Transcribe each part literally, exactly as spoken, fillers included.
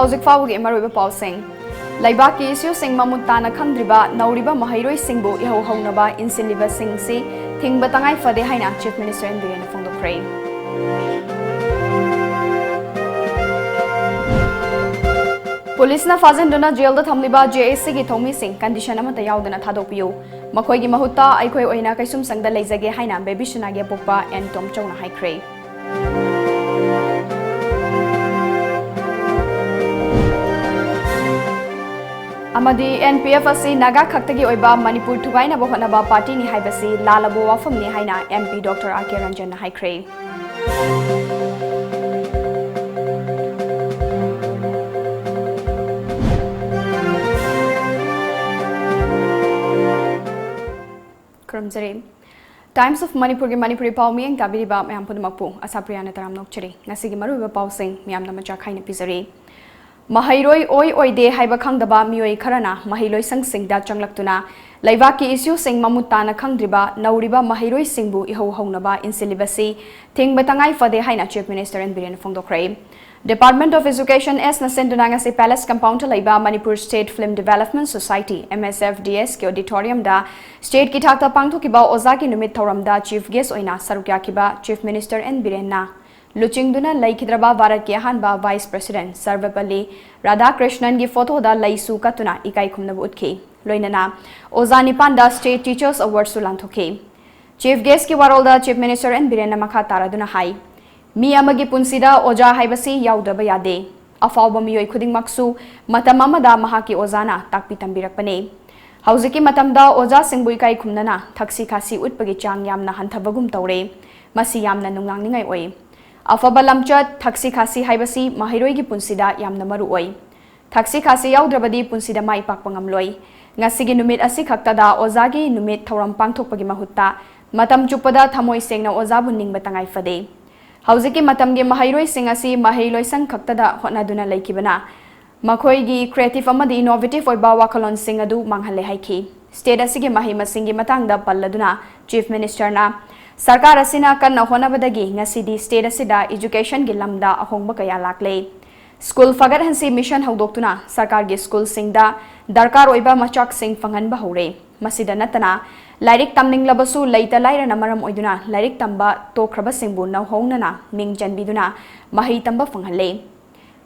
ꯍꯧꯖꯤꯛ ꯐꯥꯎꯕꯒꯤ ꯃꯔꯨꯑꯣꯏꯕ ꯄꯥꯎꯁꯤꯡ꯫ ꯂꯩꯕꯥꯛꯀꯤ ꯏꯁꯨꯁꯤꯡ ꯃꯃꯨꯠ ꯇꯥꯅ ꯈꯪꯗ꯭ꯔꯤꯕ ꯅꯧꯔꯤꯕ ꯃꯍꯩꯔꯣꯏꯁꯤꯡꯕꯨ ꯏꯍꯧ ꯍꯧꯅꯕ ꯏꯟꯁꯤꯜꯂꯤꯕꯁꯤꯡꯁꯤ ꯊꯤꯡꯕ ꯇꯉꯥꯏ ꯐꯗꯦ ꯍꯥꯏꯅ Chief Minister N Biren ꯐꯣꯡꯗꯣꯛꯈ꯭ꯔꯦ꯫ ꯄꯨꯂꯤꯁꯅ ꯐꯥꯖꯤꯟꯗꯨꯅ ꯖꯦꯜꯗ ꯊꯝꯂꯤꯕ J A Cꯒꯤ ꯊꯧꯃꯤꯁꯤꯡ condition ꯑꯃꯠꯇ ꯌꯥꯎꯗꯅ ꯊꯥꯗꯣꯛꯄꯤꯌꯨ꯫ ꯃꯈꯣꯏꯒꯤ ꯃꯍꯨꯠꯇ ꯑꯩꯈꯣꯏ ꯑꯣꯏꯅ ꯀꯩꯁꯨꯝꯁꯪꯗ ꯂꯩꯖꯒꯦ ꯍꯥꯏꯅ ꯕꯦꯕꯤ ꯁꯅꯥꯒꯤ ꯑꯄꯣꯛꯄ N ꯇꯣꯝꯆꯧꯅ ꯍꯥꯏꯈ꯭ꯔꯦ꯫ ꯑꯃꯗꯤ N P F ꯑꯁꯤ ꯅꯥꯒꯥ ꯈꯛꯇꯒꯤ ꯑꯣꯏꯕ ꯃꯅꯤꯄꯨꯔ ꯊꯨꯒꯥꯏꯅꯕ ꯍꯣꯠꯅꯕ partyꯅꯤ ꯍꯥꯏꯕꯁꯤ ꯂꯥꯜꯂꯕ ꯋꯥꯐꯝꯅꯤ ꯍꯥꯏꯅ M P Doctor R K ꯔꯟꯖꯟꯅ ꯍꯥꯏꯈ꯭ꯔꯦ꯫ ꯈꯨꯔꯨꯝꯖꯔꯤ꯫ Times of Manipurꯒꯤ ꯃꯅꯤꯄꯨꯔꯤ ꯄꯥꯎ ꯃꯤꯠꯌꯦꯡ ꯇꯥꯕꯤꯔꯤꯕ ꯃꯌꯥꯝ ꯄꯨꯝꯅꯃꯛꯄꯨ ꯑꯁꯥꯄ꯭ꯔꯤꯌꯥꯅ ꯇꯔꯥꯝꯅ ꯑꯣꯛꯆꯔꯤ꯫ ꯉꯁꯤꯒꯤ ꯃꯔꯨꯑꯣꯏꯕ ꯄꯥꯎꯁꯤꯡ ꯃꯌꯥꯝꯅ ꯃꯆꯥ ꯈꯥꯏꯅ ꯄꯤꯖꯔꯤ꯫ ꯃꯍꯩꯔꯣꯏ ꯑꯣꯏ ꯑꯣꯏꯗꯦ ꯍꯥꯏꯕ ꯈꯪꯗꯕ ꯃꯤꯑꯣꯏ ꯈꯔꯅ ꯃꯍꯩ ꯂꯣꯏꯁꯪꯁꯤꯡꯗ ꯆꯪꯂꯛꯇꯨꯅ ꯂꯩꯕꯥꯛꯀꯤ ꯏꯁꯨꯁꯤꯡ ꯃꯃꯨꯠ ꯇꯥꯅ ꯈꯪꯗ꯭ꯔꯤꯕ ꯅꯧꯔꯤꯕ ꯃꯍꯩꯔꯣꯏꯁꯤꯡꯕꯨ ꯏꯍꯧ ꯍꯧꯅꯕ ꯏꯟꯁꯤꯜꯂꯤꯕꯁꯤ ꯊꯤꯡꯕ ꯇꯉꯥꯏ ꯐꯗꯦ ꯍꯥꯏꯅ Chief Minister N Biren ꯐꯣꯡꯗꯣꯛꯈ꯭ꯔꯦ꯫ Department of Education S ꯅ ꯁꯤꯟꯗꯨꯅ ꯉꯁꯤ Palace Compoundꯇ ꯂꯩꯕ Manipur State Film Development Society, M S F D S ꯀꯤ auditoriumꯗ stateꯀꯤ ꯊꯥꯛꯇ ꯄꯥꯡꯊꯣꯛꯈꯤꯕ ꯑꯣꯖꯥꯒꯤ ꯅꯨꯃꯤꯠ ꯊꯧꯔꯝꯗ chief guest ꯑꯣꯏꯅ ꯁꯔꯨꯛ ꯌꯥꯈꯤꯕ Chief Minister N Birenꯅ ꯂꯨꯆꯤꯡꯗꯨꯅ ꯂꯩꯈꯤꯗ꯭ꯔꯕ ꯚꯥꯔꯠꯀꯤ ꯑꯍꯥꯟꯕ Vice President ꯁꯔꯕꯄꯜꯂꯤ ꯔꯥꯙꯥꯀ꯭ꯔꯤꯁꯅꯟꯒꯤ photoꯗ ꯂꯩꯁꯨ ꯀꯠꯇꯨꯅ ꯏꯀꯥꯏ ꯈꯨꯝꯅꯕ ꯎꯠꯈꯤ꯫ ꯂꯣꯏꯅꯅ ꯑꯣꯖꯥ ꯅꯤꯄꯥꯟꯗ State Teachers Awardꯁꯨ ꯂꯥꯟꯊꯣꯛꯈꯤ꯫ Chief guestꯀꯤ ꯋꯥꯔꯣꯜꯗ Chief Minister N ꯕꯤꯔꯦꯟꯅ ꯃꯈꯥ ꯇꯥꯔꯗꯨꯅ ꯍꯥꯏ, ꯃꯤ ꯑꯃꯒꯤ ꯄꯨꯟꯁꯤꯗ ꯑꯣꯖꯥ ꯍꯥꯏꯕꯁꯤ ꯌꯥꯎꯗꯕ ꯌꯥꯗꯦ꯫ ꯑꯐꯥꯎꯕ ꯃꯤꯑꯣꯏ ꯈꯨꯗꯤꯡꯃꯛꯁꯨ ꯃꯇꯝ ꯑꯃꯗ ꯃꯍꯥꯛꯀꯤ ꯑꯣꯖꯥꯅ ꯇꯥꯛꯄꯤ ꯇꯝꯕꯤꯔꯛꯄꯅꯤ꯫ ꯍꯧꯖꯤꯛꯀꯤ ꯃꯇꯝꯗ ꯑꯣꯖꯥꯁꯤꯡꯕꯨ ꯏꯀꯥꯏ ꯈꯨꯝꯅꯅ ꯊꯛꯁꯤ ꯈꯥꯁꯤ ꯎꯠꯄꯒꯤ ꯆꯥꯡ ꯌꯥꯝꯅ ꯍꯟꯊꯕꯒꯨꯝ ꯇꯧꯔꯦ꯫ ꯃꯁꯤ ꯌꯥꯝꯅ ꯅꯨꯡꯅꯥꯡꯅꯤꯡꯉꯥꯏ ꯑꯣꯏ꯫ ꯑꯐꯕ ꯂꯝꯆꯠ, ꯊꯛꯁꯤ ꯈꯥꯁꯤ ꯍꯥꯏꯕꯁꯤ ꯃꯍꯩꯔꯣꯏꯒꯤ ꯄꯨꯟꯁꯤꯗ ꯌꯥꯝꯅ ꯃꯔꯨ ꯑꯣꯏ꯫ ꯊꯛꯁꯤ ꯈꯥꯁꯤ ꯌꯥꯎꯗ꯭ꯔꯕꯗꯤ ꯄꯨꯟꯁꯤꯗ ꯃꯥꯏ ꯄꯥꯛꯄ ꯉꯝꯂꯣꯏ꯫ ꯉꯁꯤꯒꯤ ꯅꯨꯃꯤꯠ ꯑꯁꯤꯈꯛꯇꯗ ꯑꯣꯖꯥꯒꯤ ꯅꯨꯃꯤꯠ ꯊꯧꯔꯝ ꯄꯥꯡꯊꯣꯛꯄꯒꯤ ꯃꯍꯨꯠꯇ ꯃꯇꯝ ꯆꯨꯞꯄꯗ ꯊꯃꯣꯏ ꯁꯦꯡꯅ ꯑꯣꯖꯥꯕꯨ ꯅꯤꯡꯕ ꯇꯉꯥꯏ ꯐꯗꯦ꯫ ꯍꯧꯖꯤꯛꯀꯤ ꯃꯇꯝꯒꯤ ꯃꯍꯩꯔꯣꯏꯁꯤꯡ ꯑꯁꯤ ꯃꯍꯩ ꯂꯣꯏꯁꯪ ꯈꯛꯇꯗ ꯍꯣꯠꯅꯗꯨꯅ ꯂꯩꯈꯤꯕꯅ ꯃꯈꯣꯏꯒꯤ creative ꯑꯃꯗꯤ innovative ꯑꯣꯏꯕ ꯋꯥꯈꯜꯂꯣꯟꯁꯤꯡ ꯑꯗꯨ ꯃꯥꯡꯍꯜꯂꯦ ꯍꯥꯏꯈꯤ꯫ State ꯑꯁꯤꯒꯤ ꯃꯍꯩ ꯃꯁꯤꯡꯒꯤ ꯃꯇꯥꯡꯗ ꯄꯜꯂꯗꯨꯅ Chief Ministerꯅ, ꯁꯔꯀꯥꯔ ꯑꯁꯤꯅ ꯀꯟꯅ ꯍꯣꯠꯅꯕꯗꯒꯤ ꯉꯁꯤꯗꯤ state ꯑꯁꯤꯗ educationꯒꯤ ꯂꯝꯗ ꯑꯍꯣꯡꯕ ꯀꯌꯥ ꯂꯥꯛꯂꯦ꯫ ꯁ꯭ꯀꯨꯜ ꯐꯒꯠꯍꯟꯁꯤ ꯃꯤꯁꯟ ꯍꯧꯗꯣꯛꯇꯨꯅ ꯁꯔꯀꯥꯔꯒꯤ ꯁ꯭ꯀꯨꯜꯁꯤꯡꯗ ꯗꯔꯀꯥꯔ ꯑꯣꯏꯕ ꯃꯆꯥꯛꯁꯤꯡ ꯐꯪꯍꯟꯕ ꯍꯧꯔꯦ꯫ ꯃꯁꯤꯗ ꯅꯠꯇꯅ ꯂꯥꯏꯔꯤꯛ ꯇꯝꯅꯤꯡꯂꯕꯁꯨ ꯂꯩꯇ ꯂꯥꯏꯔꯅ ꯃꯔꯝ ꯑꯣꯏꯗꯨꯅ ꯂꯥꯏꯔꯤꯛ ꯇꯝꯕ ꯇꯣꯛꯈ꯭ꯔꯕꯁꯤꯡꯕꯨ ꯅꯧꯍꯧꯅꯅ ꯃꯤꯡ ꯆꯟꯕꯤꯗꯨꯅ ꯃꯍꯩ ꯇꯝꯕ ꯐꯪꯍꯜꯂꯦ꯫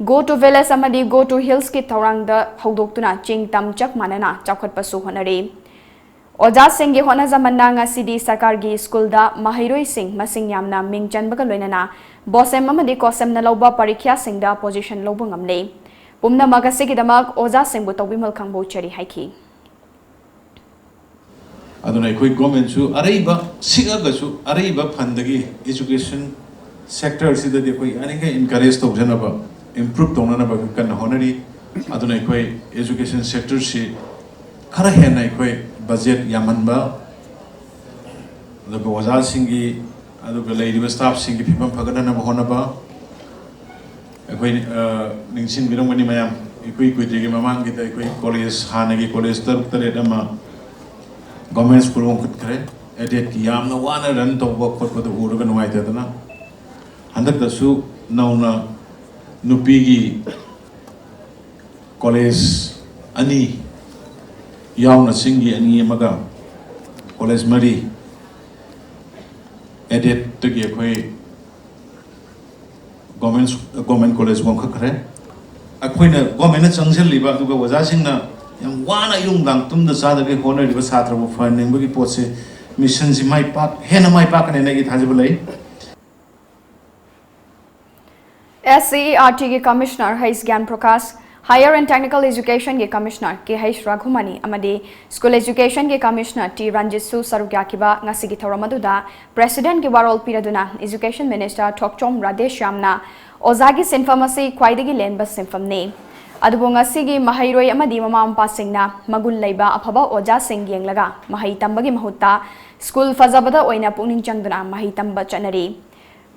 Go to Village ꯑꯃꯗꯤ Go to Hillsꯀꯤ ꯊꯧꯔꯥꯡꯗ ꯍꯧꯗꯣꯛꯇꯨꯅ ꯆꯤꯡ ꯇꯝ ꯆꯞ ꯃꯥꯟꯅꯅ ꯆꯥꯎꯈꯠꯄꯁꯨ ꯍꯣꯠꯅꯔꯤ꯫ ꯑꯣꯖꯥꯁꯤꯡꯒꯤ ꯍꯣꯠꯅꯖꯃꯟꯅ ꯉꯁꯤꯗꯤ ꯁꯔꯀꯥꯔꯒꯤ ꯁ꯭ꯀꯨꯜꯗ ꯃꯍꯩꯔꯣꯏꯁꯤꯡ ꯃꯁꯤꯡ ꯌꯥꯝꯅ ꯃꯤꯡ ꯆꯟꯕꯒ ꯂꯣꯏꯅꯅ ꯕꯣꯁꯦꯝ ꯑꯃꯗꯤ ꯀꯣꯁꯦꯝꯅ ꯂꯧꯕ ꯄꯔꯤꯈ꯭ꯌꯥꯁꯤꯡꯗ ꯄꯣꯖꯤꯁꯟ ꯂꯧꯕ ꯉꯝꯂꯦ꯫ ꯄꯨꯝꯅꯃꯛ ꯑꯁꯤꯒꯤꯗꯃꯛ ꯑꯣꯖꯥꯁꯤꯡꯕꯨ ꯇꯧꯕꯤꯃꯜ ꯈꯥꯡꯕꯣ ꯆꯦꯔꯤ ꯍꯥꯏꯈꯤ꯫ ꯑꯗꯨꯅ ꯑꯩꯈꯣꯏ ꯒꯣꯔꯃꯦꯟꯁꯨ ꯑꯔꯩꯕ ꯁꯤꯛꯑꯒꯁꯨ ꯑꯔꯩꯕ ꯐꯟꯗꯒꯤ ꯏꯖꯨꯀꯦꯁꯟ ꯁꯦꯛꯇꯔꯁꯤꯗꯗꯤ ꯑꯩꯈꯣꯏ ꯌꯥꯔꯤꯈꯩ ꯏꯟꯀꯔꯦꯖ ꯇꯧꯖꯅꯕ, ꯏꯝꯄ꯭ꯔꯨꯞ ꯇꯧꯅꯅꯕ ꯑꯩꯈꯣꯏ ꯀꯟꯅ ꯍꯣꯠꯅꯔꯤ꯫ ꯑꯗꯨꯅ ꯑꯩꯈꯣꯏ ꯏꯖꯨꯀꯦꯁꯟ ꯁꯦꯛꯇꯔꯁꯤ ꯈꯔ ꯍꯦꯟꯅ ꯑꯩꯈꯣꯏ ꯕꯖꯦꯠ ꯌꯥꯝꯍꯟꯕ, ꯑꯗꯨꯒ ꯑꯣꯖꯥꯁꯤꯡꯒꯤ, ꯑꯗꯨꯒ ꯂꯩꯔꯤꯕ ꯁ꯭ꯇꯥꯐꯁꯤꯡꯒꯤ ꯐꯤꯕꯝ ꯐꯒꯠꯅꯅꯕ ꯍꯣꯠꯅꯕ꯫ ꯑꯩꯈꯣꯏ ꯅꯤꯡꯁꯤꯡꯕꯤꯔꯝꯒꯅꯤ ꯃꯌꯥꯝ, ꯏꯀꯨꯏ ꯀꯨꯏꯗ꯭ꯔꯤꯒꯤ ꯃꯃꯥꯡꯒꯤꯗ ꯑꯩꯈꯣꯏ ꯀꯣꯂꯦꯖ, ꯍꯥꯟꯅꯒꯤ ꯀꯣꯂꯦꯖ ꯇꯔꯨꯛ ꯇꯔꯦꯠ ꯑꯃ ꯒꯣꯔꯃꯦꯟ ꯁ꯭ꯀꯨꯜ ꯍꯣꯡꯀꯠꯈ꯭ꯔꯦ꯫ ꯑꯦꯗꯦꯠꯀꯤ ꯌꯥꯝꯅ ꯋꯥꯅ ꯔꯟ ꯇꯧꯕ ꯈꯣꯠꯄꯗꯨ ꯎꯔꯒ ꯅꯨꯡꯉꯥꯏꯇꯗꯅ ꯍꯟꯗꯛꯇꯁꯨ ꯅꯧꯅ ꯅꯨꯄꯤꯒꯤ ꯀꯣꯂꯦꯖ ꯑꯅꯤ ꯌꯥꯎꯅ ꯆꯤꯡꯒꯤ ꯑꯅꯤ ꯑꯃꯒ ꯀꯣꯂꯦꯖ ꯃꯔꯤ ꯑꯦꯗꯦꯠꯇꯒꯤ ꯑꯩꯈꯣꯏ ꯒꯣꯔꯃꯦꯟ ꯒꯣꯔꯃꯦꯟ ꯀꯣꯂꯦꯖ ꯋꯥꯡꯈꯠꯈ꯭ꯔꯦ꯫ ꯑꯩꯈꯣꯏꯅ ꯒꯣꯔꯃꯦꯟꯅ ꯆꯪꯁꯤꯜꯂꯤꯕ ꯑꯗꯨꯒ ꯑꯣꯖꯥꯁꯤꯡꯅ ꯌꯥꯝ ꯋꯥꯅ ꯑꯌꯨꯛ ꯅꯨꯡꯗꯥꯡ ꯇꯨꯝꯗ ꯆꯥꯗꯒꯩ ꯍꯣꯠꯅꯔꯤꯕ ꯁꯥꯇ꯭ꯔꯕꯨ ꯐꯍꯟꯅꯤꯡꯕꯒꯤ ꯄꯣꯠꯁꯦ, ꯃꯤꯁꯟꯁꯤ ꯃꯥꯏ ꯄꯥꯛ ꯍꯦꯟꯅ ꯃꯥꯏ ꯄꯥꯛꯀꯅꯦꯅ ꯑꯩꯒꯤ ꯊꯥꯖꯕ ꯂꯩ꯫ SCERTꯒꯤ commissioner H Gyan Prakash, Higher and Technical Educationꯒꯤ ꯀꯃꯤꯁꯅꯔ ꯀꯦ ꯍꯩꯁ ꯔꯥꯘꯨꯃꯅꯤ ꯑꯃꯗꯤ ꯁ꯭ꯀꯨꯜ ꯑꯦꯖꯨꯀꯦꯁꯟꯒꯤ ꯀꯃꯤꯁꯅꯔ ꯇꯤ ꯔꯟꯖꯤꯠꯁꯨ ꯁꯔꯨꯛ ꯌꯥꯈꯤꯕ ꯉꯁꯤꯒꯤ ꯊꯧꯔꯝ ꯑꯗꯨꯗ ꯄ꯭ꯔꯦꯁꯤꯗꯦꯟꯠꯀꯤ ꯋꯥꯔꯣꯜ ꯄꯤꯔꯗꯨꯅ ꯏꯖꯨꯀꯦꯁꯟ ꯃꯤꯅꯤꯁꯇꯔ ꯊꯣꯛꯆꯣꯝ ꯔꯥꯙꯦꯁ꯭ꯌꯥꯝꯅ ꯑꯣꯖꯥꯒꯤ ꯁꯤꯟꯐꯝ ꯑꯁꯤ ꯈ꯭ꯋꯥꯏꯗꯒꯤ ꯂꯦꯝꯕ ꯁꯤꯟꯐꯝꯅꯤ꯫ ꯑꯗꯨꯕꯨ ꯉꯁꯤꯒꯤ ꯃꯍꯩꯔꯣꯏ ꯑꯃꯗꯤ ꯃꯃꯥ ꯃꯄꯥꯁꯤꯡꯅ ꯃꯒꯨꯟ ꯂꯩꯕ ꯑꯐꯕ ꯑꯣꯖꯥꯁꯤꯡ ꯌꯦꯡꯂꯒ ꯃꯍꯩ ꯇꯝꯕꯒꯤ ꯃꯍꯨꯠꯇ ꯁ꯭ꯀꯨꯜ ꯐꯖꯕꯗ ꯑꯣꯏꯅ ꯄꯨꯛꯅꯤꯡ ꯆꯪꯗꯨꯅ ꯃꯍꯩ ꯇꯝꯕ ꯆꯠꯅꯔꯤ꯫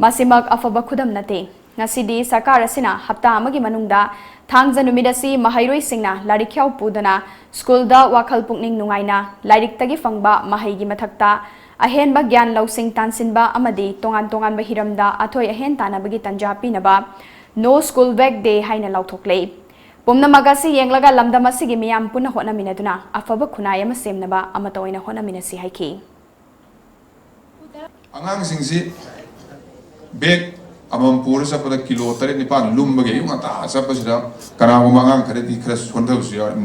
ꯃꯁꯤꯃꯛ ꯑꯐꯕ ꯈꯨꯗꯝ ꯅꯠꯇꯦ꯫ ꯉꯁꯤꯗꯤ ꯁꯔꯀꯥꯔ ꯑꯁꯤꯅ ꯍꯞꯇꯥ ꯑꯃꯒꯤ ꯃꯅꯨꯡꯗ ꯊꯥꯡꯖ ꯅꯨꯃꯤꯠ ꯑꯁꯤ ꯃꯍꯩꯔꯣꯏꯁꯤꯡꯅ ꯂꯥꯏꯔꯤꯛ ꯈꯌꯥꯎ ꯄꯨꯗꯨꯅ ꯁ꯭ꯀꯨꯜꯗ ꯋꯥꯈꯜ ꯄꯨꯛꯅꯤꯡ ꯅꯨꯡꯉꯥꯏꯅ ꯂꯥꯏꯔꯤꯛꯇꯒꯤ ꯐꯪꯕ ꯃꯍꯩꯒꯤ ꯃꯊꯛꯇ ꯑꯍꯦꯟꯕ ꯒ꯭ꯌꯥꯟ ꯂꯧꯁꯤꯡ ꯇꯥꯟꯁꯤꯟꯕ ꯑꯃꯗꯤ ꯇꯣꯉꯥꯟ ꯇꯣꯉꯥꯟꯕ ꯍꯤꯔꯝꯗ ꯑꯊꯣꯏ ꯑꯍꯦꯟ ꯇꯥꯟꯅꯕꯒꯤ ꯇꯟꯖꯥ ꯄꯤꯅꯕ No School Back Day ꯍꯥꯏꯅ ꯂꯥꯎꯊꯣꯛꯂꯦ꯫ ꯄꯨꯝꯅꯃꯛ ꯑꯁꯤ ꯌꯦꯡꯂꯒ ꯂꯝꯗꯝ ꯑꯁꯤꯒꯤ ꯃꯤꯌꯥꯝ ꯄꯨꯟꯅ ꯍꯣꯠꯅꯃꯤꯟꯅꯗꯨꯅ ꯑꯐꯕ ꯈꯨꯟꯅꯥꯏ ꯑꯃ ꯁꯦꯝꯅꯕ ꯑꯃꯠꯇ ꯑꯣꯏꯅ ꯍꯣꯠꯅꯃꯤꯟꯅꯁꯤ ꯍꯥꯏꯈꯤ꯫ ꯑꯉꯥꯡꯁꯤꯡꯁꯤ ꯕꯦꯒ ꯑꯃꯃꯝ ꯄꯨꯔ ꯆꯠꯄꯗ ꯀꯤꯂꯣ ꯇꯔꯦꯠ ꯅꯤꯄꯥꯜ ꯂꯨꯝꯕꯒꯤ ꯑꯌꯨꯛ ꯉꯟꯇꯥ ꯆꯠꯄꯁꯤꯗ ꯀꯅꯥꯒꯨꯝꯕ ꯑꯉꯥꯡ ꯈꯔꯗꯤ ꯈꯔ ꯁꯣꯟꯊꯕꯁꯨ ꯌꯥꯎꯔꯦ,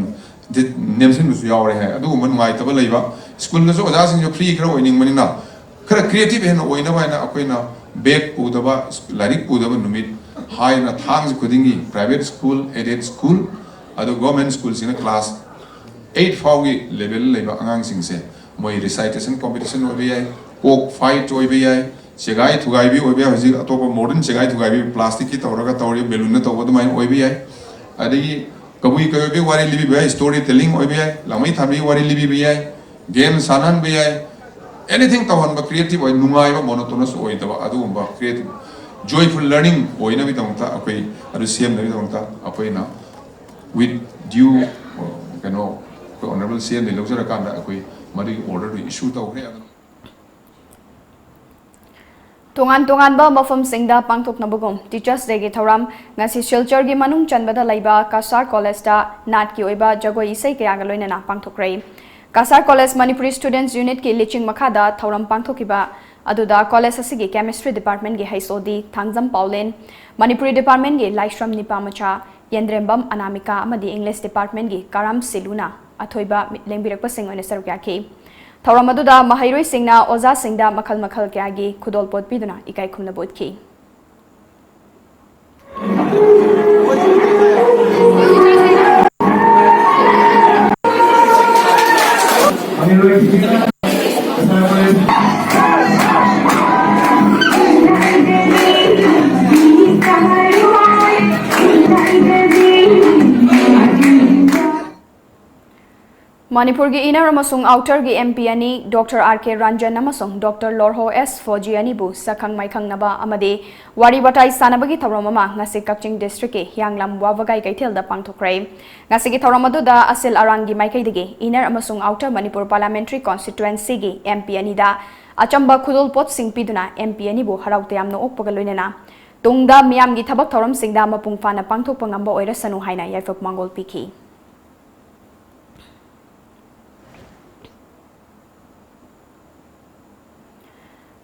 ꯅꯦꯝꯁꯤꯟꯕꯁꯨ ꯌꯥꯎꯔꯦ ꯍꯥꯏ꯫ ꯑꯗꯨꯒꯨꯝꯕ ꯅꯨꯡꯉꯥꯏꯇꯕ ꯂꯩꯕ ꯁ꯭ꯀꯨꯜꯗꯁꯨ ꯑꯣꯖꯥꯁꯤꯡꯁꯨ ꯐ꯭ꯔꯤ ꯈꯔ ꯑꯣꯏꯅꯤꯡꯕꯅꯤꯅ ꯈꯔ ꯀ꯭ꯔꯤꯌꯦꯇꯤꯚ ꯍꯦꯟꯅ ꯑꯣꯏꯅꯕ ꯍꯥꯏꯅ ꯑꯩꯈꯣꯏꯅ ꯕꯦꯒ ꯄꯨꯗꯕ, ꯂꯥꯏꯔꯤꯛ ꯄꯨꯗꯕ ꯅꯨꯃꯤꯠ ꯍꯥꯏꯅ ꯊꯥꯡꯁꯤ ꯈꯨꯗꯤꯡꯒꯤ ꯄ꯭ꯔꯥꯏꯚꯦꯠ ꯁ꯭ꯀꯨꯜ, ꯑꯦꯗꯦꯗ ꯁ꯭ꯀꯨꯜ, ꯑꯗꯨ ꯒꯣꯔꯃꯦꯟ ꯁ꯭ꯀꯨꯜꯁꯤꯅ ꯀ꯭ꯂꯥꯁ ꯑꯩꯠ ꯐꯥꯎꯒꯤ ꯂꯦꯚꯦꯜ ꯂꯩꯕ ꯑꯉꯥꯡꯁꯤꯡꯁꯦ ꯃꯣꯏ ꯔꯤꯁꯥꯏꯇꯦꯁꯟ ꯀꯣꯝꯄꯤꯇꯤꯁꯟ ꯑꯣꯏꯕ ꯌꯥꯏ, ꯀꯣꯛ ꯐꯥꯏꯠ ꯑꯣꯏꯕ ꯌꯥꯏ, ꯆꯦꯒꯥꯏ ꯊꯨꯒꯥꯏꯕꯤ ꯑꯣꯏꯕ ꯌꯥꯏ꯫ ꯍꯧꯖꯤꯛ ꯑꯇꯣꯞꯄ ꯃꯣꯗꯔꯟ ꯆꯦꯒꯥꯏ ꯊꯨꯒꯥꯏꯕꯤ ꯄ꯭ꯂꯥꯁꯇꯤꯛꯀꯤ ꯇꯧꯔꯒ ꯇꯧꯔꯤꯕ ꯕꯦꯂꯨꯟꯅ ꯇꯧꯕ ꯑꯗꯨꯃꯥꯏꯅ ꯑꯣꯏꯕ ꯌꯥꯏ꯫ ꯑꯗꯒꯤ ꯀꯕꯨꯏ ꯀꯕꯨꯏꯕꯤ ꯋꯥꯔꯤ ꯂꯤꯕꯤꯕ ꯌꯥꯏ, ꯁ꯭ꯇꯣꯔꯤ ꯇꯦꯂꯤꯡ ꯑꯣꯏꯕ ꯌꯥꯏ, ꯂꯥꯡꯃꯩ ꯊꯥꯟꯕꯒꯤ ꯋꯥꯔꯤ ꯂꯤꯕꯤꯕ ꯌꯥꯏ, ꯒꯦꯝ ꯁꯥꯟꯅꯍꯟꯕ ꯌꯥꯏ, ꯑꯦꯅꯤꯊꯤꯡ ꯇꯧꯍꯟꯕ, ꯀ꯭ꯔꯤꯌꯦꯇꯤꯚ ꯑꯣꯏ, ꯅꯨꯡꯉꯥꯏꯕ, ꯃꯣꯅꯣꯇꯣꯅꯁ ꯑꯣꯏꯗꯕ ꯑꯗꯨꯒꯨꯝꯕ ꯀ꯭ꯔꯤꯌꯦꯇꯤꯚ ꯖꯣꯏꯐꯨꯜ ꯂꯔꯅꯤꯡ ꯑꯣꯏꯅꯕꯒꯤꯗꯃꯛꯇ ꯑꯩꯈꯣꯏ ꯑꯗꯨ ꯁꯦꯝꯅꯕꯒꯤꯗꯃꯛꯇ ꯑꯩꯈꯣꯏꯅ with due ꯀꯩꯅꯣ ꯑꯩꯈꯣꯏ ꯑꯣꯅꯔꯦꯕꯜ ꯁꯤ ꯑꯦꯝꯗꯒꯤ ꯂꯧꯖꯔꯀꯥꯟꯗ ꯑꯩꯈꯣꯏ ꯃꯗꯨꯒꯤ ꯑꯣꯔꯗꯔꯗꯨ ꯏꯁꯨ ꯇꯧꯈ꯭ꯔꯦ꯫ ꯑꯗꯨꯅ ꯇꯣꯉꯥꯟ ꯇꯣꯉꯥꯟꯕ ꯃꯐꯝꯁꯤꯡꯗ ꯄꯥꯡꯊꯣꯛꯅꯕꯒꯨꯝ Teachers Dayꯒꯤ ꯊꯧꯔꯝ ꯉꯁꯤ ꯁꯤꯜꯆꯔꯒꯤ ꯃꯅꯨꯡ ꯆꯟꯕꯗ ꯂꯩꯕ ꯀꯁꯥꯔ ꯀꯣꯂꯦꯖꯇ ꯅꯥꯠꯀꯤ ꯑꯣꯏꯕ ꯖꯒꯣꯏ ꯏꯁꯩ ꯀꯌꯥꯒ ꯂꯣꯏꯅꯅ ꯄꯥꯡꯊꯣꯛꯈ꯭ꯔꯦ꯫ ꯀꯁꯥꯔ ꯀꯣꯂꯦꯖ ꯃꯅꯤꯄꯨꯔꯤ ꯁ꯭ꯇꯨꯗꯦꯟꯠꯁ ꯌꯨꯅꯤꯠꯀꯤ ꯂꯤꯆꯤꯡ ꯃꯈꯥꯗ ꯊꯧꯔꯝ ꯄꯥꯡꯊꯣꯛꯈꯤꯕ ꯑꯗꯨꯗ ꯀꯣꯂꯦꯖ ꯑꯁꯤꯒꯤ ꯀꯦꯃꯤꯁꯇ꯭ꯔꯤ ꯗꯤꯄꯥꯔꯠꯃꯦꯟꯒꯤ ꯍꯩꯁ ꯑꯣ ꯗꯤ ꯊꯥꯡꯖꯝ ꯄꯥꯎꯂꯦꯟ, ꯃꯅꯤꯄꯨꯔꯤ ꯗꯤꯄꯥꯔꯠꯃꯦꯟꯒꯤ ꯂꯥꯏꯁ꯭ꯔꯝ ꯅꯤꯄꯥꯃꯆꯥ, ꯌꯦꯟꯗ꯭ꯔꯦꯝꯕꯝ ꯑꯅꯥꯃꯤꯀꯥ ꯑꯃꯗꯤ ꯏꯪꯂꯤꯁ ꯗꯤꯄꯥꯔꯠꯃꯦꯟꯒꯤ ꯀꯥꯔꯥꯝ ꯁꯤꯂꯨꯅ ꯑꯊꯣꯏꯕ ꯂꯦꯡꯕꯤꯔꯛꯄꯁꯤꯡ ꯑꯣꯏꯅ ꯁꯔꯨꯛ ꯌꯥꯈꯤ꯫ ꯊꯧꯔꯝ ꯑꯗꯨꯗ ꯃꯍꯩꯔꯣꯏꯁꯤꯡꯅ ꯑꯣꯖꯥꯁꯤꯡꯗ ꯃꯈꯜ ꯃꯈꯜ ꯀꯌꯥꯒꯤ ꯈꯨꯗꯣꯜꯄꯣꯠ ꯄꯤꯗꯨꯅ ꯏꯀꯥꯏ ꯈꯨꯝꯅꯕ ꯎꯠꯈꯤ꯫ ꯃꯅꯤꯄꯨꯔꯒꯤ inner ꯑꯃꯁꯨꯡ outerꯒꯤ MP ꯑꯅꯤ, Doctor R K Ranjan ꯑꯃꯁꯨꯡ Doctor ꯂꯣꯔꯍꯣ ꯑꯦꯁ ꯐꯣꯖꯤ ꯑꯅꯤꯕꯨ ꯁꯛꯈꯪ ꯃꯥꯏꯈꯪꯅꯕ ꯑꯃꯗꯤ ꯋꯥꯔꯤ ꯋꯥꯇꯥꯏ ꯁꯥꯟꯅꯕꯒꯤ ꯊꯧꯔꯝ ꯑꯃ ꯉꯁꯤ ꯀꯛꯆꯤꯡ districtꯀꯤ ꯍꯤꯌꯥꯡꯂꯝ ꯋꯥꯕꯒꯥꯏ ꯀꯩꯊꯦꯜꯗ ꯄꯥꯡꯊꯣꯛꯈ꯭ꯔꯦ꯫ ꯉꯁꯤꯒꯤ ꯊꯧꯔꯝ ꯑꯗꯨꯗ ꯑꯁꯤꯜ ꯑꯔꯥꯟꯒꯤ ꯃꯥꯏꯀꯩꯗꯒꯤ inner ꯑꯃꯁꯨꯡ outer ꯃꯅꯤꯄꯨꯔ parliamentary constituencyꯒꯤ MP ꯑꯅꯤꯗ ꯑꯆꯝꯕ ꯈꯨꯗꯣꯜꯄꯣꯠꯁꯤꯡ ꯄꯤꯗꯨꯅ MP ꯑꯅꯤꯕꯨ ꯍꯔꯥꯎ ꯇꯌꯥꯝꯅ ꯑꯣꯛꯄꯒ ꯂꯣꯏꯅꯅ ꯇꯨꯡꯗ ꯃꯤꯌꯥꯝꯒꯤ ꯊꯕꯛ ꯊꯧꯔꯝꯁꯤꯡꯗ ꯃꯄꯨꯡ ꯐꯥꯅ ꯄꯥꯡꯊꯣꯛꯄ ꯉꯝꯕ ꯑꯣꯏꯔꯁꯅꯨ ꯍꯥꯏꯅ ꯌꯥꯏꯐ ꯃꯪꯒꯣꯜ ꯄꯤꯈꯤ꯫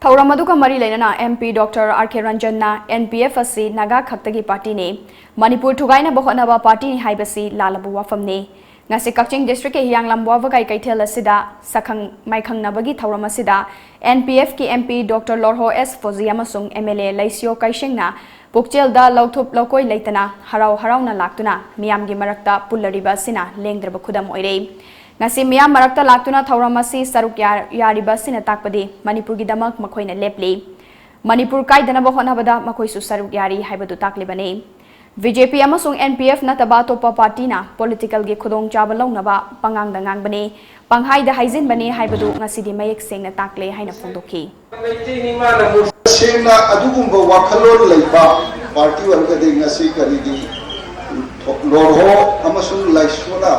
ꯊꯧꯔꯝ ꯑꯗꯨꯒ ꯃꯔꯤ ꯂꯩꯅꯅ MP Doctor R K Ranjanꯅ NPF ꯑꯁꯤ ꯅꯥꯒꯥ ꯈꯛꯇꯒꯤ partyꯅꯤ, ꯃꯅꯤꯄꯨꯔ ꯊꯨꯒꯥꯏꯅꯕ ꯍꯣꯠꯅꯕ partyꯅꯤ ꯍꯥꯏꯕꯁꯤ ꯂꯥꯜꯂꯕ ꯋꯥꯐꯝꯅꯤ꯫ ꯉꯁꯤ ꯀꯛꯆꯤꯡ districtꯀꯤ ꯍꯤꯌꯥꯡꯂꯝ ꯋꯥꯕꯒꯥꯏ ꯀꯩꯊꯦꯜ ꯑꯁꯤꯗ ꯁꯛꯈꯪ ꯃꯥꯏꯈꯪꯅꯕꯒꯤ ꯊꯧꯔꯝ ꯑꯁꯤꯗ NPFꯀꯤ MP Doctor ꯂꯣꯔꯍꯣ ꯑꯦꯁ ꯐꯣꯖꯤ ꯑꯃꯁꯨꯡ MLA ꯂꯩꯁꯤꯌꯣ ꯀꯩꯁꯦꯡꯅ ꯄꯨꯛꯆꯦꯜꯗ ꯂꯧꯊꯨꯞ ꯂꯧꯀꯣꯏ ꯂꯩꯇꯅ ꯍꯔꯥꯎ ꯍꯔꯥꯎꯅ ꯂꯥꯛꯇꯨꯅ ꯃꯤꯌꯥꯝꯒꯤ ꯃꯔꯛꯇ ꯄꯨꯜꯂꯔꯤꯕ ꯑꯁꯤꯅ ꯂꯦꯡꯗ꯭ꯔꯕ ꯈꯨꯗꯝ ꯑꯣꯏꯔꯦ꯫ ꯉꯁꯤ ꯃꯤꯌꯥꯝ ꯃꯔꯛꯇ ꯂꯥꯛꯇꯨꯅ ꯊꯧꯔꯝ ꯑꯁꯤ ꯁꯔꯨꯛ ꯌꯥ-, ꯌꯥꯔꯤꯕ ꯑꯁꯤꯅ ꯇꯥꯛꯄꯗꯤ ꯃꯅꯤꯄꯨꯔꯒꯤꯗꯃꯛ ꯃꯈꯣꯏꯅ ꯂꯦꯞꯂꯤ꯫ ꯃꯅꯤꯄꯨꯔ ꯀꯥꯏꯗꯅꯕ ꯍꯣꯠꯅꯕꯗ ꯃꯈꯣꯏꯁꯨ ꯁꯔꯨꯛ ꯌꯥꯔꯤ ꯍꯥꯏꯕꯗꯨ ꯇꯥꯛꯂꯤꯕꯅꯤ꯫ BJP ꯑꯃꯁꯨꯡ NPF ꯅꯠꯇꯕ ꯑꯇꯣꯞꯄ partyꯅ politicalꯒꯤ ꯈꯨꯗꯣꯡꯆꯥꯕ ꯂꯧꯅꯕ ꯄꯉꯥꯡꯗ ꯉꯥꯡꯕꯅꯤ, ꯄꯪꯍꯥꯏꯗ ꯍꯥꯏꯖꯤꯟꯕꯅꯤ ꯍꯥꯏꯕꯗꯨ ꯉꯁꯤꯗꯤ ꯃꯌꯦꯛ ꯁꯦꯡꯅ ꯇꯥꯛꯂꯦ ꯍꯥꯏꯅ ꯐꯣꯡꯗꯣꯛꯈꯤ꯫ ꯇꯁꯦꯡꯅ ꯑꯗꯨꯒꯨꯝꯕ ꯋꯥꯈꯜꯂꯣꯟ ꯂꯩꯕ party ꯑꯣꯏꯔꯒꯗꯤ ꯉꯁꯤ ꯀꯔꯤꯒꯤ ꯂꯣꯔꯍꯣ ꯑꯃꯁꯨꯡ ꯂꯥꯏꯁꯣꯅ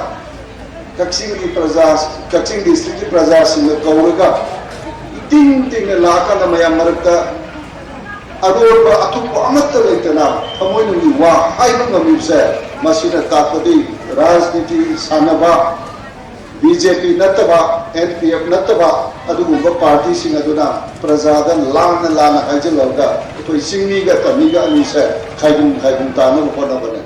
ꯀꯛꯆꯤꯡꯒꯤ ꯄ꯭ꯔꯖꯥ, ꯀꯛꯆꯤꯡ districtꯀꯤ ꯄ꯭ꯔꯖꯥꯁꯤꯡꯒ ꯀꯧꯔꯒ ꯏꯇꯤꯡ ꯇꯤꯡꯅ ꯂꯥꯛꯑꯀꯥꯟꯗ ꯃꯌꯥꯝ ꯃꯔꯛꯇ ꯑꯔꯣꯏꯕ ꯑꯊꯨꯞꯄ ꯑꯃꯠꯇ ꯂꯩꯇꯅ ꯊꯃꯣꯏꯅꯨꯡꯒꯤ ꯋꯥ ꯍꯥꯏꯕ ꯉꯝꯂꯤꯕꯁꯦ, ꯃꯁꯤꯅ ꯇꯥꯛꯄꯗꯤ ꯔꯥꯖꯅꯤꯇꯤ ꯁꯥꯟꯅꯕ BJP ꯅꯠꯇꯕ, NPF ꯅꯠꯇꯕ ꯑꯗꯨꯒꯨꯝꯕ partyꯁꯤꯡ ꯑꯗꯨꯅ ꯄ꯭ꯔꯖꯥꯗ ꯂꯥꯟꯅ ꯂꯥꯟꯅ ꯍꯥꯏꯖꯤꯜꯂꯒ ꯑꯩꯈꯣꯏ ꯆꯤꯡꯃꯤꯒ ꯇꯝꯃꯤꯒ ꯑꯅꯤꯁꯦ ꯈꯥꯏꯗꯨꯝ ꯈꯥꯏꯗꯨꯝ ꯇꯥꯅꯕ ꯍꯣꯠꯅꯕꯅꯦ꯫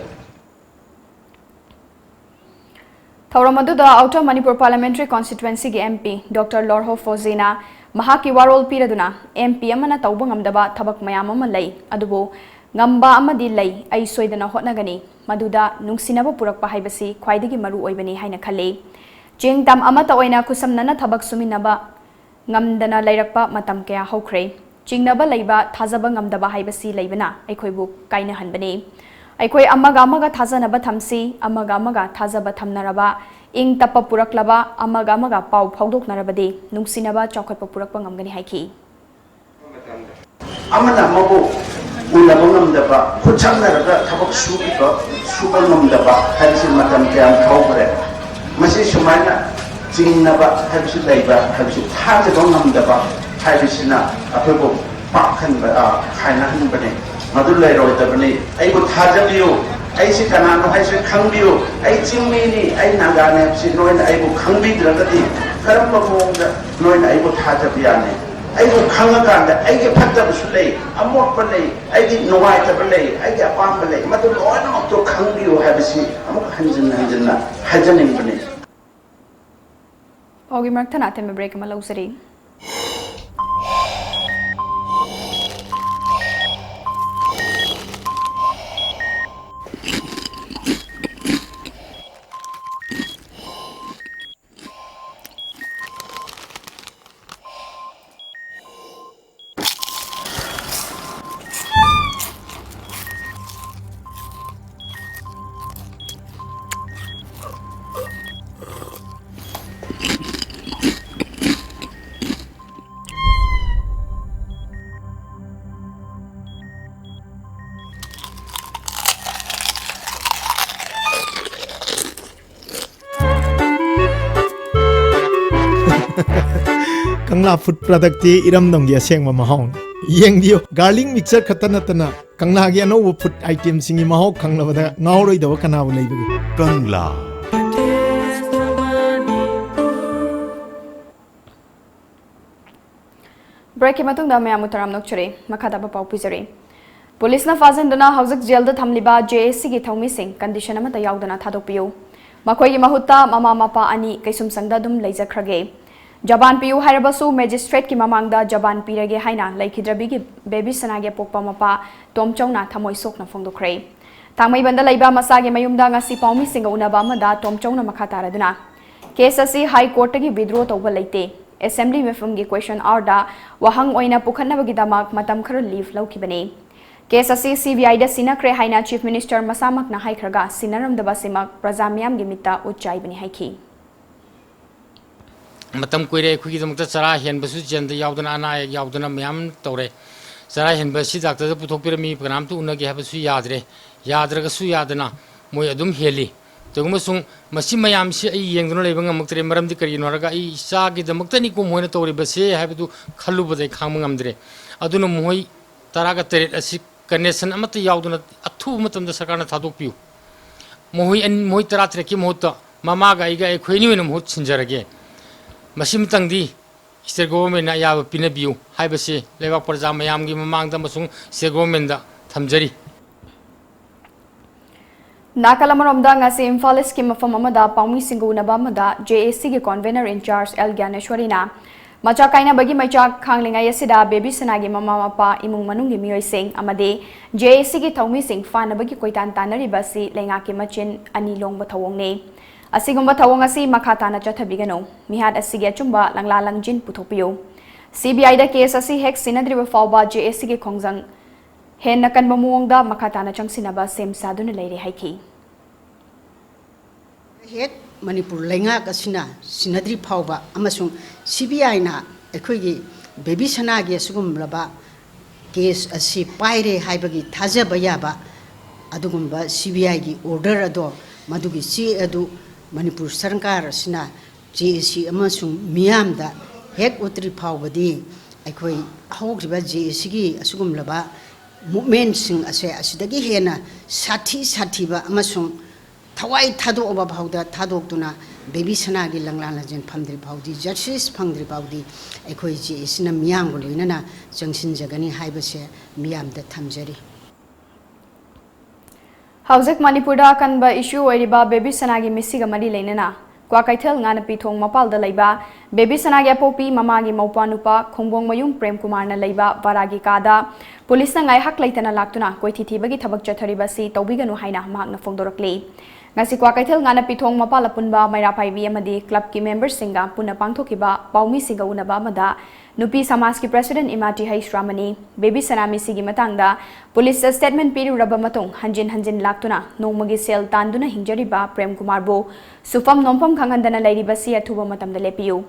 ꯊꯧꯔꯝ ꯑꯗꯨꯗ Outer Manipur Parliamentary Constituencyꯒꯤ MP Doctor ꯂꯣꯔꯍꯣ ꯐꯣꯖꯤꯅ ꯃꯍꯥꯛꯀꯤ ꯋꯥꯔꯣꯜ ꯄꯤꯔꯗꯨꯅ, MP ꯑꯃꯅ ꯇꯧꯕ ꯉꯝꯗꯕ ꯊꯕꯛ ꯃꯌꯥꯝ ꯑꯃ ꯂꯩ, ꯑꯗꯨꯕꯨ ꯉꯝꯕ ꯑꯃꯗꯤ ꯂꯩ, ꯑꯩ ꯁꯣꯏꯗꯅ ꯍꯣꯠꯅꯒꯅꯤ, ꯃꯗꯨꯗ ꯅꯨꯡꯁꯤꯅꯕ ꯄꯨꯔꯛꯄ ꯍꯥꯏꯕꯁꯤ ꯈ꯭ꯋꯥꯏꯗꯒꯤ ꯃꯔꯨ ꯑꯣꯏꯕꯅꯤ ꯍꯥꯏꯅ ꯈꯜꯂꯤ꯫ ꯆꯤꯡ ꯇꯝ ꯑꯃꯠꯇ ꯑꯣꯏꯅ ꯈꯨꯠꯁꯝꯅꯅ ꯊꯕꯛ ꯁꯨꯃꯤꯟꯅꯕ ꯉꯝꯗꯅ ꯂꯩꯔꯛꯄ ꯃꯇꯝ ꯀꯌꯥ ꯍꯧꯈ꯭ꯔꯦ꯫ ꯆꯤꯡꯅꯕ ꯂꯩꯕ, ꯊꯥꯖꯕ ꯉꯝꯗꯕ ꯍꯥꯏꯕꯁꯤ ꯂꯩꯕꯅ ꯑꯩꯈꯣꯏꯕꯨ ꯀꯥꯏꯅꯍꯟꯕꯅꯤ꯫ ꯑꯩꯈꯣꯏ ꯑꯃꯒ ꯑꯃꯒ ꯊꯥꯖꯅꯕ ꯊꯝꯁꯤ, ꯑꯃꯒ ꯑꯃꯒ ꯊꯥꯖꯕ ꯊꯝꯅꯔꯕ, ꯏꯪ ꯇꯞꯄ ꯄꯨꯔꯛꯂꯕ, ꯑꯃꯒ ꯑꯃꯒ ꯄꯥꯎ ꯐꯥꯎꯗꯣꯛꯅꯔꯕꯗꯤ ꯅꯨꯡꯁꯤꯅꯕ ꯆꯥꯎꯈꯠꯄ ꯄꯨꯔꯛꯄ ꯉꯝꯒꯅꯤ ꯍꯥꯏꯈꯤ꯫ ꯑꯃꯅ ꯑꯃꯕꯨ ꯎꯅꯕ ꯉꯝꯗꯕ, ꯈꯨꯠꯁꯝꯅꯔꯒ ꯊꯕꯛ ꯁꯨꯕ, ꯁꯨꯕ ꯉꯝꯗꯕ ꯍꯥꯏꯕꯁꯤ ꯃꯇꯝ ꯀꯌꯥꯝ ꯍꯧꯈ꯭ꯔꯦ꯫ ꯃꯁꯤ ꯁꯨꯃꯥꯏꯅ ꯆꯤꯡꯅꯕ ꯍꯥꯏꯕꯁꯤ ꯂꯩꯕ ꯍꯥꯏꯕꯁꯤ ꯊꯥꯖꯕ ꯉꯝꯗꯕ ꯍꯥꯏꯕꯁꯤꯅ ꯑꯩꯈꯣꯏꯕꯨ ꯄꯥꯛꯍꯟꯕ, ꯑ, ꯈꯥꯏꯅꯍꯟꯕꯅꯤ꯫ ꯃꯗꯨ ꯂꯩꯔꯣꯏꯗꯕꯅꯤ꯫ ꯑꯩꯕꯨ ꯊꯥꯖꯕꯤꯌꯨ, ꯑꯩꯁꯤ ꯀꯅꯥꯅꯣ ꯍꯥꯏꯁꯤ ꯈꯪꯕꯤꯌꯨ, ꯑꯩ ꯆꯤꯡꯃꯤꯅꯤ, ꯑꯩ ꯅꯥꯒꯥꯅꯤ ꯍꯥꯏꯕꯁꯤ ꯅꯣꯏꯅ ꯑꯩꯕꯨ ꯈꯪꯕꯤꯗ꯭ꯔꯒꯗꯤ ꯀꯔꯝꯕ ꯃꯑꯣꯡꯗ ꯅꯣꯏꯅ ꯑꯩꯕꯨ ꯊꯥꯖꯕ ꯌꯥꯅꯤ? ꯑꯩꯕꯨ ꯈꯪꯉꯀꯥꯟꯗ ꯑꯩꯒꯤ ꯐꯠꯇꯕꯁꯨ ꯂꯩ, ꯑꯃꯣꯠꯄ ꯂꯩ, ꯑꯩꯒꯤ ꯅꯨꯡꯉꯥꯏꯇꯕ ꯂꯩ, ꯑꯩꯒꯤ ꯑꯄꯥꯝꯕ ꯂꯩ, ꯃꯗꯨ ꯂꯣꯏꯅꯃꯛꯇꯣ ꯈꯪꯕꯤꯌꯨ ꯍꯥꯏꯕꯁꯤ ꯑꯃꯨꯛ ꯍꯟꯖꯤꯟ ꯍꯟꯖꯤꯟꯅ ꯍꯥꯏꯖꯅꯤꯡꯕꯅꯤ꯫ ꯄꯥꯎꯒꯤ ꯃꯔꯛ ꯊꯠꯅ ꯑꯇꯦꯟꯕ break ꯑꯃ ꯂꯧꯖꯔꯤ꯫ ꯀꯪꯂꯥ food productꯇꯤ ꯏꯔꯝꯗꯝꯒꯤ ꯑꯁꯦꯡꯕ ꯃꯍꯥꯎꯅꯤ꯫ ꯌꯦꯡꯕꯤꯌꯨ, garlic mixture ꯈꯛꯇ ꯅꯠꯇꯅ ꯀꯪꯂꯥꯒꯤ ꯑꯅꯧꯕ food itemꯁꯤꯡꯒꯤ ꯃꯍꯥꯎ ꯈꯪꯂꯕꯗ ꯉꯥꯎꯔꯣꯏꯗꯕ ꯀꯅꯥꯕꯨ ꯂꯩꯕꯒꯦ? ꯀꯪꯂꯥ꯫ Breakꯀꯤ ꯃꯇꯨꯡꯗ ꯃꯌꯥꯝꯕꯨ ꯇꯔꯥꯝꯅ ꯑꯣꯛꯆꯔꯤ꯫ ꯃꯈꯥ ꯇꯥꯕ ꯄꯥꯎ ꯄꯤꯖꯔꯤ꯫ ꯄꯨꯂꯤꯁꯅ ꯐꯥꯖꯤꯟꯗꯨꯅ ꯍꯧꯖꯤꯛ ꯖꯦꯜꯗ ꯊꯝꯂꯤꯕ JACꯒꯤ ꯊꯧꯃꯤꯁꯤꯡ condition ꯑꯃꯠꯇ ꯌꯥꯎꯗꯅ ꯊꯥꯗꯣꯛꯄꯤꯌꯨ꯫ ꯃꯈꯣꯏꯒꯤ ꯃꯍꯨꯠꯇ ꯃꯃꯥ ꯃꯄꯥ ꯑꯅꯤ ꯀꯩꯁꯨꯝꯁꯪꯗ ꯑꯗꯨꯝ ꯂꯩꯖꯈ꯭ꯔꯒꯦ꯫ ꯖꯕꯥꯟ ꯄꯤꯌꯨ ꯍꯥꯏꯔꯕꯁꯨ magistrateꯀꯤ ꯃꯃꯥꯡꯗ ꯖꯕꯥꯟ ꯄꯤꯔꯒꯦ ꯍꯥꯏꯅ ꯂꯩꯈꯤꯗ꯭ꯔꯕꯤꯒꯤ ꯕꯦꯕꯤꯁꯅꯥꯒꯤ ꯑꯄꯣꯛꯄ ꯃꯄꯥ ꯇꯣꯝꯆꯧꯅ ꯊꯃꯣꯏ ꯁꯣꯛꯅ ꯐꯣꯡꯗꯣꯛꯈ꯭ꯔꯦ꯫ ꯊꯥꯡꯃꯩꯕꯟꯗ ꯂꯩꯕ ꯃꯆꯥꯒꯤ ꯃꯌꯨꯝꯗ ꯉꯁꯤ ꯄꯥꯎꯃꯤꯁꯤꯡꯒ ꯎꯅꯕ ꯑꯃꯗ ꯇꯣꯝꯆꯧꯅ ꯃꯈꯥ ꯇꯥꯔꯗꯨꯅ, case ꯑꯁꯤ High Courtꯇꯒꯤ withdraw ꯇꯧꯕ ꯂꯩꯇꯦ꯫ Assembly ꯃꯤꯐꯝꯒꯤ question hourꯗ ꯋꯥꯍꯪ ꯑꯣꯏꯅ ꯄꯨꯈꯠꯅꯕꯒꯤꯗꯃꯛ ꯃꯇꯝ ꯈꯔ leave ꯂꯧꯈꯤꯕꯅꯤ꯫ ꯀꯦꯁ ꯑꯁꯤ ꯁꯤ ꯕꯤ ꯑꯥꯏꯗ ꯁꯤꯟꯅꯈ꯭ꯔꯦ ꯍꯥꯏꯅ ꯆꯤꯐ ꯃꯤꯅꯤꯁꯇꯔ ꯃꯁꯥꯃꯛꯅ ꯍꯥꯏꯈ꯭ꯔꯒ ꯁꯤꯟꯅꯔꯝꯗꯕ ꯑꯁꯤꯃꯛ ꯄ꯭ꯔꯖꯥ ꯃꯤꯌꯥꯝꯒꯤ ꯃꯤꯠꯇ ꯎꯠ ꯆꯥꯏꯕꯅꯤ ꯍꯥꯏꯈꯤ꯫ ꯃꯇꯝ ꯀꯨꯏꯔꯦ ꯑꯩꯈꯣꯏꯒꯤꯗꯃꯛꯇ ꯆꯔꯥ ꯍꯦꯟꯕꯁꯨ ꯖꯦꯜꯗ ꯌꯥꯎꯗꯅ, ꯑꯅꯥ ꯑꯌꯦꯛ ꯌꯥꯎꯗꯅ ꯃꯌꯥꯝ ꯇꯧꯔꯦ꯫ ꯆꯔꯥ ꯍꯦꯟꯕ ꯑꯁꯤ ꯗꯥꯛꯇꯔꯗ ꯄꯨꯊꯣꯛꯄꯤꯔꯝꯃꯤ, ꯀꯅꯥꯝꯇ ꯎꯅꯒꯦ ꯍꯥꯏꯕꯁꯨ ꯌꯥꯗ꯭ꯔꯦ꯫ ꯌꯥꯗ꯭ꯔꯒꯁꯨ ꯌꯥꯗꯅ ꯃꯣꯏ ꯑꯗꯨꯝ ꯍꯦꯜꯂꯤ꯫ ꯑꯗꯨꯒꯨꯝꯕꯁꯨꯡ ꯃꯁꯤ ꯃꯌꯥꯝꯁꯤ ꯑꯩ ꯌꯦꯡꯗꯨꯅ ꯂꯩꯕ ꯉꯝꯃꯛꯇ꯭ꯔꯦ꯫ ꯃꯔꯝꯗꯤ ꯀꯔꯤꯒꯤꯅꯣ ꯍꯥꯏꯔꯒ, ꯑꯩ ꯏꯆꯥꯒꯤꯗꯃꯛꯇꯅꯤꯀꯣ ꯃꯈꯣꯏꯅ ꯇꯧꯔꯤꯕꯁꯦ ꯍꯥꯏꯕꯗꯨ ꯈꯜꯂꯨꯕꯗ ꯑꯩ ꯈꯥꯡꯕ ꯉꯝꯗ꯭ꯔꯦ꯫ ꯑꯗꯨꯅ ꯃꯈꯣꯏ ꯇꯔꯥꯒ ꯇꯔꯦꯠ ꯑꯁꯤ ꯀꯟꯗꯤꯁꯟ ꯑꯃꯠꯇ ꯌꯥꯎꯗꯅ ꯑꯊꯨꯕ ꯃꯇꯝꯗ ꯁꯔꯀꯥꯔꯅ ꯊꯥꯗꯣꯛꯄꯤꯌꯨ꯫ ꯃꯈꯣꯏ ꯑꯅꯤ, ꯃꯈꯣꯏ ꯇꯔꯥ ꯇꯔꯦꯠꯀꯤ ꯃꯍꯨꯠꯇ ꯃꯃꯥꯒ ꯑꯩꯒ ꯑꯩꯈꯣꯏ ꯑꯅꯤ ꯑꯣꯏꯅ ꯃꯍꯨꯠ ꯁꯤꯟꯖꯔꯒꯦ꯫ ꯃꯁꯤꯃꯇꯪꯗꯤ ꯁ꯭ꯇꯦꯠ ꯒꯣꯚꯔꯟꯃꯦꯟꯠꯅ ꯑꯌꯥꯕ ꯄꯤꯅꯕꯤꯌꯨ ꯍꯥꯏꯕꯁꯤ ꯂꯩꯕꯥꯛ ꯄ꯭ꯔꯖꯥ ꯃꯌꯥꯝꯒꯤ ꯃꯃꯥꯡꯗ ꯑꯃꯁꯨꯡ ꯁ꯭ꯇꯦꯠ ꯒꯣꯚꯔꯟꯃꯦꯟꯠꯗ ꯊꯝꯖꯔꯤ꯫ ꯅꯥꯀꯜ ꯑꯃꯔꯣꯝꯗ, ꯉꯁꯤ ꯏꯝꯐꯥꯜ ꯏꯁꯀꯤ ꯃꯐꯝ ꯑꯃꯗ ꯄꯥꯎꯃꯤꯁꯤꯡꯒ ꯎꯅꯕ ꯑꯃꯗ ꯖꯦ ꯑꯦ ꯁꯤꯒꯤ ꯀꯣꯟꯚꯦꯅꯔ ꯏꯟꯆꯥꯔꯖ ꯑꯦꯜ ꯒ꯭ꯌꯥꯅꯦꯁ꯭ꯋꯔꯤꯅ ꯃꯆꯥ ꯀꯥꯏꯅꯕꯒꯤ ꯃꯩꯆꯥꯛ ꯈꯥꯡꯂꯤꯉꯩ ꯑꯁꯤꯗ ꯕꯦꯕꯤ ꯁꯅꯥꯒꯤ ꯃꯃꯥ ꯃꯄꯥ, ꯏꯃꯨꯡ ꯃꯅꯨꯡꯒꯤ ꯃꯤꯑꯣꯏꯁꯤꯡ ꯑꯃꯗꯤ ꯖꯦ ꯑꯦ ꯁꯤꯒꯤ ꯊꯧꯃꯤꯁꯤꯡ ꯐꯥꯅꯕꯒꯤ ꯀꯣꯏꯇꯥꯟ ꯇꯥꯟꯅꯔꯤꯕ ꯑꯁꯤ ꯂꯩꯉꯥꯛꯀꯤ ꯃꯆꯤꯟ ꯑꯅꯤ ꯂꯣꯡꯕ ꯊꯧꯑꯣꯡꯅꯤ꯫ ꯑꯁꯤꯒꯨꯝꯕ ꯊꯧꯑꯣꯡ ꯑꯁꯤ ꯃꯈꯥ ꯇꯥꯅ ꯆꯠꯊꯕꯤꯒꯅꯨ꯫ ꯃꯤꯍꯥꯠ ꯑꯁꯤꯒꯤ ꯑꯆꯨꯝꯕ ꯂꯪꯂꯥ ꯂꯪꯖꯤꯟ ꯄꯨꯊꯣꯛꯄꯤꯌꯨ꯫ ꯁꯤ ꯕꯤ ꯑꯥꯏꯗ ꯀꯦꯁ ꯑꯁꯤ ꯍꯦꯛ ꯁꯤꯟꯅꯗ꯭ꯔꯤꯕ ꯐꯥꯎꯕ ꯖꯦ ꯑꯦ ꯁꯤꯒꯤ ꯈꯣꯡꯖꯪ ꯍꯦꯟꯅ ꯀꯟꯕ ꯃꯑꯣꯡꯗ ꯃꯈꯥ ꯇꯥꯅ ꯆꯪꯁꯤꯟꯅꯕ ꯁꯦꯝ ꯁꯥꯗꯨꯅ ꯂꯩꯔꯦ ꯍꯥꯏꯈꯤ꯫ ꯍꯦꯛ ꯃꯅꯤꯄꯨꯔ ꯂꯩꯉꯥꯛ ꯑꯁꯤꯅ ꯁꯤꯟꯅꯗ꯭ꯔꯤ ꯐꯥꯎꯕ ꯑꯃꯁꯨꯡ ꯁꯤ ꯕꯤ ꯑꯥꯏꯅ ꯑꯩꯈꯣꯏꯒꯤ ꯕꯦꯕꯤ ꯁꯅꯥꯒꯤ ꯑꯁꯤꯒꯨꯝꯂꯕ ꯀꯦꯁ ꯑꯁꯤ ꯄꯥꯏꯔꯦ ꯍꯥꯏꯕꯒꯤ ꯊꯥꯖꯕ ꯌꯥꯕ ꯑꯗꯨꯒꯨꯝꯕ ꯁꯤ ꯕꯤ ꯑꯥꯏꯒꯤ ꯑꯣꯔꯗꯔ ꯑꯗꯣ, ꯃꯗꯨꯒꯤ ꯆꯦ ꯑꯗꯨ ꯃꯅꯤꯄꯨꯔ ꯁꯔꯀꯥꯔ ꯑꯁꯤꯅ ꯖꯦ ꯑꯦ ꯁꯤ ꯑꯃꯁꯨꯡ ꯃꯤꯌꯥꯝꯗ ꯍꯦꯛ ꯎꯠꯇ꯭ꯔꯤ ꯐꯥꯎꯕꯗꯤ ꯑꯩꯈꯣꯏ ꯍꯧꯈ꯭ꯔꯤꯕ ꯖꯦ ꯑꯦ ꯁꯤꯒꯤ ꯑꯁꯤꯒꯨꯝꯂꯕ ꯃꯨꯞꯃꯦꯟꯁꯤꯡ ꯑꯁꯦ ꯑꯁꯤꯗꯒꯤ ꯍꯦꯟꯅ ꯁꯥꯊꯤ ꯁꯥꯊꯤꯕ ꯑꯃꯁꯨꯡ ꯊꯋꯥꯏ ꯊꯥꯗꯣꯛꯑꯕ ꯐꯥꯎꯗ ꯊꯥꯗꯣꯛꯇꯨꯅ ꯕꯦꯕꯤ ꯁꯅꯥꯒꯤ ꯂꯪꯂꯥ ꯂꯪꯖꯦꯟ ꯐꯝꯗ꯭ꯔꯤ ꯐꯥꯎꯗꯤ, ꯖꯁꯇꯤꯁ ꯐꯪꯗ꯭ꯔꯤ ꯐꯥꯎꯗꯤ ꯑꯩꯈꯣꯏ ꯖꯦ ꯑꯦ ꯁꯤꯅ ꯃꯤꯌꯥꯝꯒ ꯂꯣꯏꯅꯅ ꯆꯪꯁꯤꯟꯖꯒꯅꯤ ꯍꯥꯏꯕꯁꯦ ꯃꯤꯌꯥꯝꯗ ꯊꯝꯖꯔꯤ꯫ ꯍꯧꯖꯤꯛ ꯃꯅꯤꯄꯨꯔꯗ ꯑꯀꯟꯕ ꯏꯁꯨ ꯑꯣꯏꯔꯤꯕ ꯕꯦꯕꯤ ꯁꯅꯥꯒꯤ ꯃꯤꯁꯤꯒ ꯃꯔꯤ ꯂꯩꯅꯅ ꯀ꯭ꯋꯥꯀꯩꯊꯦꯜ ꯉꯥꯅꯄꯤꯊꯣꯡ ꯃꯄꯥꯜꯗ ꯂꯩꯕ ꯕꯦꯕꯤ ꯁꯅꯥꯒꯤ ꯑꯄꯣꯛꯄꯤ ꯃꯃꯥꯒꯤ ꯃꯧꯄ꯭ꯋꯥ ꯅꯨꯄꯥ ꯈꯣꯡꯕꯣꯡꯃꯌꯨꯝ ꯄ꯭ꯔꯦꯝꯀꯨꯃꯥꯔꯅ ꯂꯩꯕ ꯚꯔꯥꯒꯤ ꯀꯥꯗ ꯄꯨꯂꯤꯁꯅ ꯉꯥꯏꯍꯥꯛ ꯂꯩꯇꯅ ꯂꯥꯛꯇꯨꯅ ꯀꯣꯏꯊꯤ ꯊꯤꯕꯒꯤ ꯊꯕꯛ ꯆꯠꯊꯔꯤꯕ ꯑꯁꯤ ꯇꯧꯕꯤꯒꯅꯨ ꯍꯥꯏꯅ ꯃꯍꯥꯛꯅ ꯐꯣꯡꯗꯣꯔꯛꯂꯤ꯫ ꯉꯁꯤ ꯀ꯭ꯋꯥꯀꯩꯊꯦꯜ ꯉꯥꯅꯄꯤꯊꯣꯡ ꯃꯄꯥꯜ ꯑꯄꯨꯟꯕ ꯃꯩꯔꯥ ꯄꯥꯏꯕꯤ ꯑꯃꯗꯤ ꯀ꯭ꯂꯕꯀꯤ ꯃꯦꯝꯕꯔꯁꯤꯡꯒ ꯄꯨꯟꯅ ꯄꯥꯡꯊꯣꯛꯈꯤꯕ ꯄꯥꯎꯃꯤꯁꯤꯡꯒ ꯎꯅꯕ ꯑꯃꯗ ꯅꯨꯄꯤ ꯁꯃꯥꯖꯀꯤ ꯄ꯭ꯔꯦꯁꯤꯗꯦꯟꯠ ꯏꯃꯥ ꯇꯤꯍꯩꯁ ꯔꯥꯃꯅꯤ ꯕꯦꯕꯤ ꯁꯅꯥ ꯃꯤꯁꯤꯒꯤ ꯃꯇꯥꯡꯗ ꯄꯨꯂꯤꯁꯇ ꯁ꯭ꯇꯦꯠꯃꯦꯟꯠ ꯄꯤꯔꯨꯔꯕ ꯃꯇꯨꯡ ꯍꯟꯖꯤꯟ ꯍꯟꯖꯤꯟ ꯂꯥꯛꯇꯨꯅ ꯅꯣꯡꯃꯒꯤ ꯁꯦꯜ ꯇꯥꯟꯗꯨꯅ ꯍꯤꯡꯖꯔꯤꯕ ꯄ꯭ꯔꯦꯝ ꯀꯨꯃꯥꯔꯕꯨ ꯁꯨꯐꯝ ꯅꯣꯝꯐꯝ ꯈꯪꯍꯟꯗꯅ ꯂꯩꯔꯤꯕꯁꯤ ꯑꯊꯨꯕ ꯃꯇꯝꯗ ꯂꯦꯞꯄꯤꯌꯨ꯫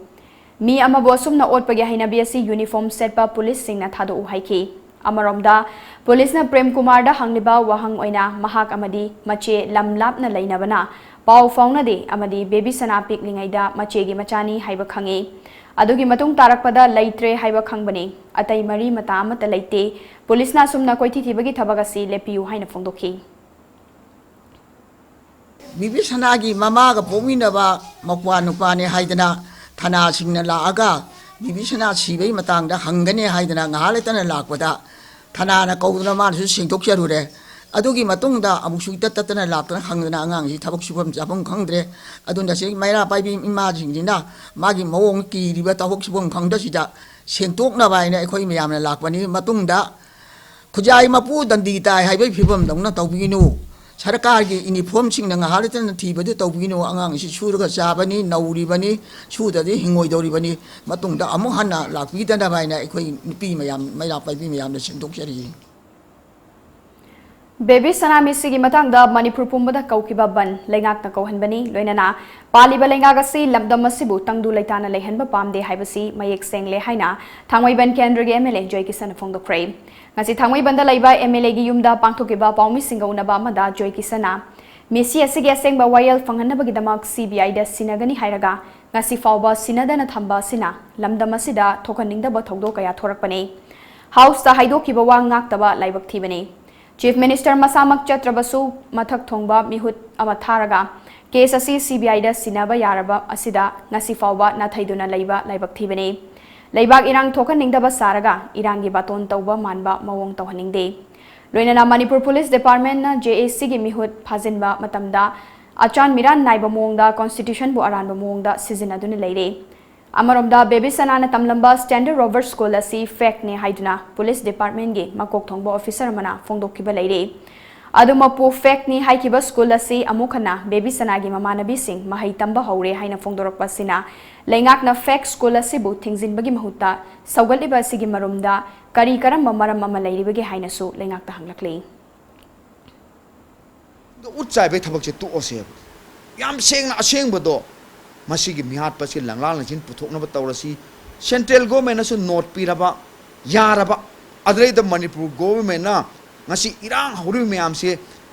ꯃꯤ ꯑꯃꯕꯨ ꯑꯁꯨꯝꯅ ꯑꯣꯠꯄꯒꯤ ꯍꯩꯅꯕꯤ ꯑꯁꯤ ꯌꯨꯅꯤꯐꯣꯔꯝ ꯁꯦꯠꯄ ꯄꯨꯂꯤꯁꯁꯤꯡꯅ ꯊꯥꯗꯣꯛꯎ ꯍꯥꯏꯈꯤ꯫ ꯑꯃꯔꯣꯝꯗ, ꯄꯨꯂꯤꯁꯅ ꯄ꯭ꯔꯦꯝ ꯀꯨꯃꯥꯔꯗ ꯍꯪꯂꯤꯕ ꯋꯥꯍꯪ ꯑꯣꯏꯅ ꯃꯍꯥꯛ ꯑꯃꯗꯤ ꯃꯆꯦ ꯂꯝ ꯂꯥꯞꯅ ꯂꯩꯅꯕꯅ ꯄꯥꯎ ꯐꯥꯎꯅꯗꯦ ꯑꯃꯗꯤ ꯕꯦꯕꯤ ꯁꯅꯥ ꯄꯤꯛꯂꯤꯉꯩꯗ ꯃꯆꯦꯒꯤ ꯃꯆꯥꯅꯤ ꯍꯥꯏꯕ ꯈꯪꯉꯤ꯫ ꯑꯗꯨꯒꯤ ꯃꯇꯨꯡ ꯇꯥꯔꯛꯄꯗ ꯂꯩꯇ꯭ꯔꯦ ꯍꯥꯏꯕ ꯈꯪꯕꯅꯤ꯫ ꯑꯇꯩ ꯃꯔꯤ ꯃꯇꯥ ꯑꯃꯠꯇ ꯂꯩꯇꯦ꯫ ꯄꯨꯂꯤꯁꯅ ꯑꯁꯨꯝꯅ ꯀꯣꯏꯊꯤ ꯊꯤꯕꯒꯤ ꯊꯕꯛ ꯑꯁꯤ ꯂꯦꯞꯄꯤꯌꯨ ꯍꯥꯏꯅ ꯐꯣꯡꯗꯣꯛꯈꯤ꯫ ꯕꯤꯕꯤꯁꯅꯥꯒꯤ ꯃꯃꯥꯒ ꯄꯣꯛꯃꯤꯟꯅꯕ ꯃꯧꯄ꯭ꯋꯥ ꯅꯨꯄꯥꯅꯦ ꯍꯥꯏꯗꯅ ꯊꯅꯥꯁꯤꯡꯅ ꯂꯥꯛꯑꯒ ꯕꯤꯕꯤꯁꯅꯥ ꯁꯤꯕꯒꯤ ꯃꯇꯥꯡꯗ ꯍꯪꯒꯅꯤ ꯍꯥꯏꯗꯅ ꯉꯥꯏꯍꯥꯛ ꯂꯩꯇꯅ ꯂꯥꯛꯄꯗ ꯊꯅꯥꯅ ꯀꯧꯗꯨꯅ ꯃꯥꯅꯁꯨ ꯁꯦꯡꯗꯣꯛꯆꯔꯨꯔꯦ꯫ ꯑꯗꯨꯒꯤ ꯃꯇꯨꯡꯗ ꯑꯃꯨꯛꯁꯨ ꯏꯇꯠ ꯇꯠꯇꯅ ꯂꯥꯛꯇꯅ ꯍꯪꯗꯅ ꯑꯉꯥꯡꯁꯤ ꯊꯕꯛ ꯁꯨꯐꯝ ꯆꯥꯐꯝ ꯈꯪꯗ꯭ꯔꯦ꯫ ꯑꯗꯨꯅ ꯁꯤ ꯃꯩꯔꯥ ꯄꯥꯏꯕꯤ ꯏꯃꯥꯁꯤꯡꯁꯤꯅ ꯃꯥꯒꯤ ꯃꯑꯣꯡ ꯀꯤꯔꯤꯕ ꯊꯕꯛ ꯁꯨꯐꯝ ꯈꯪꯗꯁꯤꯗ ꯁꯦꯡꯗꯣꯛꯅꯕ ꯍꯥꯏꯅ ꯑꯩꯈꯣꯏ ꯃꯌꯥꯝꯅ ꯂꯥꯛꯄꯅꯤ꯫ ꯃꯇꯨꯡꯗ ꯈꯨꯖꯥꯏ ꯃꯄꯨ ꯗꯟꯗꯤ ꯇꯥꯏ ꯍꯥꯏꯕꯒꯤ ꯐꯤꯕꯝꯗꯧꯅ ꯇꯧꯕꯤꯒꯅꯨ꯫ ꯁꯔꯀꯥꯔꯒꯤ ꯌꯨꯅꯤꯐꯣꯔꯝꯁꯤꯡꯅ ꯉꯥꯏꯍꯥꯛ ꯂꯩꯇꯅ ꯊꯤꯕꯗꯨ ꯇꯧꯕꯤꯒꯅꯨ꯫ ꯑꯉꯥꯡꯁꯤ ꯁꯨꯔꯒ ꯆꯥꯕꯅꯤ, ꯅꯧꯔꯤꯕꯅꯤ, ꯁꯨꯗ꯭ꯔꯗꯤ ꯍꯤꯡꯉꯣꯏꯗꯧꯔꯤꯕꯅꯤ꯫ ꯃꯇꯨꯡꯗ ꯑꯃꯨꯛ ꯍꯟꯅ ꯂꯥꯛꯄꯤꯗꯅꯕ ꯍꯥꯏꯅ ꯑꯩꯈꯣꯏ ꯅꯨꯄꯤ ꯃꯌꯥꯝ, ꯃꯩꯔꯥ ꯄꯥꯏꯕꯤ ꯃꯌꯥꯝꯅ ꯁꯦꯡꯗꯣꯛꯆꯔꯤ꯫ ꯕꯦꯕꯤ ꯁꯅꯥ ꯃꯤꯁꯤꯒꯤ ꯃꯇꯥꯡꯗ ꯃꯅꯤꯄꯨꯔ ꯄꯨꯝꯕꯗ ꯀꯧꯈꯤꯕ ꯕꯟ ꯂꯩꯉꯥꯛꯅ ꯀꯧꯍꯟꯕꯅꯤ꯫ ꯂꯣꯏꯅꯅ ꯄꯥꯜꯂꯤꯕ ꯂꯩꯉꯥꯛ ꯑꯁꯤ ꯂꯝꯗꯝ ꯑꯁꯤꯕꯨ ꯇꯪꯗꯨ ꯂꯩꯇꯥꯅ ꯂꯩꯍꯟꯕ ꯄꯥꯝꯗꯦ ꯍꯥꯏꯕꯁꯤ ꯃꯌꯦꯛ ꯁꯦꯡꯂꯦ ꯍꯥꯏꯅ ꯊꯥꯡꯃꯩꯕꯟ ꯀꯦꯟꯗ꯭ꯔꯒꯤ ꯑꯦꯝ ꯑꯦꯜ ꯑꯦ ꯖꯣꯏ ꯀꯤꯁꯟꯅ ꯐꯣꯡꯗꯣꯛꯈ꯭ꯔꯦ꯫ ꯉꯁꯤ ꯊꯥꯡꯃꯩꯕꯟꯗ ꯂꯩꯕ ꯑꯦꯝ ꯑꯦꯜ ꯑꯦꯒꯤ ꯌꯨꯝꯗ ꯄꯥꯡꯊꯣꯛꯈꯤꯕ ꯄꯥꯎꯃꯤꯁꯤꯡꯒ ꯎꯅꯕ ꯑꯃꯗ ꯖꯣꯏ ꯀꯤꯁꯟꯅ ꯃꯤꯁꯤ ꯑꯁꯤꯒꯤ ꯑꯁꯦꯡꯕ ꯋꯥꯌꯦꯜ ꯐꯪꯍꯟꯅꯕꯒꯤꯗꯃꯛ ꯁꯤ ꯕꯤ ꯑꯥꯏꯗ ꯁꯤꯟꯅꯒꯅꯤ ꯍꯥꯏꯔꯒ ꯉꯁꯤ ꯐꯥꯎꯕ ꯁꯤꯟꯅꯗꯅ ꯊꯝꯕ ꯑꯁꯤꯅ ꯂꯝꯗꯝ ꯑꯁꯤꯗ ꯊꯣꯛꯍꯟꯅꯤꯡꯗꯕ ꯊꯧꯗꯣꯛ ꯀꯌꯥ ꯊꯣꯔꯛꯄꯅꯤ꯫ ꯍꯥꯎꯁꯇ ꯍꯥꯏꯗꯣꯛꯈꯤꯕ ꯋꯥ ꯉꯥꯛꯇꯕ ꯂꯥꯏꯕꯛ ꯊꯤꯕꯅꯤ꯫ ꯆꯤꯐ ꯃꯤꯅꯤꯁꯇꯔ ꯃꯁꯥꯃꯛ ꯆꯠꯇ꯭ꯔꯕꯁꯨ ꯃꯊꯛ ꯊꯣꯡꯕ ꯃꯤꯍꯨꯠ ꯑꯃ ꯊꯥꯔꯒ ꯀꯦꯁ ꯑꯁꯤ ꯁꯤ ꯕꯤ ꯑꯥꯏꯗ ꯁꯤꯟꯅꯕ ꯌꯥꯔꯕ ꯑꯁꯤꯗ ꯉꯁꯤ ꯐꯥꯎꯕ ꯅꯥꯊꯩꯗꯨꯅ ꯂꯩꯕ ꯂꯥꯏꯕꯛ ꯊꯤꯕꯅꯤ꯫ ꯂꯩꯕꯥꯛ ꯏꯔꯥꯡ ꯊꯣꯛꯍꯟꯅꯤꯡꯗꯕ ꯁꯥꯔꯒ ꯏꯔꯥꯡꯒꯤ ꯕꯥꯇꯣꯟ ꯇꯧꯕ ꯃꯥꯟꯕ ꯃꯑꯣꯡ ꯇꯧꯍꯟꯅꯤꯡꯗꯦ꯫ ꯂꯣꯏꯅꯅ ꯃꯅꯤꯄꯨꯔ ꯄꯨꯂꯤꯁ ꯗꯤꯄꯥꯔꯠꯃꯦꯟꯠꯅ ꯖꯦ ꯑꯦ ꯁꯤꯒꯤ ꯃꯤꯍꯨꯠ ꯐꯥꯖꯤꯟꯕ ꯃꯇꯝꯗ ꯑꯆꯥꯟ ꯃꯤꯔꯥꯟ ꯅꯥꯏꯕ ꯃꯑꯣꯡꯗ ꯀꯣꯟꯁꯇꯤꯇ꯭ꯌꯨꯁꯟꯕꯨ ꯑꯔꯥꯟꯕ ꯃꯑꯣꯡꯗ ꯁꯤꯖꯤꯟꯅꯗꯨꯅ ꯂꯩꯔꯦ꯫ ꯑꯃꯔꯣꯝꯗ ꯕꯦꯕꯤ ꯁꯅꯥꯅ ꯇꯝꯂꯝꯕ ꯁ꯭ꯇꯦꯟꯗꯔꯗ ꯔꯣꯕꯔꯠ ꯁ꯭ꯀꯨꯜ ꯑꯁꯤ ꯐꯦꯛꯅꯦ ꯍꯥꯏꯗꯨꯅ ꯄꯨꯂꯤꯁ ꯗꯤꯄꯥꯔꯠꯃꯦꯟꯠꯀꯤ ꯃꯀꯣꯛ ꯊꯣꯡꯕ ꯑꯣꯐꯤꯁꯔ ꯑꯃꯅ ꯐꯣꯡꯗꯣꯛꯈꯤꯕ ꯂꯩꯔꯦ꯫ ꯑꯗꯨꯃꯛꯄꯨ ꯐꯦꯛꯅꯤ ꯍꯥꯏꯈꯤꯕ ꯁ꯭ꯀꯨꯜ ꯑꯁꯤ ꯑꯃꯨꯛ ꯍꯟꯅ ꯕꯦꯕꯤ ꯁꯅꯥꯒꯤ ꯃꯃꯥꯟꯅꯕꯤꯁꯤꯡ ꯃꯍꯩ ꯇꯝꯕ ꯍꯧꯔꯦ ꯍꯥꯏꯅ ꯐꯣꯡꯗꯣꯔꯛꯄ ꯑꯁꯤꯅ ꯂꯩꯉꯥꯛꯅ ꯐꯦꯛ ꯁ꯭ꯀꯨꯜ ꯑꯁꯤꯕꯨ ꯊꯤꯡꯖꯤꯟꯕꯒꯤ ꯃꯍꯨꯠꯇ ꯁꯧꯒꯠꯂꯤꯕ ꯑꯁꯤꯒꯤ ꯃꯔꯨꯝꯗ ꯀꯔꯤ ꯀꯔꯝꯕ ꯃꯔꯝ ꯑꯃ ꯂꯩꯔꯤꯕꯒꯦ ꯍꯥꯏꯅꯁꯨ ꯂꯩꯉꯥꯛꯇ ꯍꯪꯂꯛꯂꯤ꯫ ꯎꯠ ꯆꯥꯏꯕꯩ ꯊꯕꯛꯁꯦ ꯇꯣꯛꯑꯁꯦꯕ꯫ ꯌꯥꯝ ꯁꯦꯡꯅ ꯑꯁꯦꯡꯕꯗꯣ ꯃꯁꯤꯒꯤ ꯃꯤꯍꯥꯠꯄꯁꯤ ꯂꯪꯂꯥ ꯂꯪꯁꯤꯟ ꯄꯨꯊꯣꯛꯅꯕ ꯇꯧꯔꯁꯤ꯫ ꯁꯦꯟꯇ꯭ꯔꯦꯜ ꯒꯣꯔꯃꯦꯟꯅꯁꯨ ꯅꯣꯠ ꯄꯤꯔꯕ ꯌꯥꯔꯕ, ꯑꯗꯨꯗꯩꯗ ꯃꯅꯤꯄꯨꯔ ꯒꯣꯔꯃꯦꯟꯅ ꯉꯁꯤ ꯏꯔꯥꯡ ꯍꯧꯔꯤꯕ ꯃꯌꯥꯝꯁꯦ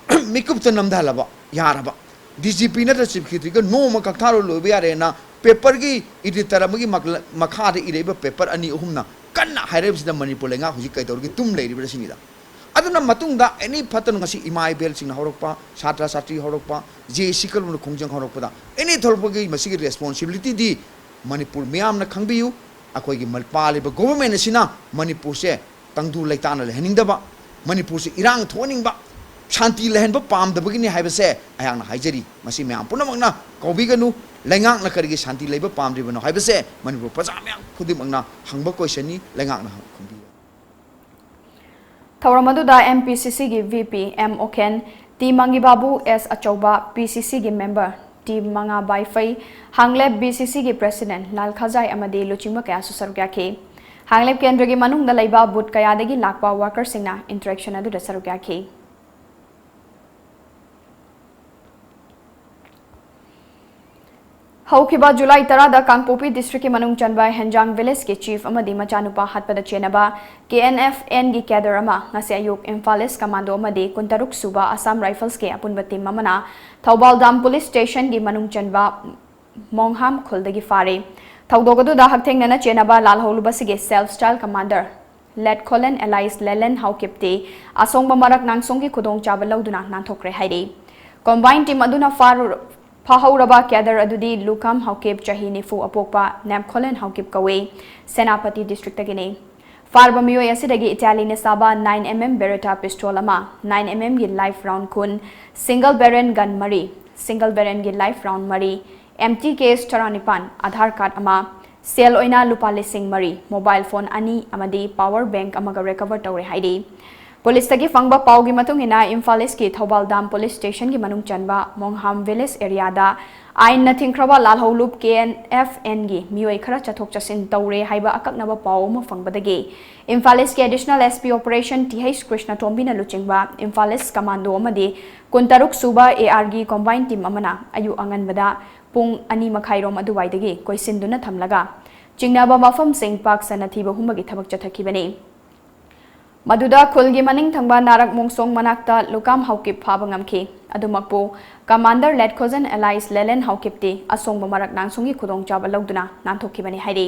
ꯃꯤꯀꯨꯞꯇ ꯅꯝꯊꯍꯜꯂꯕ ꯌꯥꯔꯕ꯫ ꯗꯤ ꯖꯤ ꯄꯤ ꯅꯠꯇ꯭ꯔ ꯆꯤꯐ ꯁꯦꯀ꯭ꯔꯦꯇꯔꯤꯒ ꯅꯣꯡꯃ ꯀꯛꯊꯥꯔꯣ ꯂꯣꯏꯕ ꯌꯥꯔꯦꯅ ꯄꯦꯄꯔꯒꯤ ꯏꯗꯤꯇꯔ ꯑꯃꯒꯤ ꯃꯈꯥꯗ ꯏꯔꯛꯏꯕ ꯄꯦꯄꯔ ꯑꯅꯤ ꯑꯍꯨꯝꯅ ꯀꯟꯅ ꯍꯥꯏꯔꯛꯏꯕꯁꯤꯗ ꯃꯅꯤꯄꯨꯔ ꯂꯩꯉꯥꯛ ꯍꯧꯖꯤꯛ ꯀꯩꯗꯧꯔꯒꯦ, ꯇꯨꯝ ꯂꯩꯔꯤꯕ꯭ꯔꯥ ꯁꯤꯅꯤꯗ꯫ ꯑꯗꯨꯅ ꯃꯇꯨꯡꯗ ꯑꯦꯅꯤ ꯐꯠꯇꯅ ꯉꯁꯤ ꯏꯃꯥ ꯏꯕꯦꯜꯁꯤꯡꯅ ꯍꯧꯔꯛꯄ, ꯁꯥꯇ꯭ꯔ ꯁꯥꯇ꯭ꯔꯤ ꯍꯧꯔꯛꯄ, ꯖꯦ ꯑꯦ ꯁꯤ ꯀꯜꯂꯨꯅ ꯈꯣꯡꯖꯪ ꯍꯧꯔꯛꯄꯗ ꯑꯦꯅꯤ ꯊꯣꯛꯂꯛꯄꯒꯤ ꯃꯁꯤꯒꯤ ꯔꯦꯁꯄꯣꯟꯁꯤꯕꯤꯂꯤꯇꯤꯗꯤ ꯃꯅꯤꯄꯨꯔ ꯃꯤꯌꯥꯝꯅ ꯈꯪꯕꯤꯌꯨ꯫ ꯑꯩꯈꯣꯏꯒꯤ ꯃ-, ꯄꯥꯜꯂꯤꯕ ꯒꯣꯕꯔꯃꯦꯟ ꯑꯁꯤꯅ ꯃꯅꯤꯄꯨꯔꯁꯦ ꯇꯪꯗꯨ ꯂꯩꯇꯥꯅ ꯂꯩꯍꯟꯅꯤꯡꯗꯕ, ꯃꯅꯤꯄꯨꯔꯁꯦ ꯏꯔꯥꯡ ꯊꯣꯛꯍꯟꯅꯤꯡꯕ, ꯁꯥꯟꯇꯤ ꯂꯩꯍꯟꯕ ꯄꯥꯝꯗꯕꯒꯤꯅꯤ ꯍꯥꯏꯕꯁꯦ ꯑꯩꯍꯥꯛꯅ ꯍꯥꯏꯖꯔꯤ꯫ ꯃꯁꯤ ꯃꯌꯥꯝ ꯄꯨꯝꯅꯃꯛꯅ ꯀꯥꯎꯕꯤꯒꯅꯨ꯫ ꯂꯩꯉꯥꯛꯅ ꯀꯔꯤꯒꯤ ꯁꯥꯟꯇꯤ ꯂꯩꯕ ꯄꯥꯝꯗ꯭ꯔꯤꯕꯅꯣ ꯍꯥꯏꯕꯁꯦ ꯃꯅꯤꯄꯨꯔ ꯄ꯭ꯔꯖꯥ ꯃꯌꯥꯝ ꯈꯨꯗꯤꯡꯃꯛꯅ ꯍꯪꯕ ꯀꯣꯏꯁꯟꯅꯤ, ꯂꯩꯉꯥꯛꯅ ꯈꯨꯝꯕꯤꯌꯨ꯫ ꯊꯧꯔꯝ ꯑꯗꯨꯗ ꯑꯦꯝ ꯄꯤ ꯁꯤ ꯁꯤꯒꯤ ꯚꯤ ꯄꯤ ꯑꯦꯝ ꯑꯣꯈꯦꯟ, ꯇꯤ ꯃꯪꯒꯤꯕꯥꯕꯨ ꯑꯦꯁ ꯑꯆꯧꯕ, ꯄꯤ ꯁꯤ ꯁꯤꯒꯤ ꯃꯦꯝꯕꯔ ꯇꯤ ꯃꯉꯥ ꯕꯥꯏꯐꯩ, ꯍꯥꯡꯂꯦꯞ ꯕꯤ ꯁꯤ ꯁꯤꯒꯤ ꯄ꯭ꯔꯦꯁꯤꯗꯦꯟꯠ ꯂꯥꯜ ꯈꯖꯥꯏ ꯑꯃꯗꯤ ꯂꯨꯆꯤꯡꯕ ꯀꯌꯥꯁꯨ ꯁꯔꯨꯛ ꯌꯥꯈꯤ꯫ ꯍꯥꯡꯂꯦꯞ ꯀꯦꯟꯗ꯭ꯔꯒꯤ ꯃꯅꯨꯡꯗ ꯂꯩꯕ ꯕꯨꯊ ꯀꯌꯥꯗꯒꯤ ꯂꯥꯛꯄ ꯋꯥꯔꯀꯔꯁꯤꯡꯅ ꯏꯟꯇꯔꯦꯛꯁꯟ ꯑꯗꯨꯗ ꯁꯔꯨꯛ ꯌꯥꯈꯤ꯫ ꯍꯧꯈꯤꯕ ꯖꯨꯂꯥꯏ ꯇꯔꯥꯗ ꯀꯥꯡꯄꯣꯛꯄꯤ ꯗꯤꯁꯇ꯭ꯔꯤꯛꯀꯤ ꯃꯅꯨꯡ ꯆꯟꯕ ꯍꯦꯟꯖꯥꯡ ꯚꯤꯂꯦꯖꯀꯤ ꯆꯤꯐ ꯑꯃꯗꯤ ꯃꯆꯥꯅꯨꯄꯥ ꯍꯥꯠꯄꯗ ꯆꯦꯟꯅꯕ ꯀꯦ ꯑꯦꯟ ꯑꯦꯐ ꯑꯦꯟꯒꯤ ꯀꯦꯗꯔ ꯑꯃ ꯉꯁꯤ ꯑꯌꯨꯛ ꯏꯝꯐꯥꯜ ꯏꯁ ꯀꯃꯥꯟꯗꯣ ꯑꯃꯗꯤ ꯀꯨꯟꯇꯔꯨꯛ ꯁꯨꯕ ꯑꯁꯥꯝ ꯔꯥꯏꯐꯜꯁꯀꯤ ꯑꯄꯨꯟꯕ ꯇꯤꯝ ꯑꯃꯅ ꯊꯧꯕꯥꯜ ꯗꯥꯝ ꯄꯨꯂꯤꯁ ꯁ꯭ꯇꯦꯁꯟꯒꯤ ꯃꯅꯨꯡ ꯆꯟꯕ ꯃꯣꯡꯍꯥꯝ ꯈꯨꯜꯗꯒꯤ ꯐꯥꯔꯦ꯫ ꯊꯧꯗꯣꯛ ꯑꯗꯨꯗ ꯍꯛꯊꯦꯡꯅꯅ ꯆꯦꯟꯅꯕ ꯂꯥꯜꯍꯧꯂꯨꯕꯁꯤꯒꯤ self style commander late colonel alias Lelen ꯍꯥꯎꯀꯤꯞꯇꯤ ꯑꯁꯣꯡꯕ ꯃꯔꯛ ꯅꯥꯡꯁꯣꯡꯒꯤ ꯈꯨꯗꯣꯡꯆꯥꯕ ꯂꯧꯗꯨꯅ ꯅꯥꯟꯊꯣꯛꯈ꯭ꯔꯦ ꯍꯥꯏꯔꯤ꯫ ꯀꯣꯝꯕꯥꯏꯟ ꯇꯤꯝ ꯑꯗꯨꯅ ꯐꯥꯔꯨ-, ꯐꯥꯍꯧꯔꯕ ꯀꯦꯗꯔ ꯑꯗꯨꯗꯤ ꯂꯨꯈꯝ ꯍꯥꯎꯀꯤꯞ, ꯆꯍꯤ ꯅꯤꯐꯨ ꯑꯄꯣꯛꯄ ꯅꯦꯞ ꯀꯣꯂꯟ ꯍꯥꯎꯀꯤꯞ ꯀꯧꯏ, ꯁꯦꯅꯥꯄꯇꯤ ꯗꯤꯁꯇ꯭ꯔꯤꯛꯇꯒꯤꯅꯤ꯫ ꯐꯥꯔꯕ ꯃꯤꯑꯣꯏ ꯑꯁꯤꯗꯒꯤ ꯏꯇꯥꯂꯤꯅ ꯁꯥꯕ nine M M Beretta pistol ꯑꯃ, ꯅꯥꯏꯟ ꯑꯦꯝ ꯑꯦꯝꯒꯤ ꯂꯥꯏꯐ ꯔꯥꯎꯟ ꯀꯨꯟ, ꯁꯤꯡꯒꯜ ꯕꯦꯔꯦꯜ ꯒꯟ ꯃꯔꯤ, ꯁꯤꯡꯒꯜ ꯕꯦꯔꯦꯜꯒꯤ ꯂꯥꯏꯐ ꯔꯥꯎꯟ ꯃꯔꯤ, ꯑꯦꯝ ꯇꯤ ꯀꯦꯁ ꯇꯔꯥꯅꯤꯄꯥꯟ, ꯑꯥꯙꯥꯔ ꯀꯥꯔꯗ ꯑꯃ, ꯁꯦꯜ ꯑꯣꯏꯅ ꯂꯨꯄꯥ ꯂꯤꯁꯤꯡ ꯃꯔꯤ, ꯃꯣꯕꯥꯏꯜ ꯐꯣꯟ ꯑꯅꯤ ꯑꯃꯗꯤ ꯄꯥꯋꯔ ꯕꯦꯡꯛ ꯑꯃꯒ ꯔꯤꯀꯚꯔ ꯇꯧꯔꯦ ꯍꯥꯏꯔꯤ꯫ ꯄꯨꯂꯤꯁꯇꯒꯤ ꯐꯪꯕ ꯄꯥꯎꯒꯤ ꯃꯇꯨꯡ ꯏꯟꯅ, ꯏꯝꯐꯥꯜ ꯏꯁꯀꯤ ꯊꯧꯕꯥꯜ ꯗꯥꯝ ꯄꯨꯂꯤꯁ ꯁ꯭ꯇꯦꯁꯟꯒꯤ ꯃꯅꯨꯡ ꯆꯟꯕ ꯃꯣꯡꯍꯥꯝ ꯚꯤꯂꯦꯖ ꯑꯦꯔꯤꯌꯥꯗ ꯑꯥꯏꯟꯅ ꯊꯤꯡꯈ꯭ꯔꯕ ꯂꯥꯜꯍꯧꯂꯨꯞ ꯀꯦ ꯑꯦꯟ ꯑꯦꯐ ꯑꯦꯟꯒꯤ ꯃꯤꯑꯣꯏ ꯈꯔ ꯆꯠꯊꯣꯛ ꯆꯠꯁꯤꯟ ꯇꯧꯔꯦ ꯍꯥꯏꯕ ꯑꯀꯛꯅꯕ ꯄꯥꯎ ꯑꯃ ꯐꯪꯕꯗꯒꯤ ꯏꯝꯐꯥꯜ ꯏꯁꯀꯤ additional S P operation T H ꯀ꯭ꯔꯤꯁꯅꯇꯣꯝꯕꯤꯅ ꯂꯨꯆꯤꯡꯕ ꯏꯝꯐꯥꯜ ꯏꯁ ꯀꯃꯥꯟꯗꯣ ꯑꯃꯗꯤ ꯀꯨꯟꯇꯔꯨꯛ ꯁꯨꯕ ꯑꯦ ꯑꯥꯔꯒꯤ ꯀꯣꯝꯕꯥꯏꯟ ꯇꯤꯝ ꯑꯃꯅ ꯑꯌꯨꯛ ꯑꯉꯟꯕꯗ ꯄꯨꯡ ꯑꯅꯤ ꯃꯈꯥꯏꯔꯣꯝ ꯑꯗꯨꯋꯥꯏꯗꯒꯤ ꯀꯣꯏꯁꯤꯟꯗꯨꯅ ꯊꯝꯂꯒ ꯆꯤꯡꯅꯕ ꯃꯐꯝꯁꯤꯡ ꯄꯥꯛ ꯁꯟꯅ ꯊꯤꯕ ꯍꯨꯝꯕꯒꯤ ꯊꯕꯛ ꯆꯠꯊꯈꯤꯕꯅꯤ꯫ ꯃꯗꯨꯗ ꯈꯨꯜꯒꯤ ꯃꯅꯤꯡ ꯊꯪꯕ ꯅꯥꯔꯛ ꯃꯣꯡꯁꯣꯡ ꯃꯅꯥꯛꯇ ꯂꯨꯀꯥꯝ ꯍꯥꯎꯀꯤꯞ ꯐꯥꯕ ꯉꯝꯈꯤ꯫ ꯑꯗꯨꯃꯛꯄꯨ ꯀꯃꯥꯟꯗꯔ ꯂꯦꯠ ꯈꯣꯖꯟ ꯑꯦꯂꯥꯏꯁ ꯂꯦꯂꯦꯟ ꯍꯥꯎꯀꯤꯞꯇꯤ ꯑꯁꯣꯡꯕ ꯃꯔꯛ ꯅꯥꯟꯁꯨꯡꯒꯤ ꯈꯨꯗꯣꯡꯆꯥꯕ ꯂꯧꯗꯨꯅ ꯅꯥꯟꯊꯣꯛꯈꯤꯕꯅꯤ ꯍꯥꯏꯔꯤ꯫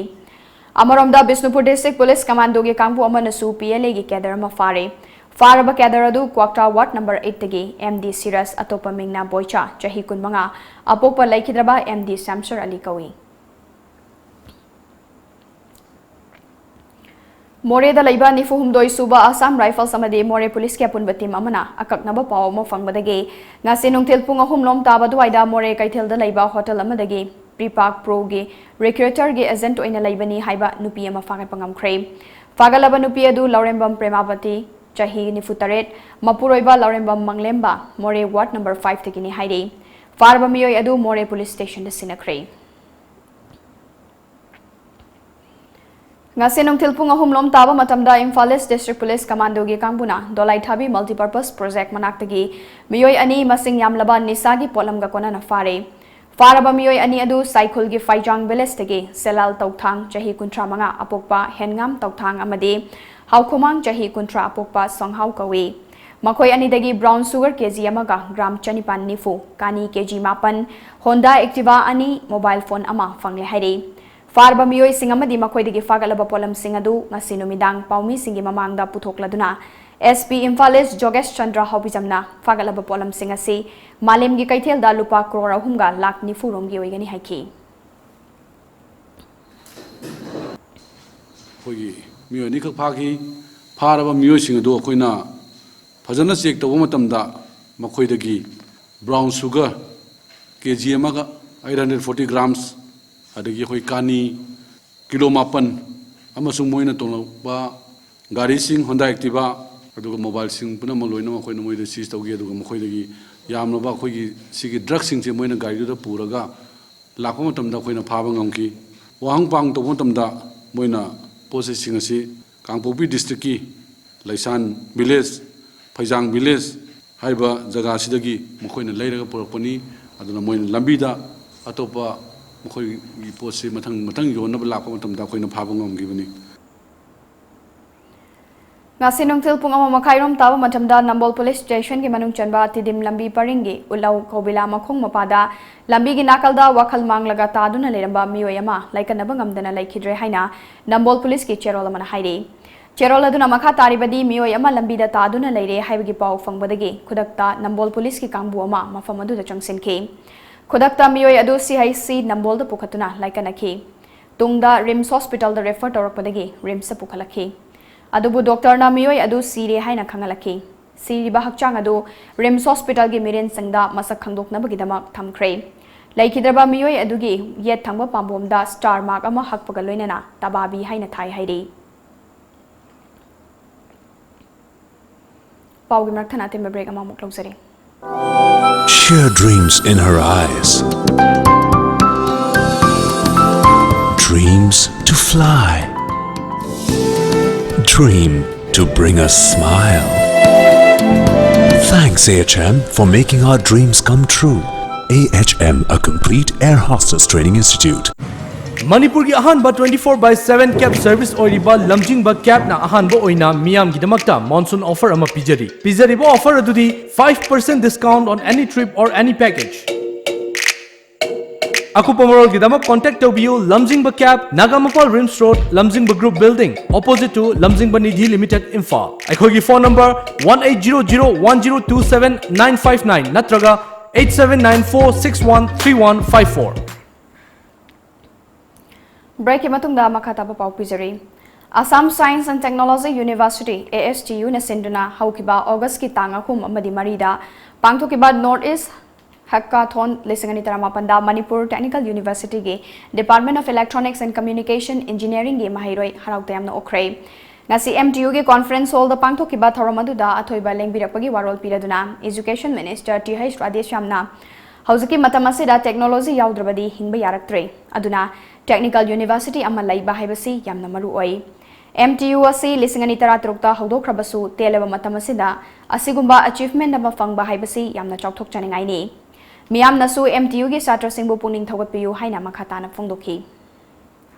ꯑꯃꯔꯣꯝꯗ, ꯕꯤꯁꯅꯨꯄꯨꯔ ꯗꯤꯁꯇ꯭ꯔꯤꯛ ꯄꯨꯂꯤꯁ ꯀꯃꯥꯟꯗꯣꯒꯤ ꯀꯥꯡꯕꯨ ꯑꯃꯅꯁꯨ ꯄꯤ ꯑꯦꯜ ꯑꯦꯒꯤ ꯀꯦꯗꯔ ꯑꯃ ꯐꯥꯔꯦ꯫ ꯐꯥꯔꯕ ꯀꯦꯗꯔ ꯑꯗꯨ ꯀ꯭ꯋꯥꯛꯇꯥ ꯋꯥꯔꯗ ꯅꯝꯕꯔ ꯑꯩꯠꯇꯒꯤ ꯑꯦꯝ ꯗꯤ ꯁꯤꯔꯁ, ꯑꯇꯣꯞꯄ ꯃꯤꯡꯅ ꯕꯣꯏꯆꯥ, ꯆꯍꯤ ꯀꯨꯟꯃꯉꯥ, ꯑꯄꯣꯛꯄ ꯂꯩꯈꯤꯗ꯭ꯔꯕ ꯑꯦꯝ ꯗꯤ ꯁꯦꯝꯁꯔ ꯑꯂꯤ ꯀꯧꯏ꯫ ꯃꯣꯔꯦꯗ ꯂꯩꯕ ꯅꯤꯐꯨ ꯍꯨꯝꯗꯣꯏ ꯁꯨꯕ ꯑꯁꯥꯝ ꯔꯥꯏꯐꯜꯁ ꯑꯃꯗꯤ ꯃꯣꯔꯦ ꯄꯨꯂꯤꯁꯀꯤ ꯑꯄꯨꯟꯕ ꯇꯤꯝ ꯑꯃꯅ ꯑꯀꯛꯅꯕ ꯄꯥꯎ ꯑꯃ ꯐꯪꯕꯗꯒꯤ ꯉꯁꯤ ꯅꯨꯡꯊꯤꯜ ꯄꯨꯡ ꯑꯍꯨꯝ ꯂꯣꯝ ꯇꯥꯕ ꯑꯗꯨꯋꯥꯏꯗ ꯃꯣꯔꯦ ꯀꯩꯊꯦꯜꯗ ꯂꯩꯕ ꯍꯣꯇꯦꯜ ꯑꯃꯗꯒꯤ ꯄ꯭ꯔꯤꯄꯥꯛ ꯄ꯭ꯔꯣꯒꯤ ꯔꯤꯀ꯭ꯔꯨꯇꯔꯒꯤ ꯑꯦꯖꯦꯟꯠ ꯑꯣꯏꯅ ꯂꯩꯕꯅꯤ ꯍꯥꯏꯕ ꯅꯨꯄꯤ ꯑꯃ ꯐꯥꯒꯠꯄ ꯉꯝꯈ꯭ꯔꯦ꯫ ꯐꯥꯒꯠꯂꯕ ꯅꯨꯄꯤ ꯑꯗꯨ ꯂꯧꯔꯦꯝꯕꯝ ꯄ꯭ꯔꯦꯃꯥꯕꯇꯤ, ꯆꯍꯤ ꯅꯤꯐꯨ ꯇꯔꯦꯠ, ꯃꯄꯨꯔꯣꯏꯕ ꯂꯧꯔꯦꯝꯕꯝ ꯃꯪꯂꯦꯝꯕ, ꯃꯣꯔꯦ ꯋꯥꯔꯗ ꯅꯝꯕꯔ ꯐꯥꯏꯚꯇꯒꯤꯅꯤ ꯍꯥꯏꯔꯤ꯫ ꯐꯥꯔꯕ ꯃꯤꯑꯣꯏ ꯑꯗꯨ ꯃꯣꯔꯦ ꯄꯨꯂꯤꯁ ꯁ꯭ꯇꯦꯁꯟꯗ ꯁꯤꯟꯅꯈ꯭ꯔꯦ꯫ ꯉꯁꯤ ꯅꯨꯡꯊꯤꯜ ꯄꯨꯡ ꯑꯍꯨꯝ ꯂꯣꯝ ꯇꯥꯕ ꯃꯇꯝꯗ ꯏꯝꯐꯥꯜ ꯏꯁ ꯗꯤꯁꯇ꯭ꯔꯤꯛ ꯄꯨꯂꯤꯁ ꯀꯃꯥꯟꯗꯣꯒꯤ ꯀꯥꯡꯕꯨꯅ ꯗꯣꯂꯥꯏꯊꯥꯕꯤ ꯃꯜꯇꯤꯄꯔꯄꯁ ꯄ꯭ꯔꯣꯖꯦꯛ ꯃꯅꯥꯛꯇꯒꯤ ꯃꯤꯑꯣꯏ ꯑꯅꯤ ꯃꯁꯤꯡ ꯌꯥꯝꯂꯕ ꯅꯤꯁꯥꯒꯤ ꯄꯣꯠꯂꯝꯒ ꯀꯣꯟꯅꯅ ꯐꯥꯔꯦ꯫ ꯐꯥꯔꯕ ꯃꯤꯑꯣꯏ ꯑꯅꯤ ꯑꯗꯨ ꯁꯥꯏꯈꯨꯜꯒꯤ ꯐꯥꯏꯖꯥꯡ ꯚꯤꯂꯦꯖꯇꯒꯤ ꯁꯦꯂꯥꯜ ꯇꯧꯊꯥꯡ, ꯆꯍꯤ ꯀꯨꯟꯊ꯭ꯔꯥ ꯃꯉꯥ, ꯑꯄꯣꯛꯄ ꯍꯦꯟꯉꯥꯝ ꯇꯧꯊꯥꯡ ꯑꯃꯗꯤ ꯍꯥꯎꯈꯨꯃꯥꯡ, ꯆꯍꯤ ꯀꯨꯟꯊ꯭ꯔꯥ, ꯑꯄꯣꯛꯄ ꯁꯣꯡꯍꯥꯎ ꯀꯧꯏ꯫ ꯃꯈꯣꯏ ꯑꯅꯤꯗꯒꯤ ꯕ꯭ꯔꯥꯎꯟ ꯁꯨꯒꯔ ꯀꯦꯖꯤ ꯑꯃꯒ ꯒ꯭ꯔꯥꯝ ꯆꯅꯤꯄꯥꯟ ꯅꯤꯐꯨ, ꯀꯥꯅꯤ ꯀꯦꯖꯤ ꯃꯥꯄꯟ, ꯍꯣꯟꯗꯥ ꯑꯦꯛꯇꯤꯚꯥ ꯑꯅꯤ, ꯃꯣꯕꯥꯏꯜ ꯐꯣꯟ ꯑꯃ ꯐꯪꯂꯦ ꯍꯥꯏꯔꯤ꯫ ꯐꯥꯔꯕ ꯃꯤꯑꯣꯏꯁꯤꯡ ꯑꯃꯗꯤ ꯃꯈꯣꯏꯗꯒꯤ ꯐꯥꯒꯠꯂꯕ ꯄꯣꯠꯂꯝꯁꯤꯡ ꯑꯗꯨ ꯉꯁꯤ ꯅꯨꯃꯤꯗꯥꯡ ꯄꯥꯎꯃꯤꯁꯤꯡꯒꯤ ꯃꯃꯥꯡꯗ ꯄꯨꯊꯣꯛꯂꯗꯨꯅ ꯑꯦꯁ ꯄꯤ ꯏꯝꯐꯥꯜ ꯏꯁ ꯖꯣꯒꯦꯁ ꯆꯟꯗ꯭ꯔ ꯍꯥꯎꯕꯤꯖꯝꯅ ꯐꯥꯒꯠꯂꯕ ꯄꯣꯠꯂꯝꯁꯤꯡ ꯑꯁꯤ ꯃꯥꯂꯦꯝꯒꯤ ꯀꯩꯊꯦꯜꯗ ꯂꯨꯄꯥ ꯀ꯭ꯔꯣꯔ ꯑꯍꯨꯝꯒ ꯂꯥꯈ ꯅꯤꯐꯨ ꯔꯣꯝꯒꯤ ꯑꯣꯏꯒꯅꯤ ꯍꯥꯏꯈꯤ꯫ ꯑꯩꯈꯣꯏꯒꯤ ꯃꯤꯑꯣꯏ ꯑꯅꯤꯈꯛ ꯐꯥꯈꯤ꯫ ꯐꯥꯔꯕ ꯃꯤꯑꯣꯏꯁꯤꯡ ꯑꯗꯨ ꯑꯩꯈꯣꯏꯅ ꯐꯖꯅ ꯆꯦꯛ ꯇꯧꯕ ꯃꯇꯝꯗ ꯃꯈꯣꯏꯗꯒꯤ ꯕ꯭ꯔꯥꯎꯟ ꯁꯨꯒꯔ ꯀꯦ ꯖꯤ ꯑꯃꯒ ꯑꯩꯠ ꯍꯟꯗ꯭ꯔꯦꯠ ꯐꯣꯔꯇꯤ ꯒ꯭ꯔꯥꯝꯁ, ꯑꯗꯒꯤ ꯑꯩꯈꯣꯏ ꯀꯥꯅꯤ ꯀꯤꯂꯣ ꯃꯥꯄꯟ ꯑꯃꯁꯨꯡ ꯃꯣꯏꯅ ꯇꯣꯡꯂꯛꯄ ꯒꯥꯔꯤꯁꯤꯡ ꯍꯣꯟꯗꯥ ꯑꯦꯛꯇꯤꯚꯥ ꯑꯗꯨꯒ ꯃꯣꯕꯥꯏꯜꯁꯤꯡ ꯄꯨꯝꯅꯃꯛ ꯂꯣꯏꯅꯃꯛ ꯑꯩꯈꯣꯏꯅ ꯃꯣꯏꯗ ꯁꯤꯖ ꯇꯧꯈꯤ꯫ ꯑꯗꯨꯒ ꯃꯈꯣꯏꯗꯒꯤ ꯌꯥꯝꯂꯕ ꯑꯩꯈꯣꯏꯒꯤ ꯁꯤꯒꯤ ꯗ꯭ꯔꯒꯁꯤꯡꯁꯦ ꯃꯣꯏꯅ ꯒꯥꯔꯤꯗꯨꯗ ꯄꯨꯔꯒ ꯂꯥꯛꯄ ꯃꯇꯝꯗ ꯑꯩꯈꯣꯏꯅ ꯐꯥꯕ ꯉꯝꯈꯤ꯫ ꯋꯥꯍꯪ ꯄꯥꯎꯍꯪ ꯇꯧꯕ ꯃꯇꯝꯗ ꯃꯣꯏꯅ ꯄꯣꯠ ꯆꯩꯁꯤꯡ ꯑꯁꯤ ꯀꯥꯡꯄꯣꯛꯄꯤ ꯗꯤꯁꯇ꯭ꯔꯤꯛꯀꯤ ꯂꯩꯁꯥꯟ ꯚꯤꯂꯦꯖ, ꯐꯩꯖꯥꯡ ꯚꯤꯂꯦꯖ ꯍꯥꯏꯔꯤꯕ ꯖꯒꯥ ꯑꯁꯤꯗꯒꯤ ꯃꯈꯣꯏꯅ ꯂꯩꯔꯒ ꯄꯨꯔꯛꯄꯅꯤ꯫ ꯑꯗꯨꯅ ꯃꯣꯏꯅ ꯂꯝꯕꯤꯗ ꯑꯇꯣꯞꯄ ꯃꯈꯣꯏꯒꯤ ꯄꯣꯠꯁꯤ ꯃꯊꯪ ꯃꯊꯪ ꯌꯣꯟꯅꯕ ꯂꯥꯛꯄ ꯃꯇꯝꯗ ꯑꯩꯈꯣꯏꯅ ꯐꯥꯕ ꯉꯝꯈꯤꯕꯅꯤ꯫ ꯉꯁꯤ ꯅꯨꯡꯊꯤꯜ ꯄꯨꯡ ꯑꯃ ꯃꯈꯥꯏꯔꯣꯝ ꯇꯥꯕ ꯃꯇꯝꯗ ꯅꯝꯕꯣꯜ ꯄꯨꯂꯤꯁ ꯁ꯭ꯇꯦꯁꯟꯒꯤ ꯃꯅꯨꯡ ꯆꯟꯕ ꯇꯤꯗꯤꯝ ꯂꯝꯕꯤ ꯄꯔꯤꯡꯒꯤ ꯎꯂꯧ ꯀꯧꯕꯤꯂꯥ ꯃꯈꯣꯡ ꯃꯄꯥꯗ ꯂꯝꯕꯤꯒꯤ ꯅꯥꯀꯜꯗ ꯋꯥꯈꯜ ꯃꯥꯡꯂꯒ ꯇꯥꯗꯨꯅ ꯂꯩꯔꯝꯕ ꯃꯤꯑꯣꯏ ꯑꯃ ꯂꯥꯏꯀꯠꯅꯕ ꯉꯝꯗꯅ ꯂꯩꯈꯤꯗ꯭ꯔꯦ ꯍꯥꯏꯅ ꯅꯝꯕꯣꯜ ꯄꯨꯂꯤꯁꯀꯤ ꯆꯦꯔꯣꯜ ꯑꯃꯅ ꯍꯥꯏꯔꯤ꯫ ꯆꯦꯔꯣꯜ ꯑꯗꯨꯅ ꯃꯈꯥ ꯇꯥꯔꯤꯕꯗꯤ, ꯃꯤꯑꯣꯏ ꯑꯃ ꯂꯝꯕꯤꯗ ꯇꯥꯗꯨꯅ ꯂꯩꯔꯦ ꯍꯥꯏꯕꯒꯤ ꯄꯥꯎ ꯐꯪꯕꯗꯒꯤ ꯈꯨꯗꯛꯇ ꯅꯝꯕꯣꯜ ꯄꯨꯂꯤꯁꯀꯤ ꯀꯥꯡꯕꯨ ꯑꯃ ꯃꯐꯝ ꯑꯗꯨꯗ ꯆꯪꯁꯤꯟꯈꯤ꯫ ꯈꯨꯗꯛꯇ ꯃꯤꯑꯣꯏ ꯑꯗꯨ ꯁꯤ ꯑꯩꯆ ꯁꯤ ꯅꯝꯕꯣꯜꯗ ꯄꯨꯈꯠꯇꯨꯅ ꯂꯥꯏꯀꯠꯅꯈꯤ꯫ ꯇꯨꯡꯗ ꯔꯤꯝꯁ ꯍꯣꯁꯄꯤꯇꯥꯜꯗ ꯔꯦꯐꯔ ꯇꯧꯔꯛꯄꯗꯒꯤ ꯔꯤꯝꯁꯇ ꯄꯨꯈꯠꯂꯛꯈꯤ꯫ ꯑꯗꯨꯕꯨ ꯗꯣꯛꯇꯔꯅ ꯃꯤꯑꯣꯏ ꯑꯗꯨ ꯁꯤꯔꯦ ꯍꯥꯏꯅ ꯈꯪꯍꯜꯂꯛꯈꯤ꯫ ꯁꯤꯔꯤꯕ ꯍꯛꯆꯥꯡ ꯑꯗꯨ ꯔꯤꯝꯁ ꯍꯣꯁꯄꯤꯇꯥꯜꯒꯤ ꯃꯤꯔꯦꯟꯁꯤꯡꯗ ꯃꯁꯛ ꯈꯪꯗꯣꯛꯅꯕꯒꯤꯗꯃꯛ ꯊꯝꯈ꯭ꯔꯦ꯫ ꯂꯩꯈꯤꯗ꯭ꯔꯕ ꯃꯤꯑꯣꯏ ꯑꯗꯨꯒꯤ ꯌꯦꯠ ꯊꯪꯕ ꯄꯥꯝꯕꯣꯝꯗ ꯁ꯭ꯇꯥꯔ ꯃꯥꯔꯛ ꯑꯃ ꯍꯛꯄꯒ ꯂꯣꯏꯅꯅ ꯇꯕꯥꯕꯤ ꯍꯥꯏꯅ ꯊꯥꯏ ꯍꯥꯏꯔꯤ꯫ ꯄꯥꯎꯒꯤ ꯃꯔꯛ ꯊꯠꯅ ꯑꯇꯦꯟꯕ ꯕ꯭ꯔꯦꯛ ꯑꯃꯃꯨꯛ ꯂꯧꯖꯔꯤ꯫ Share dreams in her eyes. Dreams to fly. Dream to bring a smile. Thanks, A H M, for making our dreams come true. A H M, a complete air hostess training institute. ꯃꯅꯤꯄꯨꯔꯒꯤ ꯑꯍꯥꯟꯕ twenty four by seven cab service ꯑꯣꯏꯔꯤꯕ ꯂꯝꯖꯤꯡꯕ cabꯅ ꯑꯍꯥꯟꯕ ꯑꯣꯏꯅ ꯃꯤꯌꯥꯝꯒꯤꯗꯃꯛꯇ monsoon offer ꯑꯃ ꯄꯤꯖꯔꯤ꯫ ꯄꯤꯖꯔꯤꯕ offer ꯑꯗꯨꯗꯤ five percent discount on any trip or any package. ꯑꯀꯨꯞꯄ ꯃꯔꯣꯜꯒꯤꯗꯃꯛ contact ꯇꯧꯕꯤꯌꯨ ꯂꯝꯖꯤꯡꯕ cab, ꯅꯥꯒꯥꯃꯄꯥꯜ ꯔꯤꯝꯁ ꯔꯣꯗ, ꯂꯝꯖꯤꯡꯕ group building, opposite to ꯂꯝꯖꯤꯡꯕ ꯅꯤꯙꯤ ꯂꯤꯃꯤꯇꯦꯗ, ꯏꯝꯐꯥꯜ꯫ ꯑꯩꯈꯣꯏꯒꯤ phone number one eight zero zero one zero two seven nine five nine ꯅꯠꯇ꯭ꯔꯒ eight seven nine four six one three one five four꯫ ꯕ꯭ꯔꯦꯛꯀꯤ ꯃꯇꯨꯡꯗ ꯃꯈꯥ ꯇꯥꯕ ꯄꯥꯎ ꯄꯤꯖꯔꯤ꯫ Assam Science and Technology University, A S T U ꯅ ꯁꯤꯟꯗꯨꯅ ꯍꯧꯈꯤꯕ ꯑꯣꯒꯁꯀꯤ ꯇꯥꯡ ꯑꯍꯨꯝ ꯑꯃꯗꯤ ꯃꯔꯤꯗ ꯄꯥꯡꯊꯣꯛꯈꯤꯕ North East Hackathon ꯂꯤꯁꯤꯡ ꯑꯅꯤ ꯇꯔꯥꯃꯥꯄꯟꯗ Manipur Technical Universityꯒꯤ Department of Electronics and Communication Engineeringꯒꯤ ꯃꯍꯩꯔꯣꯏ ꯍꯔꯥꯎ ꯇꯌꯥꯝꯅ ꯑꯣꯛꯈ꯭ꯔꯦ꯫ ꯉꯁꯤ M T Uꯒꯤ conference hallꯗ ꯄꯥꯡꯊꯣꯛꯈꯤꯕ ꯊꯧꯔꯝ ꯑꯗꯨꯗ ꯑꯊꯣꯏꯕ ꯂꯦꯡꯕꯤꯔꯛꯄꯒꯤ ꯋꯥꯔꯣꯜ ꯄꯤꯔꯗꯨꯅ Education Minister Th Radheshyamꯅ ꯍꯧꯖꯤꯛꯀꯤ ꯃꯇꯝ ꯑꯁꯤꯗ technology ꯌꯥꯎꯗ꯭ꯔꯕꯗꯤ ꯍꯤꯡꯕ ꯌꯥꯔꯛꯇ꯭ꯔꯦ꯫ ꯑꯗꯨꯅ technical university ꯑꯃ ꯂꯩꯕ ꯍꯥꯏꯕꯁꯤ ꯌꯥꯝꯅ ꯃꯔꯨ ꯑꯣꯏ꯫ M T U ꯑꯁꯤ ꯂꯤꯁꯤꯡ ꯑꯅꯤ ꯇꯔꯥꯇꯔꯨꯛꯇ ꯍꯧꯗꯣꯛꯈ꯭ꯔꯕꯁꯨ ꯇꯦꯜꯂꯕ ꯃꯇꯝ ꯑꯁꯤꯗ ꯑꯁꯤꯒꯨꯝꯕ achievement ꯑꯃ ꯐꯪꯕ ꯍꯥꯏꯕꯁꯤ ꯌꯥꯝꯅ ꯆꯥꯎꯊꯣꯛꯆꯅꯤꯡꯉꯥꯏꯅꯤ꯫ ꯃꯤꯌꯥꯝꯅꯁꯨ M T Uꯒꯤ ꯁꯥꯇ꯭ꯔꯁꯤꯡꯕꯨ ꯄꯨꯛꯅꯤꯡ ꯊꯧꯒꯠꯄꯤꯌꯨ ꯍꯥꯏꯅ ꯃꯈꯥ ꯇꯥꯅ ꯐꯣꯡꯗꯣꯛꯈꯤ꯫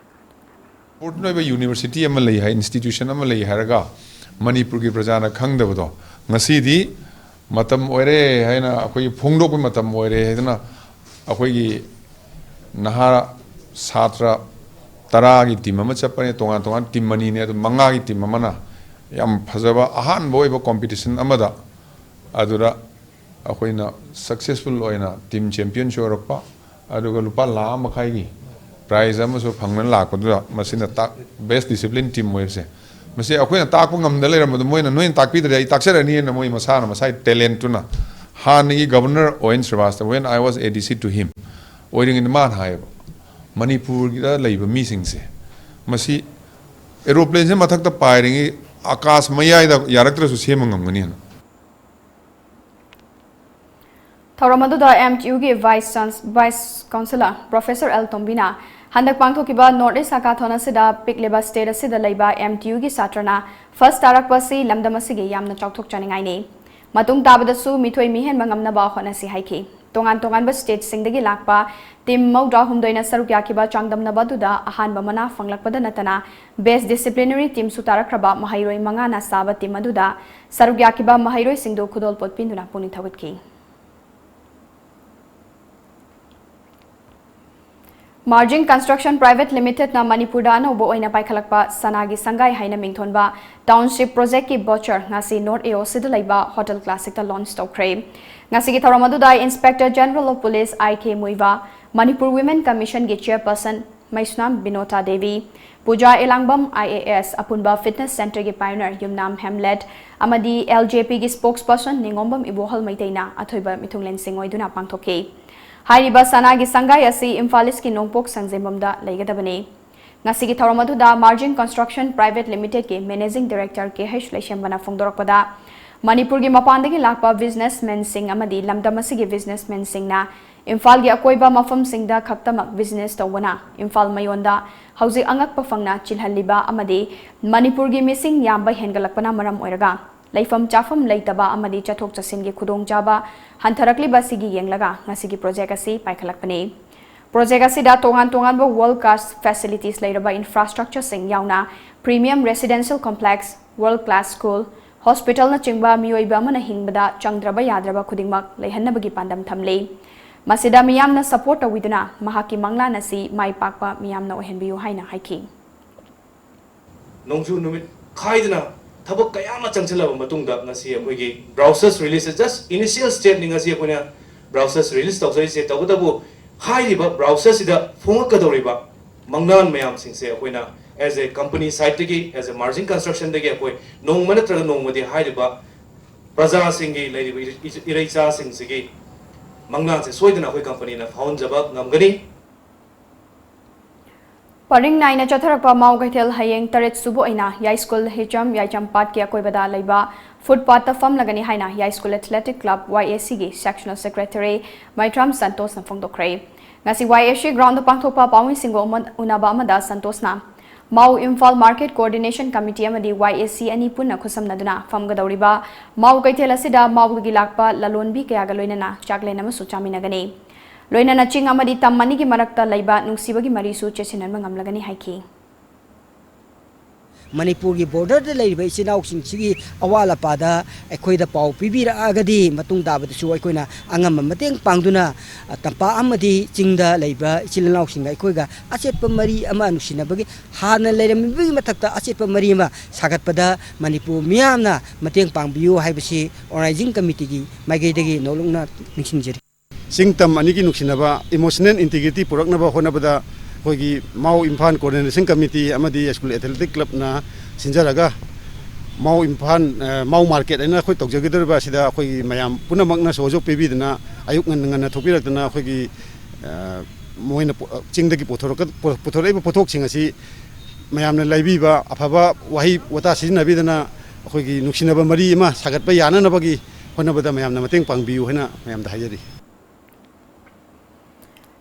Important ꯑꯣꯏꯕ university ꯑꯃ ꯂꯩ ꯍꯥꯏ, institution ꯑꯃ ꯂꯩ ꯍꯥꯏꯔꯒ ꯃꯅꯤꯄꯨꯔꯒꯤ ꯄ꯭ꯔꯖꯥꯅ ꯈꯪꯗꯕꯗꯣ ꯉꯁꯤꯗꯤ ꯃꯇꯝ ꯑꯣꯏꯔꯦ ꯍꯥꯏꯅ, ꯑꯩꯈꯣꯏꯒꯤ ꯐꯣꯡꯗꯣꯛꯄ ꯃꯇꯝ ꯑꯣꯏꯔꯦ ꯍꯥꯏꯗꯅ ꯑꯩꯈꯣꯏꯒꯤ ꯅꯍꯥ ꯁꯥꯇ꯭ꯔ ꯇꯔꯥꯒꯤ team ꯑꯃ ꯆꯠꯄꯅꯦ, ꯇꯣꯉꯥꯟ ꯇꯣꯉꯥꯟ team ꯑꯅꯤꯅꯦ, ꯑꯗꯨ ꯃꯉꯥꯒꯤ team ꯑꯃꯅ ꯌꯥꯝ ꯐꯖꯕ ꯑꯍꯥꯟꯕ ꯑꯣꯏꯕ competition ꯑꯃꯗ ꯑꯗꯨꯗ ꯑꯩꯈꯣꯏꯅ successful ꯑꯣꯏꯅ team championꯁꯨ ꯑꯣꯏꯔꯛꯄ, ꯑꯗꯨꯒ ꯂꯨꯄꯥ ꯂꯥꯈ ꯑꯃ ꯃꯈꯥꯏꯒꯤ prize ꯑꯃꯁꯨ ꯐꯪꯅ ꯂꯥꯛꯄꯗꯨꯗ ꯃꯁꯤꯅ ꯇꯥꯛ-, best discipline team ꯑꯣꯏꯕꯁꯦ, ꯃꯁꯤ ꯑꯩꯈꯣꯏꯅ ꯇꯥꯛꯄ ꯉꯝꯗ ꯂꯩꯔꯝꯕꯗꯣ ꯃꯣꯏꯅ "ꯅꯣꯏꯅ ꯇꯥꯛꯄꯤꯗ꯭ꯔꯗꯤ ꯑꯩ ꯇꯥꯛꯆꯔꯅꯤꯅ" ꯃꯣꯏ ꯃꯁꯥꯅ ꯃꯁꯥꯒꯤ talentꯇꯨꯅ꯫ ꯍꯥꯟꯅꯒꯤ Governor O N Srivastava, when I was A D C to him ꯑꯣꯏꯔꯤꯉꯩꯗ ꯃꯥꯅ ꯍꯥꯏꯌꯦꯕ, "ꯃꯅꯤꯄꯨꯔꯒꯤꯗ ꯂꯩꯕ ꯃꯤꯁꯤꯡꯁꯦ ꯃꯁꯤ aeroplaneꯁꯦ ꯃꯊꯛꯇ ꯄꯥꯏꯔꯤꯉꯩ ꯑꯀꯥꯁ ꯃꯌꯥꯏꯗ ꯌꯥꯔꯛꯇ꯭ꯔꯁꯨ ꯁꯦꯝꯕ ꯉꯝꯒꯅꯤꯅ"꯫ ꯊꯧꯔꯝ ꯑꯗꯨꯗ M T Uꯒꯤ Vice Chans-, Vice Chancellor Professor L ꯇꯣꯝꯕꯤꯅ ꯍꯟꯗꯛ ꯄꯥꯡꯊꯣꯛꯈꯤꯕ North East Hackathon ꯑꯁꯤꯗ ꯄꯤꯛꯂꯤꯕ state ꯑꯁꯤꯗ ꯂꯩꯕ M T Uꯒꯤ ꯁꯥꯇ꯭ꯔꯅ first ꯇꯥꯔꯛꯄ ꯑꯁꯤ ꯂꯝꯗꯝ ꯑꯁꯤꯒꯤ ꯌꯥꯝꯅ ꯆꯥꯎꯊꯣꯛꯆꯅꯤꯡꯉꯥꯏꯅꯤ꯫ ꯃꯇꯨꯡ ꯇꯥꯕꯗꯁꯨ ꯃꯤꯊꯣꯏ ꯃꯤꯍꯦꯟꯕ ꯉꯝꯅꯕ ꯍꯣꯠꯅꯁꯤ ꯍꯥꯏꯈꯤ꯫ ꯇꯣꯉꯥꯟ ꯇꯣꯉꯥꯟꯕ stateꯁꯤꯡꯗꯒꯤ ꯂꯥꯛꯄ team ꯃꯧꯗ꯭ꯔꯥꯍꯨꯝꯗꯣꯏꯅ ꯁꯔꯨꯛ ꯌꯥꯈꯤꯕ ꯆꯥꯡꯗꯝꯅꯕ ꯑꯗꯨꯗ ꯑꯍꯥꯟꯕ ꯃꯅꯥ ꯐꯪꯂꯛꯄꯗ ꯅꯠꯇꯅ best disciplinary teamꯁꯨ ꯇꯥꯔꯛꯈ꯭ꯔꯕ ꯃꯍꯩꯔꯣꯏ ꯃꯉꯥꯅ ꯁꯥꯕ team ꯑꯗꯨꯗ ꯁꯔꯨꯛ ꯌꯥꯈꯤꯕ ꯃꯍꯩꯔꯣꯏꯁꯤꯡꯗꯨ ꯈꯨꯗꯣꯜꯄꯣꯠ ꯄꯤꯗꯨꯅ ꯄꯨꯛꯅꯤꯡ ꯊꯧꯒꯠꯈꯤ꯫ Margin Construction Private Limitedꯅ ꯃꯅꯤꯄꯨꯔꯗ ꯑꯅꯧꯕ ꯑꯣꯏꯅ ꯄꯥꯏꯈꯠꯂꯛꯄ ꯁꯅꯥꯒꯤ ꯁꯪꯒꯥꯏ ꯍꯥꯏꯅ ꯃꯤꯡꯊꯣꯟꯕ township projectꯀꯤ voucher ꯉꯁꯤ North AOCꯗ ꯂꯩꯕ Hotel Classicꯇ launch ꯇꯧꯈ꯭ꯔꯦ꯫ ꯉꯁꯤꯒꯤ ꯊꯧꯔꯝ ꯑꯗꯨꯗ Inspector General of Police I K Muivah, Manipur Women Commissionꯒꯤ chairperson Meisnam ꯕꯤꯅꯣꯇꯥ Devi, Puja ꯏꯂꯥꯡꯕꯝ I A S, ꯑꯄꯨꯟꯕ fitness centreꯒꯤ pioneer ꯌꯨꯝꯅꯥꯝ ꯍꯦꯝꯂꯦꯠ ꯑꯃꯗꯤ L J Pꯒꯤ spokesperson ꯅꯤꯉꯣꯝꯕꯝ ꯏꯕꯣꯍꯜ ꯃꯩꯇꯩꯅ ꯑꯊꯣꯏꯕ ꯃꯤꯊꯨꯡꯂꯦꯟꯁꯤꯡ ꯑꯣꯏꯗꯨꯅ ꯄꯥꯡꯊꯣꯛꯈꯤ꯫ ꯍꯥꯏꯔꯤꯕ ꯁꯅꯥꯒꯤ ꯁꯪꯒꯥꯏ ꯑꯁꯤ ꯏꯝꯐꯥꯜ ꯏꯁꯀꯤ ꯅꯣꯡꯄꯣꯛ ꯁꯟꯖꯦꯝꯕꯝꯗ ꯂꯩꯒꯗꯕꯅꯤ꯫ ꯉꯁꯤꯒꯤ ꯊꯧꯔꯝ ꯑꯗꯨꯗ Margin Construction Private Limited ꯀꯤ Managing Director ꯀꯦ ꯍꯩꯆ ꯂꯩꯁꯦꯝꯕꯅ ꯐꯣꯡꯗꯣꯔꯛꯄꯗ, ꯃꯅꯤꯄꯨꯔꯒꯤ ꯃꯄꯥꯟꯗꯒꯤ ꯂꯥꯛꯄ businessmen ꯁꯤꯡ ꯑꯃꯗꯤ ꯂꯝꯗꯝ ꯑꯁꯤꯒꯤ businessmen ꯁꯤꯡꯅ ꯏꯝꯐꯥꯜꯒꯤ ꯑꯀꯣꯏꯕ ꯃꯐꯝꯁꯤꯡꯗ ꯈꯛꯇꯃꯛ business ꯇꯧꯕꯅ ꯏꯝꯐꯥꯜ ꯃꯌꯣꯟꯗ ꯍꯧꯖꯤꯛ ꯑꯉꯛꯄ ꯐꯪꯅ ꯆꯤꯜꯍꯜꯂꯤꯕ ꯑꯃꯗꯤ ꯃꯅꯤꯄꯨꯔꯒꯤ ꯃꯤꯁꯤꯡ ꯌꯥꯝꯕ ꯍꯦꯟꯒꯠꯂꯛꯄꯅ ꯃꯔꯝ ꯑꯣꯏꯔꯒ ꯂꯩꯐꯝ ꯆꯥꯐꯝ ꯂꯩꯇꯕ ꯑꯃꯗꯤ ꯆꯠꯊꯣꯛ ꯆꯠꯁꯤꯟꯒꯤ ꯈꯨꯗꯣꯡꯆꯥꯕ ꯍꯟꯊꯔꯛꯂꯤꯕ ꯑꯁꯤꯒꯤ ꯌꯦꯡꯂꯒ ꯉꯁꯤꯒꯤ project ꯑꯁꯤ ꯄꯥꯏꯈꯠꯂꯛꯄꯅꯤ꯫ Project ꯑꯁꯤꯗ ꯇꯣꯉꯥꯟ ꯇꯣꯉꯥꯟꯕ world class facilities ꯂꯩꯔꯕ infrastructure ꯁꯤꯡ ꯌꯥꯎꯅ premium residential complex, world class school, hospital ꯅꯆꯤꯡꯕ ꯃꯤꯑꯣꯏꯕ ꯑꯃꯅ ꯍꯤꯡꯕꯗ ꯆꯪꯗ꯭ꯔꯕ ꯌꯥꯗ꯭ꯔꯕ ꯈꯨꯗꯤꯡꯃꯛ ꯂꯩꯍꯟꯅꯕꯒꯤ ꯄꯥꯟꯗꯝ ꯊꯝꯂꯤ꯫ ꯃꯁꯤꯗ ꯃꯤꯌꯥꯝꯅ support ꯇꯧꯕꯤꯗꯨꯅ ꯃꯍꯥꯛꯀꯤ ꯃꯪꯂꯥꯟ ꯑꯁꯤ ꯃꯥꯏ ꯄꯥꯛꯄ ꯃꯤꯌꯥꯝꯅ ꯑꯣꯏꯍꯟꯕꯤꯌꯨ ꯍꯥꯏꯅ ꯍꯥꯏꯈꯤ꯫ ꯅꯣꯡꯖꯨ ꯅꯨꯃꯤꯠ ꯈꯥꯏꯗꯅ ꯊꯕꯛ ꯀꯌꯥ ꯑꯃ ꯆꯪꯁꯤꯜꯂꯕ ꯃꯇꯨꯡꯗ ꯉꯁꯤ ꯑꯩꯈꯣꯏꯒꯤ brochure release, just initial step ꯅꯤ ꯉꯁꯤ ꯑꯩꯈꯣꯏꯅ brochure release ꯇꯧꯖꯔꯤꯁꯦ꯫ ꯇꯧꯕꯇꯕꯨ ꯍꯥꯏꯔꯤꯕ brochure ꯁꯤꯗ ꯐꯣꯡꯉꯛꯀꯗꯧꯔꯤꯕ ꯃꯪꯂꯥꯟ ꯃꯌꯥꯝꯁꯤꯡꯁꯦ ꯑꯩꯈꯣꯏꯅ as a company side ꯇꯒꯤ, as a Margin Construction ꯗꯒꯤ ꯑꯩꯈꯣꯏ ꯅꯣꯡꯃ ꯅꯠꯇ꯭ꯔꯒ ꯅꯣꯡꯃꯗꯤ ꯍꯥꯏꯔꯤꯕ ꯄ꯭ꯔꯖꯥꯁꯤꯡꯒꯤ, ꯂꯩꯔꯤꯕ ꯏꯔꯩ-, ꯏꯔꯩꯆꯥꯁꯤꯡꯁꯤꯒꯤ ꯃꯪꯂꯥꯟꯁꯦ ꯁꯣꯏꯗꯅ ꯑꯩꯈꯣꯏ company ꯅ ꯐꯥꯎꯍꯟꯖꯕ ꯉꯝꯒꯅꯤ꯫ ꯄꯔꯤꯡ ꯅꯥꯏꯅ ꯆꯠꯊꯔꯛꯄ ꯃꯥꯎ ꯀꯩꯊꯦꯜ ꯍꯌꯦꯡ ꯇꯔꯦꯠ ꯁꯨꯕ ꯑꯣꯏꯅ ꯌꯥꯏꯁ꯭ꯀꯨꯜ ꯍꯤꯆꯝ ꯌꯥꯏꯆꯝꯄꯥꯠꯀꯤ ꯑꯀꯣꯏꯕꯗ ꯂꯩꯕ footpath ꯇ ꯐꯝꯂꯒꯅꯤ ꯍꯥꯏꯅ ꯌꯥꯏꯁ꯭ꯀꯨꯜ Athletic Club, Y A C ꯒꯤ Sectional Secretary ꯃꯩꯊ꯭ꯔꯥꯝ ꯁꯟꯇꯣꯁꯅ ꯐꯣꯡꯗꯣꯛꯈ꯭ꯔꯦ꯫ ꯉꯁꯤ Y A C ground ꯗ ꯄꯥꯡꯊꯣꯛꯄ ꯄꯥꯎꯃꯤꯁꯤꯡꯒ ꯎꯃ-, ꯎꯅꯕ ꯑꯃꯗ ꯁꯟꯇꯣꯁꯅ ꯃꯥꯎ ꯏꯝꯐꯥꯜ Market Coordination Committee ꯑꯃꯗꯤ Y A C ꯑꯅꯤ ꯄꯨꯟꯅ ꯈꯨꯠꯁꯝꯅꯗꯨꯅ ꯐꯝꯒꯗꯧꯔꯤꯕ ꯃꯥꯎ ꯀꯩꯊꯦꯜ ꯑꯁꯤꯗ ꯃꯥꯎꯗꯒꯤ ꯂꯥꯛꯄ ꯂꯂꯣꯟꯕꯤ ꯀꯌꯥꯒ ꯂꯣꯏꯅꯅ ꯆꯥꯛꯂꯦꯟ ꯑꯃꯁꯨ ꯆꯥꯃꯤꯟꯅꯒꯅꯤ꯫ ꯂꯣꯏꯅꯅ ꯆꯤꯡ ꯑꯃꯗꯤ ꯇꯝ ꯑꯅꯤꯒꯤ ꯃꯔꯛꯇ ꯂꯩꯕ ꯅꯨꯡꯁꯤꯕꯒꯤ ꯃꯔꯤꯁꯨ ꯆꯦꯠꯁꯤꯟꯍꯟꯕ ꯉꯝꯂꯒꯅꯤ ꯍꯥꯏꯈꯤ꯫ ꯃꯅꯤꯄꯨꯔꯒꯤ border ꯗ ꯂꯩꯔꯤꯕ ꯏꯆꯤꯜ ꯏꯅꯥꯎꯁꯤꯡꯁꯤꯒꯤ ꯑꯋꯥꯠ ꯑꯄꯥꯗ ꯑꯩꯈꯣꯏꯗ ꯄꯥꯎ ꯄꯤꯕꯤꯔꯛꯑꯒꯗꯤ ꯃꯇꯨꯡ ꯇꯥꯕꯗꯁꯨ ꯑꯩꯈꯣꯏꯅ ꯑꯉꯝꯕ ꯃꯇꯦꯡ ꯄꯥꯡꯗꯨꯅ, ꯑ, ꯇꯝꯄꯥꯛ ꯑꯃꯗꯤ ꯆꯤꯡꯗ ꯂꯩꯕ ꯏꯆꯤꯜ ꯏꯅꯥꯎꯁꯤꯡꯒ ꯑꯩꯈꯣꯏꯒ ꯑꯆꯦꯠꯄ ꯃꯔꯤ ꯑꯃ ꯅꯨꯡꯁꯤꯅꯕꯒꯤ ꯍꯥꯟꯅ ꯂꯩꯔꯝꯃꯤꯕꯒꯤ ꯃꯊꯛꯇ ꯑꯆꯦꯠꯄ ꯃꯔꯤ ꯑꯃ ꯁꯥꯒꯠꯄꯗ ꯃꯅꯤꯄꯨꯔ ꯃꯤꯌꯥꯝꯅ ꯃꯇꯦꯡ ꯄꯥꯡꯕꯤꯌꯨ ꯍꯥꯏꯕꯁꯤ organizing committee ꯒꯤ ꯃꯥꯏꯀꯩꯗꯒꯤ ꯅꯧꯂꯨꯛꯅ ꯅꯤꯡꯁꯤꯡꯖꯔꯤ꯫ ꯆꯤꯡ ꯇꯝ ꯑꯅꯤꯒꯤ ꯅꯨꯡꯁꯤꯅꯕ, emotional integrity ꯄꯨꯔꯛꯅꯕ ꯍꯣꯠꯅꯕꯗ ꯑꯩꯈꯣꯏꯒꯤ ꯃꯥꯎ ꯏꯝꯐꯥꯜ Coordination Committee ꯑꯃꯗꯤ ꯌꯥꯏꯁ꯭ꯀꯨꯜ Athletic Club ꯅ ꯁꯤꯟꯖꯔꯒ ꯃꯥꯎ ꯏꯝꯐꯥꯜ, ꯑ, ꯃꯥꯎ market ꯍꯥꯏꯅ ꯑꯩꯈꯣꯏ ꯇꯧꯖꯒꯗꯧꯔꯤꯕ ꯑꯁꯤꯗ ꯑꯩꯈꯣꯏꯒꯤ ꯃꯌꯥꯝ ꯄꯨꯝꯅꯃꯛꯅ ꯁꯍꯣꯖꯣꯛ ꯄꯤꯕꯤꯗꯨꯅ ꯑꯌꯨꯛ ꯉꯟꯅ ꯉꯟꯅ ꯊꯣꯛꯄꯤꯔꯛꯇꯨꯅ ꯑꯩꯈꯣꯏꯒꯤ, ꯑ, ꯃꯣꯏꯅ ꯄꯣ- ꯆꯤꯡꯗꯒꯤ ꯄꯨꯊꯣꯔꯛꯀ- ꯄꯨ- ꯄꯨꯊꯣꯔꯛꯏꯕ ꯄꯣꯠꯊꯣꯛꯁꯤꯡ ꯑꯁꯤ ꯃꯌꯥꯝꯅ ꯂꯩꯕꯤꯕ, ꯑꯐꯕ ꯋꯥꯍꯩ ꯋꯥꯇꯥ ꯁꯤꯖꯤꯟꯅꯕꯤꯗꯅ ꯑꯩꯈꯣꯏꯒꯤ ꯅꯨꯡꯁꯤꯅꯕ ꯃꯔꯤ ꯑꯃ ꯁꯥꯒꯠꯄ ꯌꯥꯅꯅꯕꯒꯤ ꯍꯣꯠꯅꯕꯗ ꯃꯌꯥꯝꯅ ꯃꯇꯦꯡ ꯄꯥꯡꯕꯤꯌꯨ ꯍꯥꯏꯅ ꯃꯌꯥꯝꯗ ꯍꯥꯏꯖꯔꯤ꯫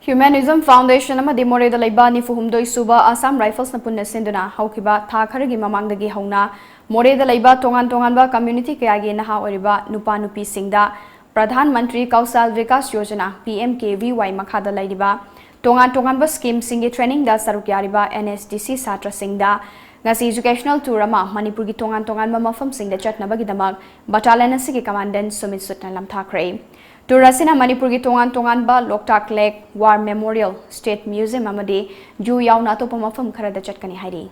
Humanism Foundation ꯑꯃꯗꯤ ꯃꯣꯔꯦꯗ ꯂꯩꯕ ꯅꯤꯐꯨ ꯍꯨꯝꯗꯣꯏ ꯁꯨꯕ Assam Riflesꯅ ꯄꯨꯟꯅ ꯁꯤꯟꯗꯨꯅ ꯍꯧꯈꯤꯕ ꯊꯥ ꯈꯔꯒꯤ ꯃꯃꯥꯡꯗꯒꯤ ꯍꯧꯅ ꯃꯣꯔꯦꯗ ꯂꯩꯕ ꯇꯣꯉꯥꯟ ꯇꯣꯉꯥꯟꯕ community ꯀꯌꯥꯒꯤ ꯅꯍꯥ ꯑꯣꯏꯔꯤꯕ ꯅꯨꯄꯥ ꯅꯨꯄꯤꯁꯤꯡꯗ Pradhan Mantri Kaushal Vikas Yojana, P M K V Y, ꯃꯈꯥꯗ ꯂꯩꯔꯤꯕ ꯇꯣꯉꯥꯟ ꯇꯣꯉꯥꯟꯕ schemeꯁꯤꯡꯒꯤ trainingꯗ ꯁꯔꯨꯛ ꯌꯥꯔꯤꯕ N S D C ꯁꯥꯇ꯭ꯔꯁꯤꯡꯗ ꯉꯁꯤ educational tour ꯑꯃ ꯃꯅꯤꯄꯨꯔꯒꯤ ꯇꯣꯉꯥꯟ ꯇꯣꯉꯥꯟꯕ ꯃꯐꯝꯁꯤꯡꯗ ꯆꯠꯅꯕꯒꯤꯗꯃꯛ battalion ꯑꯁꯤꯒꯤ commandant ꯁꯨꯃꯤꯠ ꯁꯨꯠꯅ ꯂꯝꯊꯥꯈ꯭ꯔꯦ꯫ Tour ꯑꯁꯤꯅ ꯃꯅꯤꯄꯨꯔꯒꯤ ꯇꯣꯉꯥꯟ ꯇꯣꯉꯥꯟꯕ Loktak Lake, War Memorial, State Museum ꯑꯃꯗꯤ zoo ꯌꯥꯎꯅ ꯑꯇꯣꯞꯄ ꯃꯐꯝ ꯈꯔꯗ ꯆꯠꯀꯅꯤ ꯍꯥꯏꯔꯤ꯫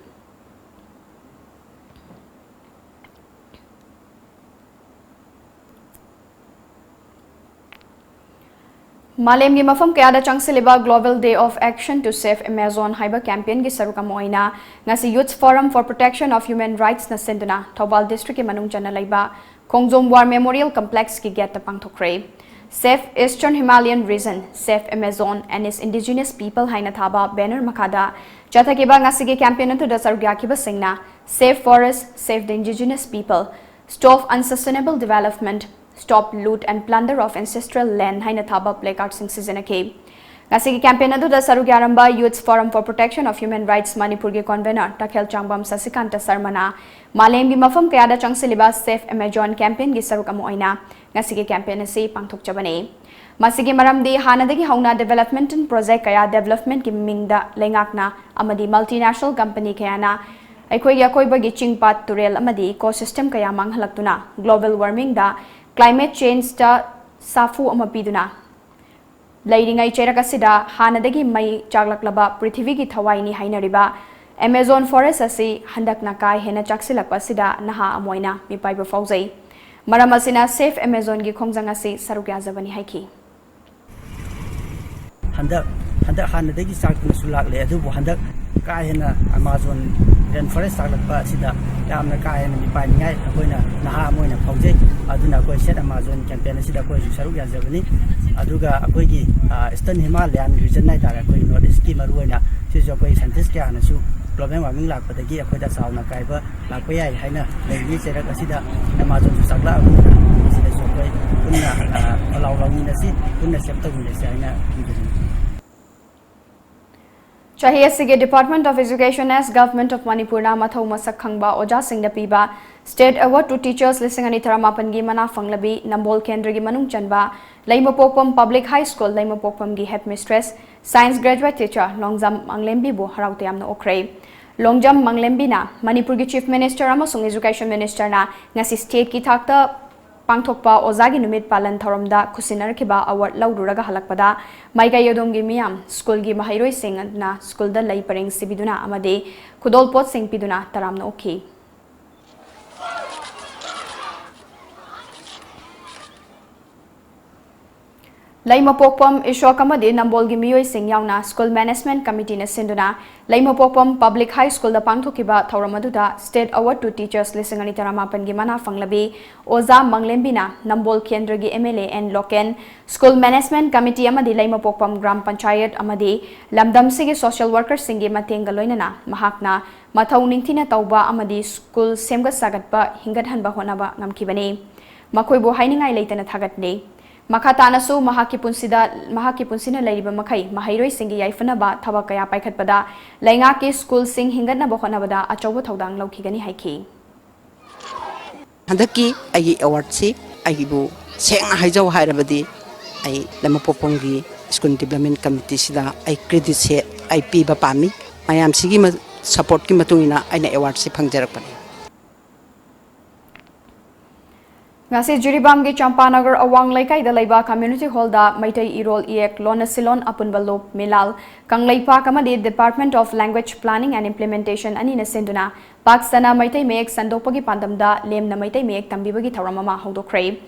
ꯃꯥꯂꯦꯝꯒꯤ ꯃꯐꯝ ꯀꯌꯥꯗ ꯆꯪꯁꯤꯜꯂꯤꯕ Global Day of Action to Save Amazon ꯍꯥꯏꯕ campaignꯒꯤ ꯁꯔꯨꯛ ꯑꯃ ꯑꯣꯏꯅ ꯉꯁꯤ Youth Forum for Protection of Human Rightsꯅ ꯁꯤꯟꯗꯨꯅ ꯊꯧꯕꯥꯜ districtꯀꯤ ꯃꯅꯨꯡ ꯆꯟꯅ ꯂꯩꯕ ꯈꯣꯡꯖꯣꯝ War Memorial Complexꯀꯤ gateꯇ ꯄꯥꯡꯊꯣꯛꯈ꯭ꯔꯦ꯫ Save Eastern Himalayan Region, Save Amazon and its Indigenous People ꯍꯥꯏꯅ ꯊꯥꯕ banner ꯃꯈꯥꯗ ꯆꯠꯊꯈꯤꯕ ꯉꯁꯤꯒꯤ campaign ꯑꯗꯨꯗ ꯁꯔꯨꯛ ꯌꯥꯈꯤꯕꯁꯤꯡꯅ Save Forest, Save the Indigenous People, Stop Unsustainable Development, Stop Loot and Plunder of Ancestral Land ꯍꯥꯏꯅ ꯊꯥꯕ placardꯁꯤꯡ ꯁꯤꯖꯤꯟꯅꯈꯤ꯫ ꯉꯁꯤꯒꯤ campaign ꯑꯗꯨꯗ ꯁꯔꯨꯛ ꯌꯥꯔꯝꯕ Youth Forum for Protection of Human Rights ꯃꯅꯤꯄꯨꯔꯒꯤ convener ꯇꯈꯦꯜ ꯆꯥꯡꯕꯝ ꯁꯁꯤꯀꯥꯟꯇ ꯁꯔꯃꯅ ꯃꯥꯂꯦꯝꯒꯤ ꯃꯐꯝ ꯀꯌꯥꯗ ꯆꯪꯁꯤꯜꯂꯤꯕ Save Amazon campaignꯒꯤ ꯁꯔꯨꯛ ꯑꯃ ꯑꯣꯏꯅ ꯉꯁꯤꯒꯤ campaign ꯑꯁꯤ ꯄꯥꯡꯊꯣꯛꯆꯕꯅꯤ꯫ ꯃꯁꯤꯒꯤ ꯃꯔꯝꯗꯤ ꯍꯥꯟꯅꯗꯒꯤ ꯍꯧꯅ development project ꯀꯌꯥ developmentꯀꯤ ꯃꯤꯡꯗ ꯂꯩꯉꯥꯛꯅ ꯑꯃꯗꯤ multinational company ꯀꯌꯥꯅ ꯑꯩꯈꯣꯏꯒꯤ ꯑꯀꯣꯏꯕꯒꯤ ꯆꯤꯡ ꯄꯥꯠ ꯇꯨꯔꯦꯜ ꯑꯃꯗꯤ ecosystem ꯀꯌꯥ ꯃꯥꯡꯍꯜꯂꯛꯇꯨꯅ global warmingꯗ climate changeꯇ ꯁꯥꯐꯨ ꯑꯃ ꯄꯤꯗꯨꯅ ꯂꯩꯔꯤꯉꯩ ꯆꯩꯔꯛ ꯑꯁꯤꯗ ꯍꯥꯟꯅꯗꯒꯤ ꯃꯩ ꯆꯥꯛꯂꯛꯂꯕ ꯄ꯭ꯔꯤꯊꯤꯕꯤꯒꯤ ꯊꯋꯥꯏꯅꯤ ꯍꯥꯏꯅꯔꯤꯕ Amazon forest ꯑꯁꯤ ꯍꯟꯗꯛꯅ ꯀꯥ ꯍꯦꯟꯅ ꯆꯥꯛꯁꯤꯜꯂꯛꯄ ꯑꯁꯤꯗ ꯅꯍꯥ ꯑꯃ ꯑꯣꯏꯅ ꯃꯤꯄꯥꯏꯕ ꯐꯥꯎꯖꯩ꯫ ꯃꯔꯝ ꯑꯁꯤꯅ Save Amazonꯒꯤ ꯈꯣꯡꯖꯪ ꯑꯁꯤ ꯁꯔꯨꯛ ꯌꯥꯖꯕꯅꯤ ꯍꯥꯏꯈꯤ꯫ ꯍꯟꯗꯛ ꯍꯟꯗꯛ ꯍꯥꯟꯅꯗꯒꯤ ꯆꯥꯛꯇꯅꯁꯨ ꯂꯥꯛꯂꯦ, ꯑꯗꯨꯕꯨ ꯍꯟꯗꯛ ꯀꯥ ꯍꯦꯟꯅ ꯑꯦꯃꯥꯖꯣꯟ ꯔꯦꯟ ꯐꯣꯔꯦꯁ ꯁꯥꯒꯠꯂꯛꯄ ꯑꯁꯤꯗ ꯌꯥꯝꯅ ꯀꯥ ꯍꯦꯟꯅ ꯃꯤꯄꯥꯏꯅꯤꯡꯉꯥꯏ ꯑꯩꯈꯣꯏꯅ ꯅꯍꯥ ꯑꯃ ꯑꯣꯏꯅ ꯐꯥꯎꯖꯩ꯫ ꯑꯗꯨꯅ ꯑꯩꯈꯣꯏ ꯁꯦꯠ ꯑꯃꯥꯖꯣꯟ ꯀꯦꯝꯄꯦꯟ ꯑꯁꯤꯗ ꯑꯩꯈꯣꯏꯁꯨ ꯁꯔꯨꯛ ꯌꯥꯖꯕꯅꯤ꯫ ꯑꯗꯨꯒ ꯑꯩꯈꯣꯏꯒꯤ, ꯑ, ꯏꯁꯇꯔꯟ ꯍꯤꯃꯥꯂꯌꯥꯟ ꯔꯤꯖꯟ ꯍꯥꯏꯇꯥꯔꯦ, ꯑꯩꯈꯣꯏ ꯅꯣꯔꯠ ꯏꯁꯀꯤ ꯃꯔꯨꯑꯣꯏꯅ ꯁꯤꯁꯨ ꯑꯩꯈꯣꯏ ꯁꯥꯏꯟꯇꯤꯁ ꯀꯌꯥꯅꯁꯨ ꯒ꯭ꯂꯣꯕꯦꯜ ꯋꯥꯔꯃꯤꯡ ꯂꯥꯛꯄꯗꯒꯤ ꯑꯩꯈꯣꯏꯗ ꯆꯥꯎꯅ ꯑꯀꯥꯏꯕ ꯂꯥꯛꯄ ꯌꯥꯏ ꯍꯥꯏꯅ ꯂꯩꯔꯤ꯫ ꯆꯩꯔꯛ ꯑꯁꯤꯗ ꯑꯦꯃꯥꯖꯣꯟꯁꯨ ꯆꯥꯛꯂꯛꯑꯕꯅꯤꯅ ꯃꯁꯤꯗꯁꯨ ꯑꯩꯈꯣꯏ ꯄꯨꯟꯅ, ꯑ, ꯄꯂꯥꯎ ꯂꯧꯃꯤꯟꯅꯁꯤ, ꯄꯨꯟꯅ ꯁꯦꯞ ꯇꯧꯃꯤꯟꯅꯁꯤ ꯍꯥꯏꯅ ꯊꯝꯖꯅꯤꯡꯏ꯫ ꯆꯍꯤ ꯑꯁꯤꯒꯤ Department of Education as Government of ꯃꯅꯤꯄꯨꯔꯅ ꯃꯊꯧ ꯃꯁꯛ ꯈꯪꯕ ꯑꯣꯖꯥꯁꯤꯡꯗ ꯄꯤꯕ State Award to Teachers ꯂꯤꯁꯤꯡ ꯑꯅꯤ ꯇꯔꯥꯃꯥꯄꯟꯒꯤ ꯃꯅꯥ ꯐꯪꯂꯕꯤ ꯅꯝꯕꯣꯜ ꯀꯦꯟꯗ꯭ꯔꯒꯤ ꯃꯅꯨꯡ ꯆꯟꯕ ꯂꯩꯃꯄꯣꯛꯄꯝ Public High School ꯂꯩꯃꯄꯣꯛꯄꯝꯒꯤ Head Mistress, Science Graduate Teacher Longjam ꯃꯪꯂꯦꯝꯕꯤꯕꯨ ꯍꯔꯥꯎ ꯇꯌꯥꯝꯅ ꯑꯣꯛꯈ꯭ꯔꯦ꯫ ꯂꯣꯡꯖꯝ ꯃꯪꯂꯦꯝꯕꯤꯅ ꯃꯅꯤꯄꯨꯔꯒꯤ Chief Minister ꯑꯃꯁꯨꯡ Education Ministerꯅ ꯉꯁꯤ stateꯀꯤ ꯊꯥꯛꯇ ꯄꯥꯡꯊꯣꯛꯄ ꯑꯣꯖꯥꯒꯤ ꯅꯨꯃꯤꯠ ꯄꯥꯂꯟ ꯊꯧꯔꯝꯗ ꯈꯨꯠꯁꯤꯟꯅꯔꯛꯈꯤꯕ award ꯂꯧꯔꯨꯔꯒ ꯍꯜꯂꯛꯄꯗ ꯃꯥꯏꯀꯩ ꯑꯗꯣꯝꯒꯤ ꯃꯤꯌꯥꯝ, ꯁ꯭ꯀꯨꯜꯒꯤ ꯃꯍꯩꯔꯣꯏꯁꯤꯡ ꯑꯗꯨꯅ ꯁ꯭ꯀꯨꯜꯗ ꯂꯩ ꯄꯔꯦꯡ ꯁꯤꯕꯤꯗꯨꯅ ꯑꯃꯗꯤ ꯈꯨꯗꯣꯜꯄꯣꯠꯁꯤꯡ ꯄꯤꯗꯨꯅ ꯇꯔꯥꯝꯅ ꯑꯣꯛꯈꯤ꯫ ꯂꯩꯃꯄꯣꯛꯄꯝ ꯏꯁꯣꯛ ꯑꯃꯗꯤ ꯅꯝꯕꯣꯜꯒꯤ ꯃꯤꯑꯣꯏꯁꯤꯡ ꯌꯥꯎꯅ School Management Committeeꯅ ꯁꯤꯟꯗꯨꯅ ꯂꯩꯃꯄꯣꯛꯄꯝ Public High Schoolꯗ ꯄꯥꯡꯊꯣꯛꯈꯤꯕ ꯊꯧꯔꯝ ꯑꯗꯨꯗ State Award to Teachers ꯂꯤꯁꯤꯡ ꯑꯅꯤ ꯇꯔꯥꯃꯥꯄꯟꯒꯤ ꯃꯅꯥ ꯐꯪꯂꯕꯤ ꯑꯣꯖꯥ ꯃꯪꯂꯦꯝꯕꯤꯅ ꯅꯝꯕꯣꯜ ꯀꯦꯟꯗ꯭ꯔꯒꯤ MLA N Loken, School Management Committee ꯑꯃꯗꯤ ꯂꯩꯃꯄꯣꯛꯄꯝ ꯒ꯭ꯔꯥꯝ ꯄꯟꯆꯥꯌꯠ ꯑꯃꯗꯤ ꯂꯝꯗꯝꯁꯤꯒꯤ social workerꯁꯤꯡꯒꯤ ꯃꯇꯦꯡꯒ ꯂꯣꯏꯅꯅ ꯃꯍꯥꯛꯅ ꯃꯊꯧ ꯅꯤꯡꯊꯤꯅ ꯇꯧꯕ ꯑꯃꯗꯤ ꯁ꯭ꯀꯨꯜ ꯁꯦꯝꯒꯠ ꯁꯥꯒꯠꯄ ꯍꯤꯡꯒꯠꯍꯟꯕ ꯍꯣꯠꯅꯕ ꯉꯝꯈꯤꯕꯅꯤ꯫ ꯃꯈꯣꯏꯕꯨ ꯍꯥꯏꯅꯤꯡꯉꯥꯏ ꯂꯩꯇꯅ ꯊꯥꯒꯠꯂꯤ꯫ ꯃꯈꯥ ꯇꯥꯅꯁꯨ ꯃꯍꯥꯛꯀꯤ ꯄꯨꯟꯁꯤꯗ, ꯃꯍꯥꯛꯀꯤ ꯄꯨꯟꯁꯤꯅ ꯂꯩꯔꯤꯕ ꯃꯈꯩ ꯃꯍꯩꯔꯣꯏꯁꯤꯡꯒꯤ ꯌꯥꯏꯐꯅꯕ ꯊꯕꯛ ꯀꯌꯥ ꯄꯥꯏꯈꯠꯄꯗ ꯂꯩꯉꯥꯛꯀꯤ ꯁ꯭ꯀꯨꯜꯁꯤꯡ ꯍꯤꯡꯒꯠꯅꯕ ꯍꯣꯠꯅꯕꯗ ꯑꯆꯧꯕ ꯊꯧꯗꯥꯡ ꯂꯧꯈꯤꯒꯅꯤ ꯍꯥꯏꯈꯤ꯫ ꯍꯟꯗꯛꯀꯤ ꯑꯩꯒꯤ awardꯁꯤ ꯑꯩꯕꯨ ꯁꯦꯡꯅ ꯍꯥꯏꯖꯧ ꯍꯥꯏꯔꯕꯗꯤ ꯑꯩ ꯂꯩꯃꯄꯣꯛꯄꯝꯒꯤ School Development Committeeꯁꯤꯗ ꯑꯩ creditꯁꯦ ꯑꯩ ꯄꯤꯕ ꯄꯥꯝꯃꯤ꯫ ꯃꯌꯥꯝꯁꯤꯒꯤ ꯃ-, supportꯀꯤ ꯃꯇꯨꯡ ꯏꯟꯅ ꯑꯩꯅ awardꯁꯤ ꯐꯪꯖꯔꯛꯄꯅꯤ꯫ ꯉꯁꯤ ꯖꯤꯔꯤꯕꯥꯝꯒꯤ ꯆꯝꯄꯥꯅꯒꯔ ꯑꯋꯥꯡ ꯂꯩꯀꯥꯏꯗ ꯂꯩꯕ community hallꯗ ꯃꯩꯇꯩ ꯏꯔꯣꯜ ꯏꯌꯦꯛ ꯂꯣꯟꯅ ꯁꯤꯂꯣꯟ ꯑꯄꯨꯟꯕ ꯂꯨꯞ, ꯃꯤꯂꯥꯜ, ꯀꯪꯂꯩꯄꯥꯛ ꯑꯃꯗꯤ Department of Language Planning and Implementation ꯑꯅꯤꯅ ꯁꯤꯟꯗꯨꯅ ꯄꯥꯛ ꯁꯟꯅ ꯃꯩꯇꯩ ꯃꯌꯦꯛ ꯁꯟꯗꯣꯛꯄꯒꯤ ꯄꯥꯟꯗꯝꯗ ꯂꯦꯝꯅ ꯃꯩꯇꯩ ꯃꯌꯦꯛ ꯇꯝꯕꯤꯕꯒꯤ ꯊꯧꯔꯝ ꯑꯃ ꯍꯧꯗꯣꯛꯈ꯭ꯔꯦ꯫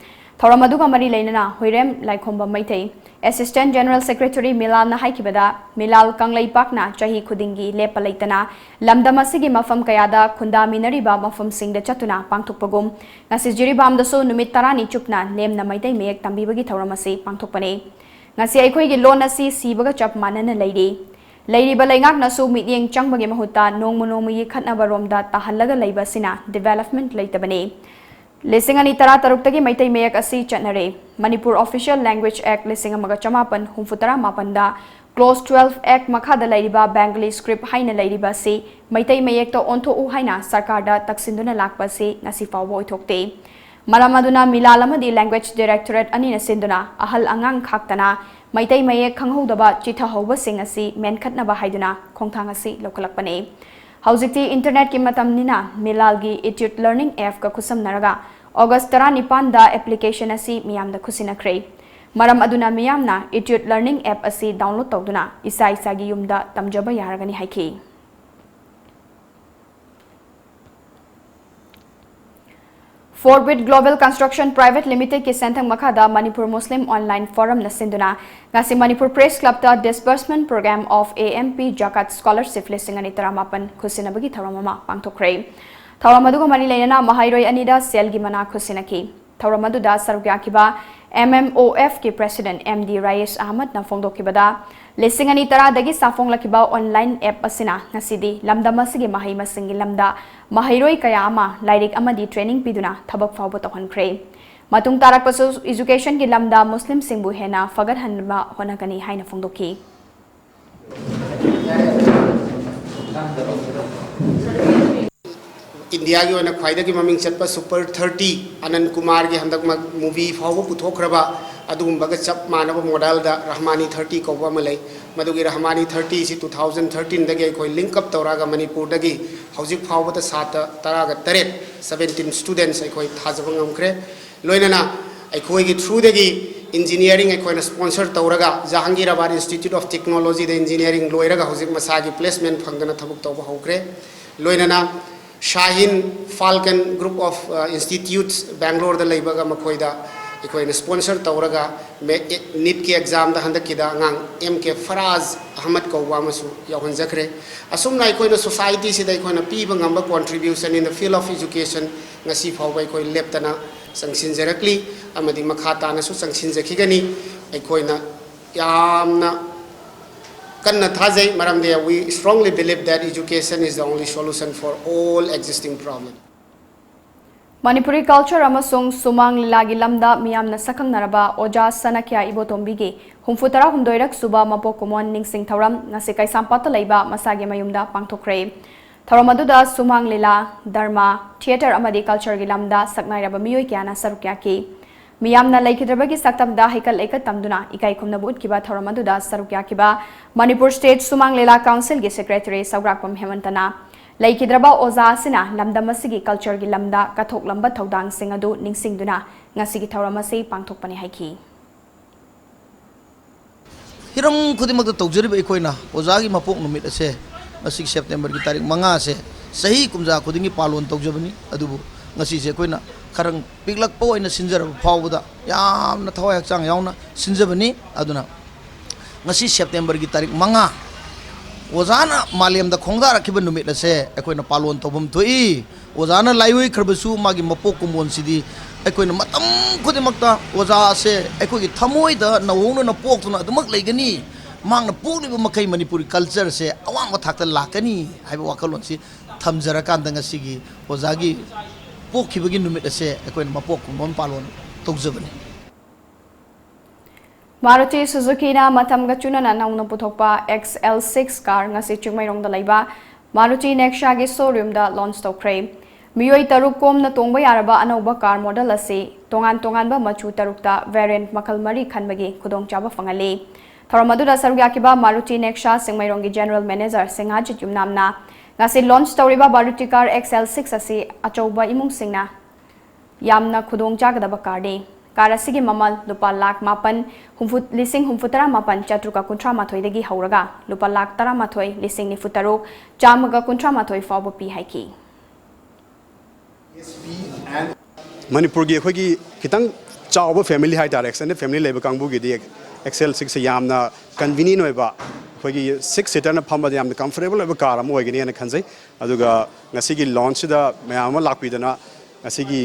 ꯊꯧꯔꯝ ꯑꯗꯨꯒ ꯃꯔꯤ ꯂꯩꯅꯅ ꯍꯨꯏꯔꯦꯝ ꯂꯥꯏꯈꯣꯝꯕꯝ ꯃꯩꯇꯩ, Assistant General Secretary ꯃꯤꯂꯥꯜꯅ ꯍꯥꯏꯈꯤꯕꯗ, ꯃꯤꯂꯥꯜ ꯀꯪꯂꯩꯄꯥꯛꯅ ꯆꯍꯤ ꯈꯨꯗꯤꯡꯒꯤ ꯂꯦꯞꯄ ꯂꯩꯇꯅ ꯂꯝꯗꯝ ꯑꯁꯤꯒꯤ ꯃꯐꯝ ꯀꯌꯥꯗ ꯈꯨꯟꯗꯥꯃꯤꯟꯅꯔꯤꯕ ꯃꯐꯝꯁꯤꯡꯗ ꯆꯠꯇꯨꯅ ꯄꯥꯡꯊꯣꯛꯄꯒꯨꯝ, ꯉꯁꯤ ꯖꯤꯔꯤꯕꯥꯝꯗꯁꯨ ꯅꯨꯃꯤꯠ ꯇꯔꯥꯅꯤ ꯆꯨꯞꯅ ꯂꯦꯝꯅ ꯃꯩꯇꯩ ꯃꯌꯦꯛ ꯇꯝꯕꯤꯕꯒꯤ ꯊꯧꯔꯝ ꯑꯁꯤ ꯄꯥꯡꯊꯣꯛꯄꯅꯤ꯫ ꯉꯁꯤ ꯑꯩꯈꯣꯏꯒꯤ ꯂꯣꯟ ꯑꯁꯤ ꯁꯤꯕꯒ ꯆꯞ ꯃꯥꯟꯅꯅ ꯂꯩꯔꯤ꯫ ꯂꯩꯔꯤꯕ ꯂꯩꯉꯥꯛꯅꯁꯨ ꯃꯤꯠꯌꯦꯡ ꯆꯪꯕꯒꯤ ꯃꯍꯨꯠꯇ ꯅꯣꯡꯃ ꯅꯣꯡꯃꯒꯤ ꯈꯠꯅꯕ ꯔꯣꯝꯗ ꯇꯥꯍꯜꯂꯒ ꯂꯩꯕ ꯑꯁꯤꯅ development ꯂꯩꯇꯕꯅꯤ꯫ ꯂꯤꯁꯤꯡ ꯑꯅꯤ ꯇꯔꯥ ꯇꯔꯨꯛꯇꯒꯤ ꯃꯩꯇꯩ ꯃꯌꯦꯛ ꯑꯁꯤ ꯆꯠꯅꯔꯦ꯫ ꯃꯅꯤꯄꯨꯔ Official Language Act ꯂꯤꯁꯤꯡ ꯑꯃꯒ ꯆꯃꯥꯄꯟ ꯍꯨꯝꯐꯨ ꯇꯔꯥ ꯃꯥꯄꯟꯗ Clause twelve Act ꯃꯈꯥꯗ ꯂꯩꯔꯤꯕ Bengali script ꯍꯥꯏꯅ ꯂꯩꯔꯤꯕ ꯑꯁꯤ ꯃꯩꯇꯩ ꯃꯌꯦꯛꯇ ꯑꯣꯟꯊꯣꯛꯎ ꯍꯥꯏꯅ ꯁꯔꯀꯥꯔꯗ ꯇꯛꯁꯤꯟꯗꯨꯅ ꯂꯥꯛꯄ ꯑꯁꯤ ꯉꯁꯤ ꯐꯥꯎꯕ ꯑꯣꯏꯊꯣꯛꯇꯦ꯫ ꯃꯔꯝ ꯑꯗꯨꯅ ꯃꯤꯂꯥꯜ ꯑꯃꯗꯤ Language Directorate ꯑꯅꯤꯅ ꯁꯤꯟꯗꯨꯅ ꯑꯍꯜ ꯑꯉꯥꯡ ꯈꯥꯛꯇꯅ ꯃꯩꯇꯩ ꯃꯌꯦꯛ ꯈꯪꯍꯧꯗꯕ ꯆꯤꯊꯍꯧꯕꯁꯤꯡ ꯑꯁꯤ ꯃꯦꯟꯈꯠꯅꯕ ꯍꯥꯏꯗꯨꯅ ꯈꯣꯡꯊꯥꯡ ꯑꯁꯤ ꯂꯧꯈꯠꯂꯛꯄꯅꯤ꯫ ꯍꯧꯖꯤꯛꯇꯤ internetꯀꯤ ꯃꯇꯝꯅꯤꯅ ꯃꯤꯂꯥꯜꯒꯤ Etude Learning appꯀ ꯈꯨꯠꯁꯝꯅꯔꯒ August ꯇꯔꯥꯅꯤꯄꯥꯟꯗ application ꯑꯁꯤ ꯃꯤꯌꯥꯝꯗ ꯈꯨꯠꯁꯤꯟꯅꯈ꯭ꯔꯦ꯫ ꯃꯔꯝ ꯑꯗꯨꯅ ꯃꯤꯌꯥꯝꯅ Etude Learning app ꯑꯁꯤ download ꯇꯧꯗꯨꯅ ꯏꯁꯥ ꯏꯁꯥꯒꯤ ꯌꯨꯝꯗ ꯇꯝꯖꯕ ꯌꯥꯔꯒꯅꯤ ꯍꯥꯏꯈꯤ꯫ Forbit Global Construction Private Limitedꯀꯤ ꯁꯦꯟꯊꯪ ꯃꯈꯥꯗ ꯃꯅꯤꯄꯨꯔ ꯃꯨꯁꯂꯤꯝ online forumꯅ ꯁꯤꯟꯗꯨꯅ ꯉꯁꯤ Manipur Press Clubꯇ Disbursement Program of A M P Zakat Scholarship ꯂꯤꯁꯤꯡ ꯑꯅꯤ ꯇꯔꯥꯃꯥꯄꯟ ꯈꯨꯠꯁꯤꯟꯅꯕꯒꯤ ꯊꯧꯔꯝ ꯑꯃ ꯄꯥꯡꯊꯣꯛꯈ꯭ꯔꯦ꯫ ꯊꯧꯔꯝ ꯑꯗꯨꯒ ꯃꯔꯤ ꯂꯩꯅꯅ ꯃꯍꯩꯔꯣꯏ ꯑꯅꯤꯗ ꯁꯦꯜꯒꯤ ꯃꯅꯥ ꯈꯨꯠꯁꯤꯟꯅꯈꯤ꯫ ꯊꯧꯔꯝ ꯑꯗꯨꯗ ꯁꯔꯨꯛ ꯌꯥꯈꯤꯕ M M O Fꯀꯤ President M D ꯔꯥꯌꯦꯁ ꯑꯍꯃꯗꯅ ꯐꯣꯡꯗꯣꯛꯈꯤꯕꯗ, ꯂꯤꯁꯤꯡ ꯑꯅꯤ ꯇꯔꯥꯗꯒꯤ ꯁꯥꯐꯣꯡꯂꯛꯈꯤꯕ online app ꯑꯁꯤꯅ ꯉꯁꯤꯗꯤ ꯂꯝꯗꯝ ꯑꯁꯤꯒꯤ ꯃꯍꯩ ꯃꯁꯤꯡꯒꯤ ꯂꯝꯗ ꯃꯍꯩꯔꯣꯏ ꯀꯌꯥ ꯑꯃ ꯂꯥꯏꯔꯤꯛ ꯑꯃꯗꯤ training ꯄꯤꯗꯨꯅ ꯊꯕꯛ ꯐꯥꯎꯕ ꯇꯧꯍꯟꯈ꯭ꯔꯦ꯫ ꯃꯇꯨꯡ ꯇꯥꯔꯛꯄꯁꯨ educationꯒꯤ ꯂꯝꯗ ꯃꯨꯁꯂꯤꯝꯁꯤꯡꯕꯨ ꯍꯦꯟꯅ ꯐꯒꯠꯍꯟꯅꯕ ꯍꯣꯠꯅꯒꯅꯤ ꯍꯥꯏꯅ ꯐꯣꯡꯗꯣꯛꯈꯤ꯫ ꯏꯟꯗꯤꯌꯥꯒꯤ ꯑꯣꯏꯅ ꯈ꯭ꯋꯥꯏꯗꯒꯤ ꯃꯃꯤꯡ ꯆꯠꯄ Super thirty, ꯑꯅꯟ ꯀꯨꯃꯥꯔꯒꯤ ꯍꯟꯗꯛꯃꯛ movie ꯐꯥꯎꯕ ꯄꯨꯊꯣꯛꯈ꯭ꯔꯕ, ꯑꯗꯨꯒꯨꯝꯕꯒ ꯆꯞ ꯃꯥꯟꯅꯕ modelꯗ ꯔꯍꯃꯥꯅꯤ thirty ꯀꯧꯕ ꯑꯃ ꯂꯩ꯫ ꯃꯗꯨꯒꯤ ꯔꯍꯃꯥꯅꯤ thirty ꯑꯁꯤ two thousand thirteenꯗꯒꯤ ꯑꯩꯈꯣꯏ link up ꯇꯧꯔꯒ ꯃꯅꯤꯄꯨꯔꯗꯒꯤ ꯍꯧꯖꯤꯛ ꯐꯥꯎꯕꯗ ꯁꯥꯇ꯭ꯔ ꯇꯔꯥꯒ ꯇꯔꯦꯠ, seventeen students ꯑꯩꯈꯣꯏ ꯊꯥꯖꯕ ꯉꯝꯈ꯭ꯔꯦ꯫ ꯂꯣꯏꯅꯅ ꯑꯩꯈꯣꯏꯒꯤ throughꯗꯒꯤ engineering ꯑꯩꯈꯣꯏꯅ sponsor ꯇꯧꯔꯒ Jahangirabad Institute of Technologyꯗ engineering ꯂꯣꯏꯔꯒ ꯍꯧꯖꯤꯛ ꯃꯁꯥꯒꯤ placement ꯐꯪꯗꯅ ꯊꯕꯛ ꯇꯧꯕ ꯍꯧꯈ꯭ꯔꯦ꯫ ꯂꯣꯏꯅꯅ Shaheen Falcon Group of, uh, Institutes Bangaloreꯗ ꯂꯩꯕꯒ ꯃꯈꯣꯏꯗ ꯑꯩꯈꯣꯏꯅ ꯁ꯭ꯄꯣꯟꯁꯔ ꯇꯧꯔꯒ ꯅꯤꯠꯀꯤ ꯑꯦꯛꯖꯥꯝꯗ ꯍꯟꯗꯛꯀꯤꯗ ꯑꯉꯥꯡ ꯑꯦꯝ ꯀꯦ ꯐꯔꯥꯖ ꯑꯍꯃꯗ ꯀꯧꯕ ꯑꯃꯁꯨ ꯌꯥꯎꯍꯟꯖꯈ꯭ꯔꯦ꯫ ꯑꯁꯨꯝꯅ ꯑꯩꯈꯣꯏꯅ ꯁꯣꯁꯥꯏꯇꯤꯁꯤꯗ ꯑꯩꯈꯣꯏꯅ ꯄꯤꯕ ꯉꯝꯕ contribution in the field of education ꯉꯁꯤ ꯐꯥꯎꯕ ꯑꯩꯈꯣꯏ ꯂꯦꯞꯇꯅ ꯆꯪꯁꯤꯟꯖꯔꯛꯂꯤ ꯑꯃꯗꯤ ꯃꯈꯥ ꯇꯥꯅꯁꯨ ꯆꯪꯁꯤꯟꯖꯈꯤꯒꯅꯤ꯫ ꯑꯩꯈꯣꯏꯅ ꯌꯥꯝꯅ ꯀꯟꯅ ꯊꯥꯖꯩ, ꯃꯔꯝꯗꯤ we strongly believe that education is the only solution for all existing problems. Manipuri culture ꯑꯃꯁꯨꯡ ꯁꯨꯃꯥꯡ ꯂꯤꯂꯥꯒꯤ ꯂꯝꯗ ꯃꯤꯌꯥꯝꯅ ꯁꯛꯈꯪꯅꯔꯕ ꯑꯣꯖꯥ ꯁꯅꯈ꯭ꯌꯥ ꯏꯕꯣꯇꯣꯝꯕꯤꯒꯤ ꯍꯨꯝꯐꯨ ꯇꯔꯥꯍꯨꯝꯗꯣꯏꯔꯛ ꯁꯨꯕ ꯃꯄꯣꯛ ꯀꯨꯝꯑꯣꯟ ꯅꯤꯡꯁꯤꯡ ꯊꯧꯔꯝ ꯉꯁꯤ ꯀꯩꯁꯥꯝꯄꯥꯠꯇ ꯂꯩꯕ ꯃꯁꯥꯒꯤ ꯃꯌꯨꯝꯗ ꯄꯥꯡꯊꯣꯛꯈ꯭ꯔꯦ꯫ ꯊꯧꯔꯝ ꯑꯗꯨꯗ ꯁꯨꯃꯥꯡ ꯂꯤꯂꯥ, ꯗ꯭ꯔꯃꯥ, ꯊꯤꯌꯦꯇꯔ ꯑꯃꯗꯤ ꯀꯜꯆꯔꯒꯤ ꯂꯝꯗ ꯁꯛꯅꯥꯏꯔꯕ ꯃꯤꯑꯣꯏ ꯀꯌꯥꯅ ꯁꯔꯨꯛ ꯌꯥꯈꯤ꯫ ꯃꯤꯌꯥꯝꯅ ꯂꯩꯈꯤꯗ꯭ꯔꯕꯒꯤ ꯁꯛꯇꯝꯗ ꯍꯩꯀꯠ ꯂꯩꯀꯠ ꯇꯝꯗꯨꯅ ꯏꯀꯥꯏ ꯈꯨꯝꯅꯕ ꯎꯠꯈꯤꯕ ꯊꯧꯔꯝ ꯑꯗꯨꯗ ꯁꯔꯨꯛ ꯌꯥꯈꯤꯕ ꯃꯅꯤꯄꯨꯔ ꯁ꯭ꯇꯦꯠ ꯁꯨꯃꯥꯡ ꯂꯤꯂꯥ ꯀꯥꯎꯟꯁꯤꯜꯒꯤ ꯁꯦꯀ꯭ꯔꯦꯇꯔꯤ ꯁꯧꯒ꯭ꯔꯥꯛꯄꯝ ꯍꯦꯃꯟꯇꯅ ꯂꯩꯈꯤꯗ꯭ꯔꯕ ꯑꯣꯖꯥ ꯑꯁꯤꯅ ꯂꯝꯗꯝ ꯑꯁꯤꯒꯤ ꯀꯜꯆꯔꯒꯤ ꯂꯝꯗ ꯀꯠꯊꯣꯛꯂꯝꯕ ꯊꯧꯗꯥꯡꯁꯤꯡ ꯑꯗꯨ ꯅꯤꯡꯁꯤꯡꯗꯨꯅ ꯉꯁꯤꯒꯤ ꯊꯧꯔꯝ ꯑꯁꯤ ꯄꯥꯡꯊꯣꯛꯄꯅꯤ ꯍꯥꯏꯈꯤ꯫ ꯍꯤꯔꯝ ꯈꯨꯗꯤꯡꯃꯛꯇ ꯇꯧꯖꯔꯤꯕ ꯑꯩꯈꯣꯏꯅ ꯑꯣꯖꯥꯒꯤ ꯃꯄꯣꯛ ꯅꯨꯃꯤꯠ ꯑꯁꯦ, ꯉꯁꯤ ꯁꯦꯞꯇꯦꯝꯕꯔꯒꯤ ꯇꯥꯔꯤꯛ ꯃꯉꯥ ꯑꯁꯦ ꯆꯍꯤ ꯀꯨꯝꯖꯥ ꯈꯨꯗꯤꯡꯒꯤ ꯄꯥꯂꯣꯟ ꯇꯧꯖꯕꯅꯤ꯫ ꯑꯗꯨꯕꯨ ꯉꯁꯤꯁꯦ ꯑꯩꯈꯣꯏꯅ ꯈꯔꯪ ꯄꯤꯛꯂꯛꯄ ꯑꯣꯏꯅ ꯁꯤꯟꯖꯔꯕ ꯐꯥꯎꯕꯗ ꯌꯥꯝꯅ ꯊꯋꯥꯏ ꯍꯛꯆꯥꯡ ꯌꯥꯎꯅ ꯁꯤꯟꯖꯕꯅꯤ꯫ ꯑꯗꯨꯅ ꯉꯁꯤ ꯁꯦꯞꯇꯦꯝꯕꯔꯒꯤ ꯇꯥꯔꯤꯛ ꯃꯉꯥ, ꯑꯣꯖꯥꯅ ꯃꯥꯂꯦꯝꯗ ꯈꯣꯡꯗꯥꯔꯛꯈꯤꯕ ꯅꯨꯃꯤꯠ ꯑꯁꯦ ꯑꯩꯈꯣꯏꯅ ꯄꯥꯂꯣꯟ ꯇꯧꯐꯝ ꯊꯣꯛꯏ꯫ ꯑꯣꯖꯥꯅ ꯂꯥꯏꯑꯣꯏꯈ꯭ꯔꯕꯁꯨ ꯃꯥꯒꯤ ꯃꯄꯣꯛ ꯀꯨꯝꯑꯣꯟꯁꯤꯗꯤ ꯑꯩꯈꯣꯏꯅ ꯃꯇꯝ ꯈꯨꯗꯤꯡꯃꯛꯇ ꯑꯣꯖꯥ ꯑꯁꯦ ꯑꯩꯈꯣꯏꯒꯤ ꯊꯃꯣꯏꯗ ꯅꯧꯍꯧꯅꯅ ꯄꯣꯛꯇꯨꯅ ꯑꯗꯨꯃꯛ ꯂꯩꯒꯅꯤ꯫ ꯃꯍꯥꯛꯅ ꯄꯣꯛꯂꯤꯕ ꯃꯈꯩ ꯃꯅꯤꯄꯨꯔꯤ ꯀꯜꯆꯔꯁꯦ ꯑꯋꯥꯡꯕ ꯊꯥꯛꯇ ꯂꯥꯛꯀꯅꯤ ꯍꯥꯏꯕ ꯋꯥꯈꯜꯂꯣꯟꯁꯤ ꯊꯝꯖꯔꯀꯥꯟꯗ ꯉꯁꯤꯒꯤ ꯑꯣꯖꯥꯒꯤ ꯄꯣꯛꯈꯤꯕꯒꯤ ꯅꯨꯃꯤꯠ ꯑꯁꯦ ꯑꯩꯈꯣꯏꯅ ꯃꯄꯣꯛ ꯀꯨꯝꯑꯣꯟ ꯄꯥꯂꯣꯟ ꯇꯧꯖꯕꯅꯤ꯫ ꯃꯥꯔꯨꯇꯤ ꯁꯨꯖꯨꯀꯤꯅ ꯃꯇꯝꯒ ꯆꯨꯅꯅ ꯅꯧꯅ ꯄꯨꯊꯣꯛꯄ ꯑꯦꯛꯁ ꯑꯦꯜ ꯁꯤꯛꯁ ꯀꯥꯔ ꯉꯁꯤ ꯆꯤꯡꯃꯩꯔꯣꯡꯗ ꯂꯩꯕ ꯃꯥꯔꯨꯇꯤ ꯅꯦꯛꯁꯥꯒꯤ ꯁꯣꯔꯨꯝꯗ ꯂꯣꯟꯆ ꯇꯧꯈ꯭ꯔꯦ꯫ ꯃꯤꯑꯣꯏ ꯇꯔꯨꯛ ꯀꯣꯝꯅ ꯇꯣꯡꯕ ꯌꯥꯔꯕ ꯑꯅꯧꯕ ꯀꯥꯔ ꯃꯣꯗꯦꯜ ꯑꯁꯤ ꯇꯣꯉꯥꯟ ꯇꯣꯉꯥꯟꯕ ꯃꯆꯨ ꯇꯔꯨꯛꯇ ꯚꯦꯔꯤꯌꯦꯟꯠ ꯃꯈꯜ ꯃꯔꯤ ꯈꯟꯕꯒꯤ ꯈꯨꯗꯣꯡꯆꯥꯕ ꯐꯪꯍꯜꯂꯤ꯫ ꯊꯧꯔꯝ ꯑꯗꯨꯗ ꯁꯔꯨꯛ ꯌꯥꯈꯤꯕ ꯃꯥꯔꯨꯇꯤ ꯅꯦꯛꯁꯥ ꯆꯤꯡꯃꯩꯔꯣꯡꯒꯤ ꯖꯦꯅꯔꯦꯜ ꯃꯦꯅꯦꯖꯔ ꯁꯤꯡꯍꯥꯖꯤꯠ ꯌꯨꯝꯅꯥꯝꯅ ꯉꯁꯤ ꯂꯣꯟꯆ ꯇꯧꯔꯤꯕ Maruti car X L six ꯑꯁꯤ ꯑꯆꯧꯕ ꯏꯃꯨꯡꯁꯤꯡꯅ ꯌꯥꯝꯅ ꯈꯨꯗꯣꯡ ꯆꯥꯒꯗꯕ ꯀꯥꯔꯅꯤ꯫ ꯀꯥꯔ ꯑꯁꯤꯒꯤ ꯃꯃꯜ ꯂꯨꯄꯥ ꯂꯥꯈ ꯃꯥꯄꯟ ꯍꯨꯝꯐꯨ, ꯂꯤꯁꯤꯡ ꯍꯨꯝꯐꯨ ꯇꯔꯥ ꯃꯥꯄꯟ ꯆꯥꯇ꯭ꯔꯨꯛꯀ ꯀꯨꯟꯊ꯭ꯔꯥ ꯃꯥꯊꯣꯏꯗꯒꯤ ꯍꯧꯔꯒ ꯂꯨꯄꯥ ꯂꯥꯈ ꯇꯔꯥꯃꯥꯊꯣꯏ ꯂꯤꯁꯤꯡ ꯅꯤꯐꯨ ꯇꯔꯨꯛ ꯆꯥꯝꯃꯒ ꯀꯨꯟꯊ꯭ꯔꯥ ꯃꯥꯊꯣꯏ ꯐꯥꯎꯕ ꯄꯤ ꯍꯥꯏꯈꯤ꯫ ꯃꯅꯤꯄꯨꯔꯒꯤ ꯑꯩꯈꯣꯏꯒꯤ ꯈꯤꯇꯪ ꯆꯥꯎꯕ family ꯍꯥꯏꯇꯥꯔꯦ, extended family ꯂꯩꯕ ꯀꯥꯡꯕꯨꯒꯤꯗꯤ Excel six ꯁꯦ ꯌꯥꯝꯅ convenient ꯑꯣꯏꯕ, ꯑꯩꯈꯣꯏꯒꯤ six seaterꯅ ꯐꯝꯕꯗ ꯌꯥꯝꯅ comfortable ꯑꯣꯏꯕ car ꯑꯃ ꯑꯣꯏꯒꯅꯤ ꯍꯥꯏꯅ ꯈꯟꯖꯩ꯫ ꯑꯗꯨꯒ ꯉꯁꯤꯒꯤ launchꯁꯤꯗ ꯃꯌꯥꯝ ꯑꯃ ꯂꯥꯛꯄꯤꯗꯅ ꯉꯁꯤꯒꯤ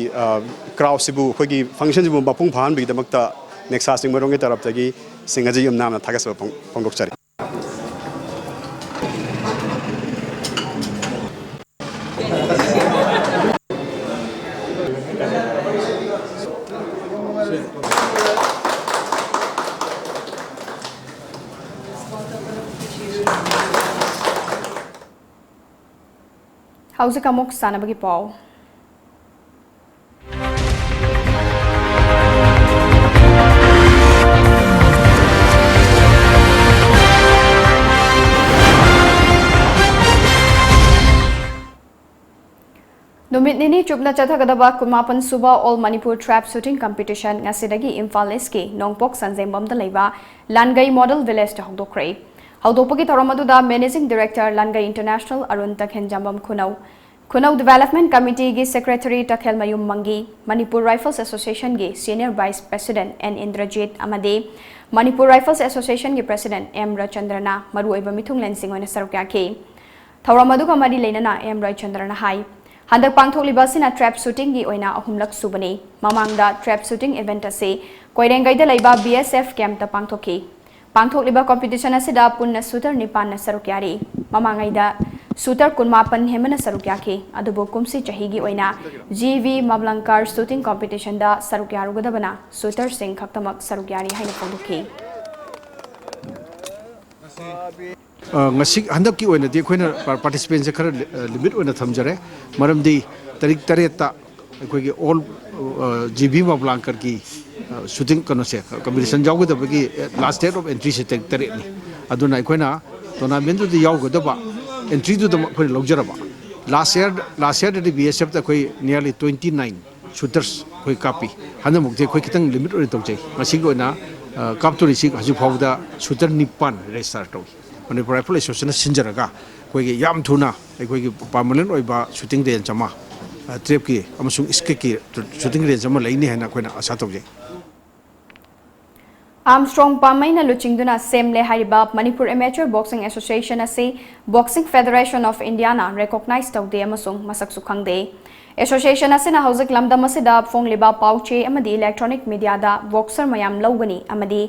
crowdꯁꯤꯕꯨ, ꯑꯩꯈꯣꯏꯒꯤ functionꯁꯤꯕꯨ ꯃꯄꯨꯡ ꯐꯥꯍꯟꯕꯒꯤꯗꯃꯛꯇ Nexa ꯆꯤꯡꯃꯩꯔꯣꯡꯒꯤ ꯇꯔꯞꯇꯒꯤ ꯁꯤꯡ ꯑꯖꯤ ꯌꯨꯝꯅꯥꯝꯅ ꯊꯥꯒꯠꯆꯕ ꯐꯣꯡ-, ꯐꯣꯡꯗꯣꯛꯆꯔꯤ꯫ ꯍꯧꯖꯤꯛ ꯑꯃꯨꯛ ꯁꯥꯟꯅꯕꯒꯤ ꯄꯥꯎ꯫ ꯅꯨꯃꯤꯠ ꯅꯤꯅꯤ ꯆꯨꯞꯅ ꯆꯠꯊꯒꯗꯕ ꯀꯨꯟꯃꯥꯄꯟ ꯁꯨꯕ All Manipur Trap Shooting Competition ꯉꯁꯤꯗꯒꯤ ꯏꯝꯐꯥꯜ ꯏꯁꯀꯤ ꯅꯣꯡꯄꯣꯛ ꯁꯟꯖꯦꯡꯕꯝꯗ ꯂꯩꯕ ꯂꯥꯟꯒꯩ Model Villageꯇ ꯍꯧꯗꯣꯛꯈ꯭ꯔꯦ꯫ ꯍꯧꯗꯣꯛꯄꯒꯤ ꯊꯧꯔꯝ ꯑꯗꯨꯗ Managing Director Langei International Arun Takhenjambam Khunou, Khunou Development Committeeꯒꯤ Secretary ꯇꯈꯦꯜꯃꯌꯨꯝ ꯃꯪꯒꯤ, Manipur Rifles Associationꯒꯤ Senior Vice President N Indrajit ꯑꯃꯗꯤ Manipur Rifles Associationꯒꯤ President ꯑꯦꯝ ꯔꯆꯟꯗ꯭ꯔꯅ ꯃꯔꯨꯑꯣꯏꯕ ꯃꯤꯊꯨꯡꯂꯦꯟꯁꯤꯡ ꯑꯣꯏꯅ ꯁꯔꯨꯛ ꯌꯥꯈꯤ꯫ ꯊꯧꯔꯝ ꯑꯗꯨꯒ ꯃꯔꯤ ꯂꯩꯅꯅ ꯑꯦꯝ ꯔꯆꯟꯗ꯭ꯔꯅ ꯍꯥꯏ, ꯍꯟꯗꯛ ꯄꯥꯡꯊꯣꯛꯂꯤꯕ ꯑꯁꯤꯅ trap shootingꯒꯤ ꯑꯣꯏꯅ ꯑꯍꯨꯝꯂꯛ ꯁꯨꯕꯅꯤ꯫ ꯃꯃꯥꯡꯗ trap shooting event ꯑꯁꯤ ꯀꯣꯏꯔꯦꯡꯒꯩꯗ ꯂꯩꯕ ꯕꯤ ꯑꯦꯁ ꯑꯦꯐ campꯇ ꯄꯥꯡꯊꯣꯛꯈꯤ꯫ ꯄꯥꯡꯊꯣꯛꯂꯤꯕ competition ꯑꯁꯤꯗ ꯄꯨꯟꯅ shooter ꯅꯤꯄꯥꯟꯅ ꯁꯔꯨꯛ ꯌꯥꯔꯤ꯫ ꯃꯃꯥꯡꯉꯩꯗ shooter ꯀꯨꯟꯃꯥꯄꯟ ꯍꯦꯟꯕꯅ ꯁꯔꯨꯛ ꯌꯥꯈꯤ꯫ ꯑꯗꯨꯕꯨ ꯀꯨꯝꯁꯤ ꯆꯍꯤꯒꯤ ꯑꯣꯏꯅ ꯖꯤ ꯚꯤ ꯃꯕ꯭ꯂꯪꯀꯥꯔ shooting competitionꯗ ꯁꯔꯨꯛ ꯌꯥꯔꯨꯒꯗꯕꯅ shooterꯁꯤꯡ ꯈꯛꯇꯃꯛ ꯁꯔꯨꯛ ꯌꯥꯔꯤ ꯍꯥꯏꯅ ꯐꯣꯡꯗꯣꯛꯈꯤ꯫ ꯑ, ꯉꯁꯤ, ꯍꯟꯗꯛꯀꯤ ꯑꯣꯏꯅꯗꯤ ꯑꯩꯈꯣꯏꯅ ꯄꯥꯔ-, participantꯁꯦ ꯈꯔ ꯂꯤ-, ꯑ, limit ꯑꯣꯏꯅ ꯊꯝꯖꯔꯦ꯫ ꯃꯔꯝꯗꯤ ꯇꯥꯔꯤꯛ ꯇꯔꯦꯠꯇ ꯑꯩꯈꯣꯏꯒꯤ all, ꯑ, ꯖꯤ ꯚꯤ ꯃꯕ꯭ꯂꯥꯡꯀꯔꯒꯤ, ꯑ, shooting ꯀꯩꯅꯣꯁꯦ, competition ꯌꯥꯎꯒꯗꯕꯒꯤ, ꯑ, last date of entryꯁꯦ ꯇꯥꯔꯤꯛ ꯇꯔꯦꯠꯅꯤ꯫ ꯑꯗꯨꯅ ꯑꯩꯈꯣꯏꯅ tournamentꯗꯨꯗ ꯌꯥꯎꯒꯗꯕ entryꯗꯨꯗꯃꯛ ꯑꯩꯈꯣꯏꯅ ꯂꯧꯖꯔꯕ꯫ Last year, last yearꯗꯗꯤ ꯕꯤ ꯑꯦꯁ ꯑꯦꯐꯇ ꯑꯩꯈꯣꯏ nearly twenty nine shooters ꯑꯩꯈꯣꯏ ꯀꯥꯞꯄꯤ꯫ ꯍꯟꯗꯛꯃꯨꯛꯇꯤ ꯑꯩꯈꯣꯏ ꯈꯤꯇꯪ limit ꯑꯣꯏꯅ ꯇꯧꯖꯩ꯫ ꯉꯁꯤꯒꯤ ꯑꯣꯏꯅ, ꯑ, ꯀꯥꯞꯇꯣꯔꯤꯁꯤ ꯍꯧꯖꯤꯛ ꯐꯥꯎꯕꯗ shooter ꯅꯤꯄꯥꯟ register ꯇꯧꯏ꯫ ꯃꯅꯤꯄꯨꯔ Rifle Associationꯅ ꯁꯤꯟꯖꯔꯒ ꯑꯩꯈꯣꯏꯒꯤ ꯌꯥꯝ ꯊꯨꯅ ꯑꯩꯈꯣꯏꯒꯤ permanent ꯑꯣꯏꯕ shooting range ꯑꯃ ꯇ꯭ꯔꯦꯞꯀꯤ ꯑꯃꯁꯨꯡ ꯏꯁꯀꯤꯠꯀꯤ ꯁꯨꯇꯤꯡ ꯔꯦꯟꯖ ꯑꯃ ꯂꯩꯅꯤ ꯍꯥꯏꯅ ꯑꯩꯈꯣꯏꯅ ꯑꯥꯁꯥ ꯇꯧꯖꯩ꯫ ꯑꯥꯔꯝꯁꯇ꯭ꯔꯣꯡ ꯄꯥꯝꯃꯩꯅ ꯂꯨꯆꯤꯡꯗꯨꯅ ꯁꯦꯝꯂꯦ ꯍꯥꯏꯔꯤꯕ ꯃꯅꯤꯄꯨꯔ ꯑꯦꯃꯦꯆꯔ ꯕꯣꯛꯁꯤꯡ ꯑꯦꯁꯣꯁꯤꯌꯦꯁꯟ ꯑꯁꯤ boxing federation of Indian recognise ꯇꯧꯗꯦ ꯑꯃꯁꯨꯡ ꯃꯁꯛꯁꯨ ꯈꯪꯗꯦ꯫ ꯑꯦꯁꯣꯁꯤꯌꯦꯁꯟ ꯑꯁꯤꯅ ꯍꯧꯖꯤꯛ ꯂꯝꯗꯝ ꯑꯁꯤꯗ ꯐꯣꯡꯂꯤꯕ ꯄꯥꯎ ꯆꯦ ꯑꯃꯗꯤ ꯏꯂꯦꯛꯇ꯭ꯔꯣꯅꯤꯛ ꯃꯤꯗꯤꯌꯥꯗ ꯕꯣꯛꯁꯔ ꯃꯌꯥꯝ ꯂꯧꯒꯅꯤ ꯑꯃꯗꯤ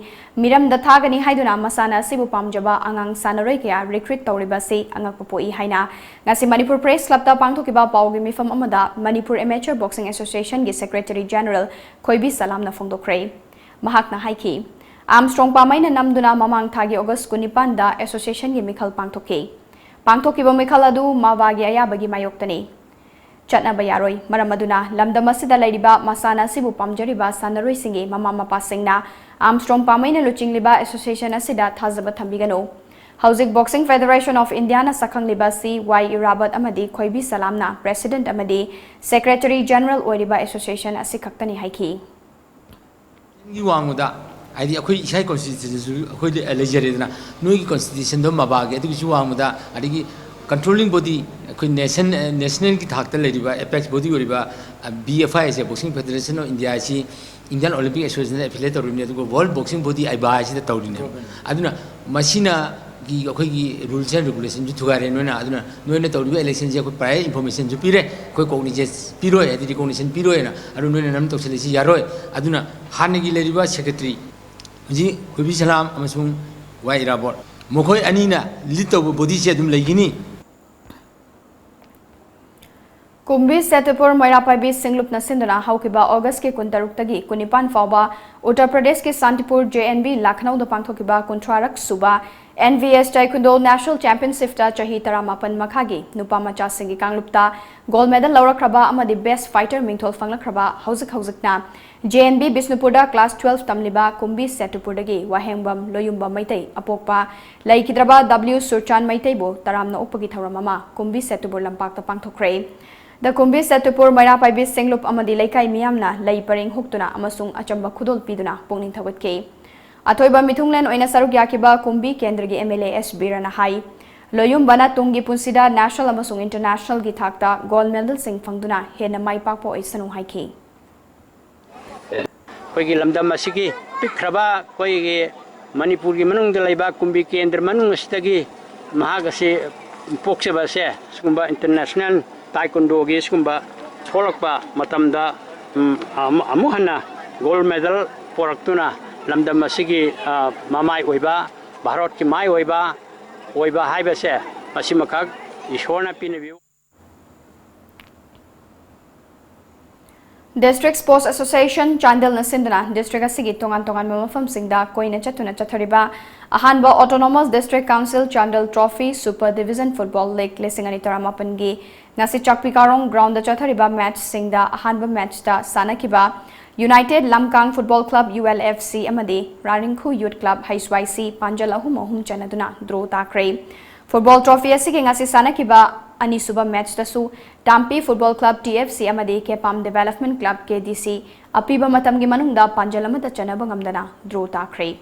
ꯃꯤꯔꯝꯗ ꯊꯥꯒꯅꯤ ꯍꯥꯏꯗꯨꯅ ꯃꯁꯥꯟꯅ ꯑꯁꯤꯕꯨ ꯄꯥꯝꯖꯕ ꯑꯉꯥꯡ ꯁꯥꯟꯅꯔꯣꯏ ꯀꯌꯥ ꯔꯤꯀ꯭ꯔꯨꯠ ꯇꯧꯔꯤꯕ ꯑꯁꯤ ꯑꯉꯛꯄ ꯄꯣꯛꯏ ꯍꯥꯏꯅ ꯉꯁꯤ ꯃꯅꯤꯄꯨꯔ ꯄ꯭ꯔꯦꯁ ꯀ꯭ꯂꯕꯇ ꯄꯥꯡꯊꯣꯛꯈꯤꯕ ꯄꯥꯎꯒꯤ ꯃꯤꯐꯝ ꯑꯃꯗ ꯃꯅꯤꯄꯨꯔ ꯑꯦꯃꯦꯆꯔ ꯕꯣꯛꯁꯤꯡ ꯑꯦꯁꯣꯁꯤꯌꯦꯁꯟꯒꯤ ꯁꯦꯀ꯭ꯔꯦꯇꯔꯤ ꯖꯦꯅꯔꯦꯜ ꯈꯣꯏꯕꯤ ꯁꯂꯥꯝꯅ ꯐꯣꯡꯗꯣꯛꯈ꯭ꯔꯦ꯫ ꯃꯍꯥꯛꯅ ꯍꯥꯏꯈꯤ, ꯑꯥꯔꯝꯁꯇ꯭ꯔꯣꯡ ꯄꯥꯝꯃꯩꯅ ꯅꯝꯗꯨꯅ ꯃꯃꯥꯡ ꯊꯥꯒꯤ ꯑꯣꯒꯁ ꯀꯨꯟꯅꯤꯄꯥꯟꯗ ꯑꯦꯁꯣꯁꯤꯌꯦꯁꯟꯒꯤ ꯃꯤꯈꯜ ꯄꯥꯡꯊꯣꯛꯈꯤ꯫ ꯄꯥꯡꯊꯣꯛꯈꯤꯕ ꯃꯤꯈꯜ ꯑꯗꯨ ꯃꯥꯕꯥꯒꯤ ꯑꯌꯥꯕꯒꯤ ꯃꯥꯌꯣꯛꯇꯅꯤ꯫ ꯆꯠꯅꯕ ꯌꯥꯔꯣꯏ꯫ ꯃꯔꯝ ꯑꯗꯨꯅ ꯂꯝꯗꯝ ꯑꯁꯤꯗ ꯂꯩꯔꯤꯕ ꯃꯁꯥꯟꯅ ꯑꯁꯤꯕꯨ ꯄꯥꯝꯖꯔꯤꯕ ꯁꯥꯟꯅꯔꯣꯏꯁꯤꯡꯒꯤ ꯃꯃꯥ ꯃꯄꯥꯁꯤꯡꯅ ꯑꯥꯔꯝꯁꯇ꯭ꯔꯣꯡ ꯄꯥꯝꯃꯩꯅ ꯂꯨꯆꯤꯡꯂꯤꯕ ꯑꯦꯁꯣꯁꯤꯌꯦꯁꯟ ꯑꯁꯤꯗ ꯊꯥꯖꯕ ꯊꯝꯕꯤꯒꯅꯨ꯫ ꯍꯧꯖꯤꯛ ꯕꯣꯛꯁꯤꯡ ꯐꯦꯗꯔꯦꯁꯟ ꯑꯣꯐ ꯏꯟꯗꯤꯌꯥꯅ ꯁꯛꯈꯪꯂꯤꯕ ꯑꯁꯤ ꯋꯥꯏ ꯏꯔꯥꯕꯠ ꯑꯃꯗꯤ ꯈꯣꯏꯕꯤ ꯁꯂꯥꯝꯅ ꯄ꯭ꯔꯦꯁꯤꯗꯦꯟꯠ ꯑꯃꯗꯤ ꯁꯦꯀ꯭ꯔꯦꯇꯔꯤ ꯖꯦꯅꯔꯦꯜ ꯑꯣꯏꯔꯤꯕ ꯑꯦꯁꯣꯁꯤꯌꯦꯁꯟ ꯑꯁꯤꯈꯛꯇꯅꯤ ꯍꯥꯏꯈꯤ꯫ ꯒꯤ ꯋꯥꯡꯃꯗ, ꯍꯥꯏꯗꯤ ꯑꯩꯈꯣꯏ ꯏꯁꯥꯒꯤ ꯀꯣꯟꯁꯇꯤꯇ꯭ꯌꯨꯁꯟꯁꯨ ꯑꯩꯈꯣꯏ ꯂꯩ- ꯂꯩꯖꯔꯦꯗꯅ, ꯅꯣꯏꯒꯤ ꯀꯣꯟꯁꯇꯤꯇ꯭ꯌꯨꯁꯟꯗꯣ ꯃꯕꯥꯒꯤ ꯑꯗꯨꯒꯤꯁꯨ ꯋꯥꯡꯃꯗ, ꯑꯗꯒꯤ ꯀꯟꯇ꯭ꯔꯣꯂꯤꯡ ꯕꯣꯗꯤ, ꯑꯩꯈꯣꯏ ꯅꯦꯁꯟ ꯅꯦꯁꯅꯦꯜꯒꯤ ꯊꯥꯛꯇ ꯂꯩꯔꯤꯕ ꯑꯦꯄꯦꯛꯁ ꯕꯣꯗꯤ ꯑꯣꯏꯔꯤꯕ ꯕꯤ ꯑꯦꯐ ꯑꯥꯏ ꯑꯁꯦ, ꯕꯣꯛꯁꯤꯡ ꯐꯦꯗꯔꯦꯁꯟ ꯑꯣꯐ ꯏꯟꯗꯤꯌꯥ ꯑꯁꯤ ꯏꯟꯗꯤꯌꯥꯟ ꯑꯣꯂꯤꯝꯄꯤꯛ ꯑꯦꯁꯣꯁꯤꯌꯦꯁꯟꯗ ꯑꯦꯐꯤꯂꯦꯠ ꯇꯧꯔꯤꯕꯅꯤ, ꯑꯗꯨꯒ ꯋꯥꯔꯜ ꯕꯣꯛꯁꯤꯡ ꯕꯣꯗꯤ, ꯑꯥꯏꯕꯥ, ꯍꯥꯏꯁꯤꯗ ꯇꯧꯔꯤꯅꯦꯕ꯫ ꯑꯗꯨꯅ ꯃꯁꯤꯅ ꯒꯤ ꯑꯩꯈꯣꯏꯒꯤ ꯔꯨꯜꯁ ꯑꯦꯟ ꯔꯤꯒꯨꯂꯦꯁꯟꯁꯨ ꯊꯨꯒꯥꯏꯔꯦ ꯅꯣꯏꯅ꯫ ꯑꯗꯨꯅ ꯅꯣꯏꯅ ꯇꯧꯔꯤꯕ ꯏꯂꯦꯛꯁꯟꯁꯦ ꯑꯩꯈꯣꯏ ꯄ꯭ꯔꯥꯏꯌꯔ ꯏꯟꯐꯣꯔꯃꯦꯁꯟꯁꯨ ꯄꯤꯔꯦ, ꯑꯩꯈꯣꯏ ꯀꯣꯛꯅꯤꯁꯦ ꯄꯤꯔꯣꯏ, ꯍꯥꯏꯗꯤ ꯔꯤꯀꯣꯛꯅꯤꯁꯟ ꯄꯤꯔꯣꯏꯅ꯫ ꯑꯗꯨ ꯅꯣꯏꯅ ꯅꯝ ꯇꯧꯁꯤꯜꯂꯤꯁꯤ ꯌꯥꯔꯣꯏ꯫ ꯑꯗꯨꯅ ꯍꯥꯟꯅꯒꯤ ꯂꯩꯔꯤꯕ ꯁꯦꯀ꯭ꯔꯦꯇꯔꯤ ꯍꯧꯖꯤꯛ ꯈꯣꯏꯕꯤ ꯁꯂꯥꯝ ꯑꯃꯁꯨꯡ ꯋꯥꯏ ꯏꯔꯥꯕꯣꯠ, ꯃꯈꯣꯏ ꯑꯅꯤꯅ ꯂꯤꯗ ꯇꯧꯕ ꯕꯣꯗꯤꯁꯦ ꯑꯗꯨꯝ ꯂꯩꯈꯤꯅꯤ꯫ ꯀꯨꯝꯕꯤ ꯁꯦꯇꯨꯄꯨꯔ ꯃꯩꯔꯥ ꯄꯥꯏꯕꯤ ꯁꯤꯡꯂꯨꯞꯅ ꯁꯤꯟꯗꯨꯅ ꯍꯧꯈꯤꯕ ꯑꯣꯒꯁꯀꯤ ꯀꯨꯟꯇꯔꯨꯛꯇꯒꯤ ꯀꯨꯟꯅꯤꯄꯥꯟ ꯐꯥꯎꯕ ꯎꯠꯇꯔ ꯄ꯭ꯔꯗꯦꯁꯀꯤ ꯁꯥꯟꯇꯤꯄꯨꯔ ꯖꯦ ꯑꯦꯟ ꯕꯤ ꯂꯈꯅꯧꯗ ꯄꯥꯡꯊꯣꯛꯈꯤꯕ ꯀꯨꯟꯊ꯭ꯔꯥꯔꯛ ꯁꯨꯕ N V S taekwondo national ꯆꯦꯝꯄꯤꯌꯟꯁꯤꯞꯇ ꯆꯍꯤ ꯇꯔꯥꯃꯥꯄꯟ ꯃꯈꯥꯒꯤ ꯅꯨꯄꯥ ꯃꯆꯥꯁꯤꯡꯒꯤ ꯀꯥꯡꯂꯨꯞꯇ ꯒꯣꯜꯗ ꯃꯦꯗꯜ ꯂꯧꯔꯛꯈ꯭ꯔꯕ ꯑꯃꯗꯤ ꯕꯦꯁ ꯐꯥꯏꯇꯔ ꯃꯤꯡꯊꯣꯜ ꯐꯪꯂꯛꯈ꯭ꯔꯕ ꯍꯧꯖꯤꯛ ꯍꯧꯖꯤꯛꯅ ꯖꯦ ꯑꯦꯟ ꯕꯤ ꯕꯤꯁꯅꯨꯄꯨꯔꯗ ꯀ꯭ꯂꯥꯁ ꯇꯨꯋꯦꯜꯐ ꯇꯝꯂꯤꯕ ꯀꯨꯝꯕꯤ ꯁꯦꯇꯨꯄꯨꯔꯗꯒꯤ ꯋꯥꯍꯦꯡꯕꯝ ꯂꯣꯌꯨꯝꯕꯝ ꯃꯩꯇꯩ ꯑꯄꯣꯛꯄ ꯂꯩꯈꯤꯗ꯭ꯔꯕ ꯗꯕ꯭ꯂꯤꯎ ꯁꯨꯔꯆꯥꯟ ꯃꯩꯇꯩꯕꯨ ꯇꯔꯥꯝꯅ ꯑꯣꯛꯄꯒꯤ ꯊꯧꯔꯝ ꯑꯃ ꯀꯨꯝꯕꯤ ꯁꯦꯇꯨꯄꯨꯔ ꯂꯝꯄꯥꯛꯇ ꯄꯥꯡꯊꯣꯛꯈ꯭ꯔꯦ꯫ ꯗ ꯀꯨꯝꯕꯤ ꯁꯦꯇꯨꯄꯨꯔ ꯃꯩꯔꯥ ꯄꯥꯏꯕꯤ ꯁꯦꯡꯂꯨꯞ ꯑꯃꯗꯤ ꯂꯩꯀꯥꯏ ꯃꯤꯌꯥꯝꯅ ꯂꯩ ꯄꯔꯦꯡ ꯍꯨꯛꯇꯨꯅ ꯑꯃꯁꯨꯡ ꯑꯆꯝꯕ ꯈꯨꯗꯣꯜ ꯄꯤꯗꯨꯅ ꯄꯨꯛꯅꯤꯡ ꯊꯧꯒꯠꯈꯤ꯫ ꯑꯊꯣꯏꯕ ꯃꯤꯊꯨꯡꯂꯦꯟ ꯑꯣꯏꯅ ꯁꯔꯨꯛ ꯌꯥꯈꯤꯕ ꯀꯨꯝꯕꯤ ꯀꯦꯟꯗ꯭ꯔꯒꯤ ꯑꯦꯝ ꯑꯦꯜ ꯑꯦ ꯑꯦꯁ ꯕꯤꯔꯅ ꯍꯥꯏ, ꯂꯣꯌꯨꯝꯕꯅ ꯇꯨꯡꯒꯤ ꯄꯨꯟꯁꯤꯗ national ꯑꯃꯁꯨꯡ internationalꯒꯤ ꯊꯥꯛꯇ gold medalꯁꯤꯡ ꯐꯪꯗꯨꯅ ꯍꯦꯟꯅ ꯃꯥꯏ ꯄꯥꯛꯄ ꯑꯣꯏꯁꯅꯨ ꯍꯥꯏꯈꯤ꯫ ꯑꯩꯈꯣꯏꯒꯤ ꯂꯝꯗꯝ ꯑꯁꯤꯒꯤ ꯄꯤꯛꯈ꯭ꯔꯕ ꯑꯩꯈꯣꯏꯒꯤ ꯃꯅꯤꯄꯨꯔꯒꯤ ꯃꯅꯨꯡꯗ ꯂꯩꯕ ꯀꯨꯝꯕꯤ ꯀꯦꯟꯗ꯭ꯔ ꯃꯅꯨꯡ ꯑꯁꯤꯗꯒꯤ ꯃꯍꯥꯛ ꯑꯁꯤ ꯄꯣꯛꯆꯕ ꯑꯁꯦ ꯁꯤꯒꯨꯝꯕ international taekwondoꯒꯤ ꯁꯤꯒꯨꯝꯕ ꯊꯣꯛꯂꯛꯄ ꯃꯇꯝꯗ, ꯎꯝ, ꯑꯃꯨ-, ꯑꯃꯨꯛ ꯍꯟꯅ gold medal ꯄꯣꯔꯛꯇꯨꯅ ꯂꯝꯗꯝ ꯑꯁꯤꯒꯤ, ꯑ, ꯃꯃꯥꯏ ꯑꯣꯏꯕ, ꯚꯥꯔꯠꯀꯤ ꯃꯥꯏ ꯑꯣꯏꯕ ꯑꯣꯏꯕ ꯍꯥꯏꯕꯁꯦ ꯃꯁꯤꯃꯈꯛ ꯏꯁꯣꯔꯅ ꯄꯤꯅꯕꯤꯌꯨ꯫ District Sports Association ꯆꯥꯟꯗꯦꯜꯅ ꯁꯤꯟꯗꯨꯅ district ꯑꯁꯤꯒꯤ ꯇꯣꯉꯥꯟ ꯇꯣꯉꯥꯟꯕ ꯃꯐꯝꯁꯤꯡꯗ ꯀꯣꯏꯅ ꯆꯠꯇꯨꯅ ꯆꯠꯊꯔꯤꯕ ꯑꯍꯥꯟꯕ Autonomous District Council Chandel Trophy Super Division Football League ꯂꯤꯁꯤꯡ ꯑꯅꯤ ꯇꯔꯥꯃꯥꯄꯟꯒꯤ ꯉꯁꯤ ꯆꯥꯛꯄꯤ ꯀꯥꯔꯣꯡ groundꯗ ꯆꯠꯊꯔꯤꯕ matchꯁꯤꯡꯗ ꯑꯍꯥꯟꯕ matchꯇ ꯁꯥꯟꯅꯈꯤꯕ United Lamkang Football Club, U L F C, ꯑꯃꯗꯤ ꯔꯥꯔꯤꯡꯈꯨ Youth Club, H Y C, ꯄꯥꯟꯖꯜ ꯑꯍꯨꯝ ꯑꯍꯨꯝ ꯆꯟꯅꯗꯨꯅ draw ꯇꯥꯈ꯭ꯔꯦ꯫ Football trophy ꯑꯁꯤꯒꯤ ꯉꯁꯤ ꯁꯥꯟꯅꯈꯤꯕ ꯑꯅꯤꯁꯨꯕ matchꯇꯁꯨ ꯇꯥꯝꯄꯤ Football Club, T F C, ꯑꯃꯗꯤ ꯀꯦꯄꯥꯝ Development Club, K D C, ꯑꯄꯤꯕ ꯃꯇꯝꯒꯤ ꯃꯅꯨꯡꯗ ꯄꯥꯟꯖꯜ ꯑꯃꯠꯇ ꯆꯟꯅꯕ ꯉꯝꯗꯅ draw ꯇꯥꯈ꯭ꯔꯦ꯫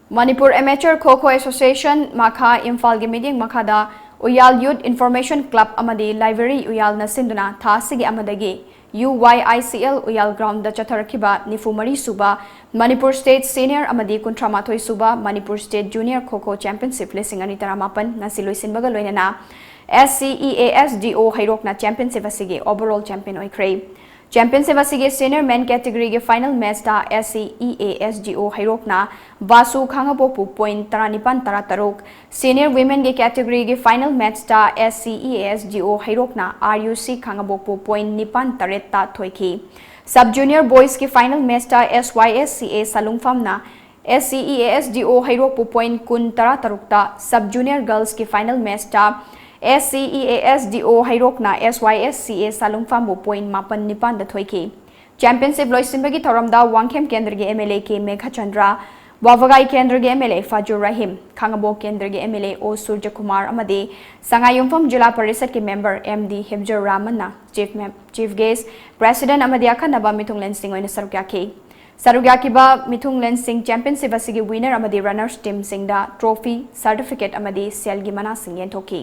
Manipur Amateur Kho Kho Association ꯃꯈꯥ ꯏꯝꯐꯥꯜꯒꯤ ꯃꯤꯠꯌꯦꯡ ꯃꯈꯥꯗ ꯎꯌꯥꯜ Youth Information Club ꯑꯃꯗꯤ Library ꯎꯌꯥꯜꯅ ꯁꯤꯟꯗꯨꯅ ꯊꯥ ꯑꯁꯤꯒꯤ ꯑꯃꯗꯒꯤ U Y I C L ꯎꯌꯥꯜ groundꯗ ꯆꯠꯊꯔꯛꯈꯤꯕ ꯅꯤꯐꯨ ꯃꯔꯤ ꯁꯨꯕ Manipur State Senior ꯑꯃꯗꯤ ꯀꯨꯟꯊ꯭ꯔꯥ ꯃꯥꯊꯣꯏ ꯁꯨꯕ Manipur State Junior Kho Kho Championship ꯂꯤꯁꯤꯡ ꯑꯅꯤ ꯇꯔꯥꯃꯥꯄꯟ ꯉꯁꯤ ꯂꯣꯏꯁꯤꯟꯕꯒ ꯂꯣꯏꯅꯅ S C E A S D O ꯍꯩꯔꯣꯛꯅ championship ꯑꯁꯤꯒꯤ overall champion ꯑꯣꯏꯈ꯭ꯔꯦ꯫ Championship ꯑꯁꯤꯒꯤ senior men categoryꯒꯤ final matchꯇ S C E A S D O ꯍꯩꯔꯣꯛꯅ ꯕꯥꯁꯨ ꯈꯥꯉꯕꯣꯛꯄꯨ point ꯇꯔꯥꯅꯤꯄꯥꯟ ꯇꯔꯥꯇꯔꯨꯛ, senior womenꯒꯤ categoryꯒꯤ final matchꯇ S C E A S D O ꯍꯩꯔꯣꯛꯅ R U C ꯈꯥꯉꯕꯣꯛꯄꯨ point ꯅꯤꯄꯥꯟ ꯇꯔꯦꯠꯇ ꯊꯣꯏꯈꯤ꯫ Sub junior boysꯀꯤ final matchꯇ S Y S C A ꯁꯂꯨꯡꯐꯝꯅ S C E A S D O ꯍꯩꯔꯣꯛꯄꯨ point ꯀꯨꯟ ꯇꯔꯥꯇꯔꯨꯛꯇ, sub junior girlsꯀꯤ final matchꯇ S C E A S D O ꯍꯩꯔꯣꯛꯅ S Y S C A ꯁꯂꯨꯡꯐꯝꯕꯨ point ꯃꯥꯄꯟ ꯅꯤꯄꯥꯟꯗ ꯊꯣꯏꯈꯤ꯫ Championship ꯂꯣꯏꯁꯤꯟꯕꯒꯤ ꯊꯧꯔꯝꯗ ꯋꯥꯡꯈꯦꯝ ꯀꯦꯟꯗ꯭ꯔꯒꯤ M L A K Meghachandra, ꯋꯥꯕꯒꯥꯏ ꯀꯦꯟꯗ꯭ꯔꯒꯤ M L A ꯐꯖꯨꯔ Rahim, ꯈꯥꯉꯕꯣꯛ ꯀꯦꯟꯗ꯭ꯔꯒꯤ M L A O ꯁꯨꯔꯖꯀꯨꯃꯥꯔ ꯑꯃꯗꯤ ꯁꯉꯥꯏꯌꯨꯝꯐꯝ ꯖꯤꯂꯥ ꯄꯔꯤꯁꯠꯀꯤ member M D ꯍꯦꯕꯖꯨꯔ ꯔꯥꯃꯟꯅ chief mem-, chief guest, president ꯑꯃꯗꯤ ꯑꯈꯟꯅꯕ ꯃꯤꯊꯨꯡꯂꯦꯟꯁꯤꯡ ꯑꯣꯏꯅ ꯁꯔꯨꯛ ꯌꯥꯈꯤ꯫ ꯁꯔꯨꯛ ꯌꯥꯈꯤꯕ ꯃꯤꯊꯨꯡꯂꯦꯟꯁꯤꯡ championship ꯑꯁꯤꯒꯤ winner ꯑꯃꯗꯤ runners teamꯁꯤꯡꯗ trophy, certificate ꯑꯃꯗꯤ ꯁꯦꯜꯒꯤ ꯃꯅꯥꯁꯤꯡ ꯌꯦꯟꯊꯣꯛꯈꯤ꯫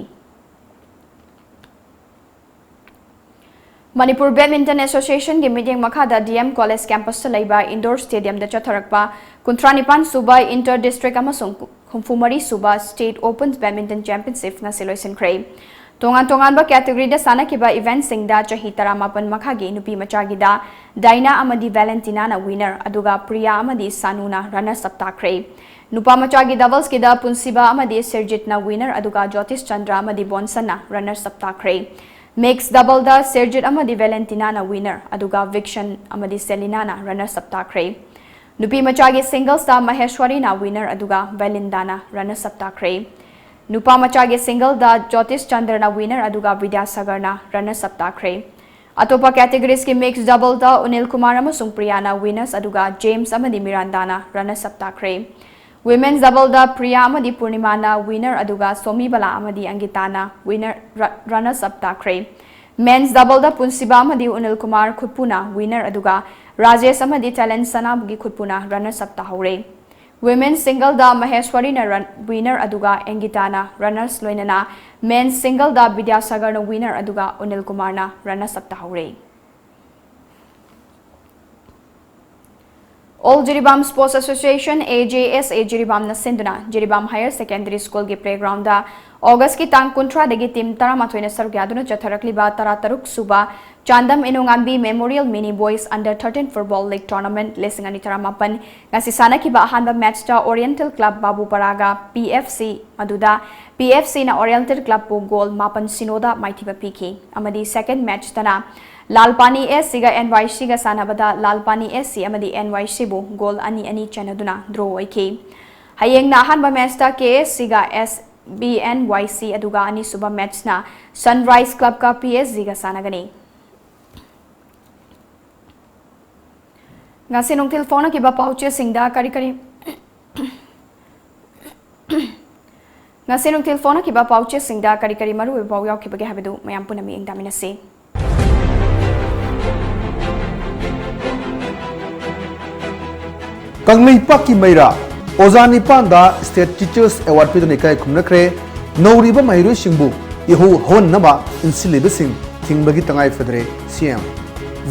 ꯃꯅꯤꯄꯨꯔ Badminton Associationꯒꯤ ꯃꯤꯠꯌꯦꯡ ꯃꯈꯥꯗ D M College campusꯇ ꯂꯩꯕ indoor stadiumꯗ ꯆꯠꯊꯔꯛꯄ ꯀꯨꯟꯊ꯭ꯔꯥ ꯅꯤꯄꯥꯟ ꯁꯨꯕ inter district ꯑꯃꯁꯨꯡ ꯍꯨꯝꯐꯨ ꯃꯔꯤ ꯁꯨꯕ State Open Badminton Championship ꯉꯁꯤ ꯂꯣꯏꯁꯤꯟꯈ꯭ꯔꯦ꯫ ꯇꯣꯉꯥꯟ ꯇꯣꯉꯥꯟꯕ categoryꯗ ꯁꯥꯟꯅꯈꯤꯕ eventꯁꯤꯡꯗ ꯆꯍꯤ ꯇꯔꯥꯃꯥꯄꯟ ꯃꯈꯥꯒꯤ ꯅꯨꯄꯤ ꯃꯆꯥꯒꯤꯗ Daina ꯑꯃꯗꯤ Valentinaꯅ winner, ꯑꯗꯨꯒ Priya ꯑꯃꯗꯤ Sanuꯅ runners up ꯇꯥꯈ꯭ꯔꯦ꯫ ꯅꯨꯄꯥ ꯃꯆꯥꯒꯤ doublesꯀꯤꯗ ꯄꯨꯟꯁꯤꯕ ꯑꯃꯗꯤ ꯁꯤꯔꯖꯤꯠꯅ winner, ꯑꯗꯨꯒ ꯖꯣꯇꯤꯁ ꯆꯟꯗ꯭ꯔ ꯑꯃꯗꯤ ꯕꯣꯟꯁꯟꯅ runners up ꯇꯥꯈ꯭ꯔꯦ꯫ Mixed doubleꯗ ꯁꯤꯔꯖꯤꯠ ꯑꯃꯗꯤ Valentinaꯅ winner, ꯑꯗꯨꯒ ꯚꯤꯛꯁꯟ ꯑꯃꯗꯤ ꯁꯦꯂꯤꯅꯥꯅ runners up ꯇꯥꯈ꯭ꯔꯦ꯫ ꯅꯨꯄꯤ ꯃꯆꯥꯒꯤ singlesꯇ ꯃꯍꯦꯁ꯭ꯋꯔꯤꯅ winner, ꯑꯗꯨꯒ ꯚꯦꯂꯤꯟꯗꯥꯅ runners up ꯇꯥꯈ꯭ꯔꯦ꯫ ꯅꯨꯄꯥ ꯃꯆꯥꯒꯤ singleꯗ ꯖꯣꯇꯤꯁ ꯆꯟꯗ꯭ꯔꯅ winner, ꯑꯗꯨꯒ ꯕꯤꯗ꯭ꯌꯥꯁꯥꯒꯔꯅ runners up ꯇꯥꯈ꯭ꯔꯦ꯫ ꯑꯇꯣꯞꯄ categoriesꯀꯤ mixed doubleꯗ ꯎꯅꯤꯜ ꯀꯨꯃꯥꯔ ꯑꯃꯁꯨꯡ ꯄ꯭ꯔꯤꯌꯥꯅ winners, ꯑꯗꯨꯒ ꯖꯦꯝꯁ ꯑꯃꯗꯤ ꯃꯤꯔꯥꯟꯗꯥꯅ runners up ꯇꯥꯈ꯭ꯔꯦ꯫ Women's doubleꯗ ꯄ꯭ꯔꯤꯌꯥ ꯑꯃꯗꯤ ꯄꯨꯔꯅꯤꯃꯥꯅ winner, ꯑꯗꯨꯒ ꯁꯣꯃꯤꯕꯂꯥ ꯑꯃꯗꯤ ꯑꯪꯒꯤꯇꯥꯅ winner, ru-, runners up ꯇꯥꯈ꯭ꯔꯦ꯫ Men's doubleꯗ ꯄꯨꯟꯁꯤꯕ ꯑꯃꯗꯤ ꯎꯅꯤꯜ ꯀꯨꯃꯥꯔ ꯈꯨꯠꯄꯨꯅ winner, ꯑꯗꯨꯒ ꯔꯥꯖꯦꯁ ꯑꯃꯗꯤ ꯇꯦꯂꯦꯟ ꯁꯅꯥꯕꯨꯒꯤ ꯈꯨꯠꯄꯨꯅ runners up ꯇꯥꯍꯧꯔꯦ꯫ Women's singleꯗ ꯃꯍꯦꯁ꯭ꯋꯔꯤꯅ run-, winner, ꯑꯗꯨꯒ ꯑꯦꯡꯒꯤꯇꯥꯅ runners, ꯂꯣꯏꯅꯅ men's singleꯗ ꯕꯤꯗ꯭ꯌꯥꯁꯥꯒꯔꯅ winner, ꯑꯗꯨꯒ ꯎꯅꯤꯜ ꯀꯨꯃꯥꯔꯅ runners up ꯇꯥꯍꯧꯔꯦ꯫ All Jiribam Sports Association, A J S A, ꯖꯤꯔꯤꯕꯥꯝꯅ ꯁꯤꯟꯗꯨꯅ ꯖꯤꯔꯤꯕꯥꯝ Higher Secondary Schoolꯒꯤ playgroundꯗ Augustꯀꯤ ꯇꯥꯡ ꯀꯨꯟꯊ꯭ꯔꯥꯗꯒꯤ team ꯇꯔꯥꯃꯥꯊꯣꯏꯅ ꯁꯔꯨꯛ ꯌꯥꯗꯨꯅ ꯆꯠꯊꯔꯛꯂꯤꯕ ꯇꯔꯥꯇꯔꯨꯛ ꯁꯨꯕ Chandam ꯏꯅꯣꯉꯥꯟꯕꯤ Memorial Mini Boys Under thirteen Football League Tournament ꯂꯤꯁꯤꯡ ꯑꯅꯤ ꯇꯔꯥꯃꯥꯄꯟ ꯉꯁꯤ ꯁꯥꯟꯅꯈꯤꯕ ꯑꯍꯥꯟꯕ matchꯇ Oriental Club ꯕꯥꯕꯨꯄꯔꯥꯒ P F C, ꯃꯗꯨꯗ P F Cꯅ Oriental Clubꯄꯨ goal ꯃꯥꯄꯟ ꯁꯤꯅꯣꯗ ꯃꯥꯏꯊꯤꯕ ꯄꯤꯈꯤ꯫ ꯑꯃꯗꯤ second matchꯇꯅ ꯂꯥꯜꯄꯥꯅꯤ S Cꯒ N Y Cꯒ ꯁꯥꯟꯅꯕꯗ ꯂꯥꯜꯄꯥꯅꯤ S C ꯑꯃꯗꯤ N Y Cꯕꯨ goal ꯑꯅꯤ ꯑꯅꯤ ꯆꯟꯅꯗꯨꯅ draw ꯑꯣꯏꯈꯤ꯫ ꯍꯌꯦꯡꯅ ꯑꯍꯥꯟꯕ matchꯇ K S Cꯒ S B N Y C, ꯑꯗꯨꯒ ꯑꯅꯤꯁꯨꯕ matchꯅ Sunrise Clubꯀ P S Gꯒ ꯁꯥꯟꯅꯒꯅꯤ꯫ ꯉꯁꯤ ꯅꯨꯡꯊꯤꯜ ꯐꯣꯡꯅꯈꯤꯕ ꯄꯥꯎꯆꯦꯁꯤꯡꯗ ꯀꯔꯤ ꯀꯔꯤ, ꯉꯁꯤ ꯅꯨꯡꯊꯤꯜ ꯐꯣꯡꯅꯈꯤꯕ ꯄꯥꯎꯆꯦꯁꯤꯡꯗ ꯀꯔꯤ ꯀꯔꯤ ꯃꯔꯨꯑꯣꯏꯕ ꯄꯥꯎ ꯌꯥꯎꯈꯤꯕꯒꯦ ꯍꯥꯏꯕꯗꯨ ꯃꯌꯥꯝ ꯄꯨꯟꯅ ꯃꯤꯠꯌꯦꯡ ꯇꯥꯃꯤꯟꯅꯁꯤ꯫ ꯀꯪꯂꯩꯄꯥꯛꯀꯤ ꯃꯩꯔꯥ ꯑꯣꯖꯥ ꯅꯤꯄꯥꯟꯗ State Teachers Award ꯄꯤꯗꯨꯅ ꯏꯀꯥꯏ ꯈꯨꯝꯅꯈ꯭ꯔꯦ꯫ ꯅꯧꯔꯤꯕ ꯃꯍꯩꯔꯣꯏꯁꯤꯡꯕꯨ ꯏꯍꯧ ꯍꯧꯍꯟꯅꯕ ꯏꯟꯁꯤꯜꯂꯤꯕꯁꯤꯡ ꯊꯤꯡꯕꯒꯤ ꯇꯉꯥꯏ ꯐꯗ꯭ꯔꯦ, ꯁꯤ ꯑꯦꯝ꯫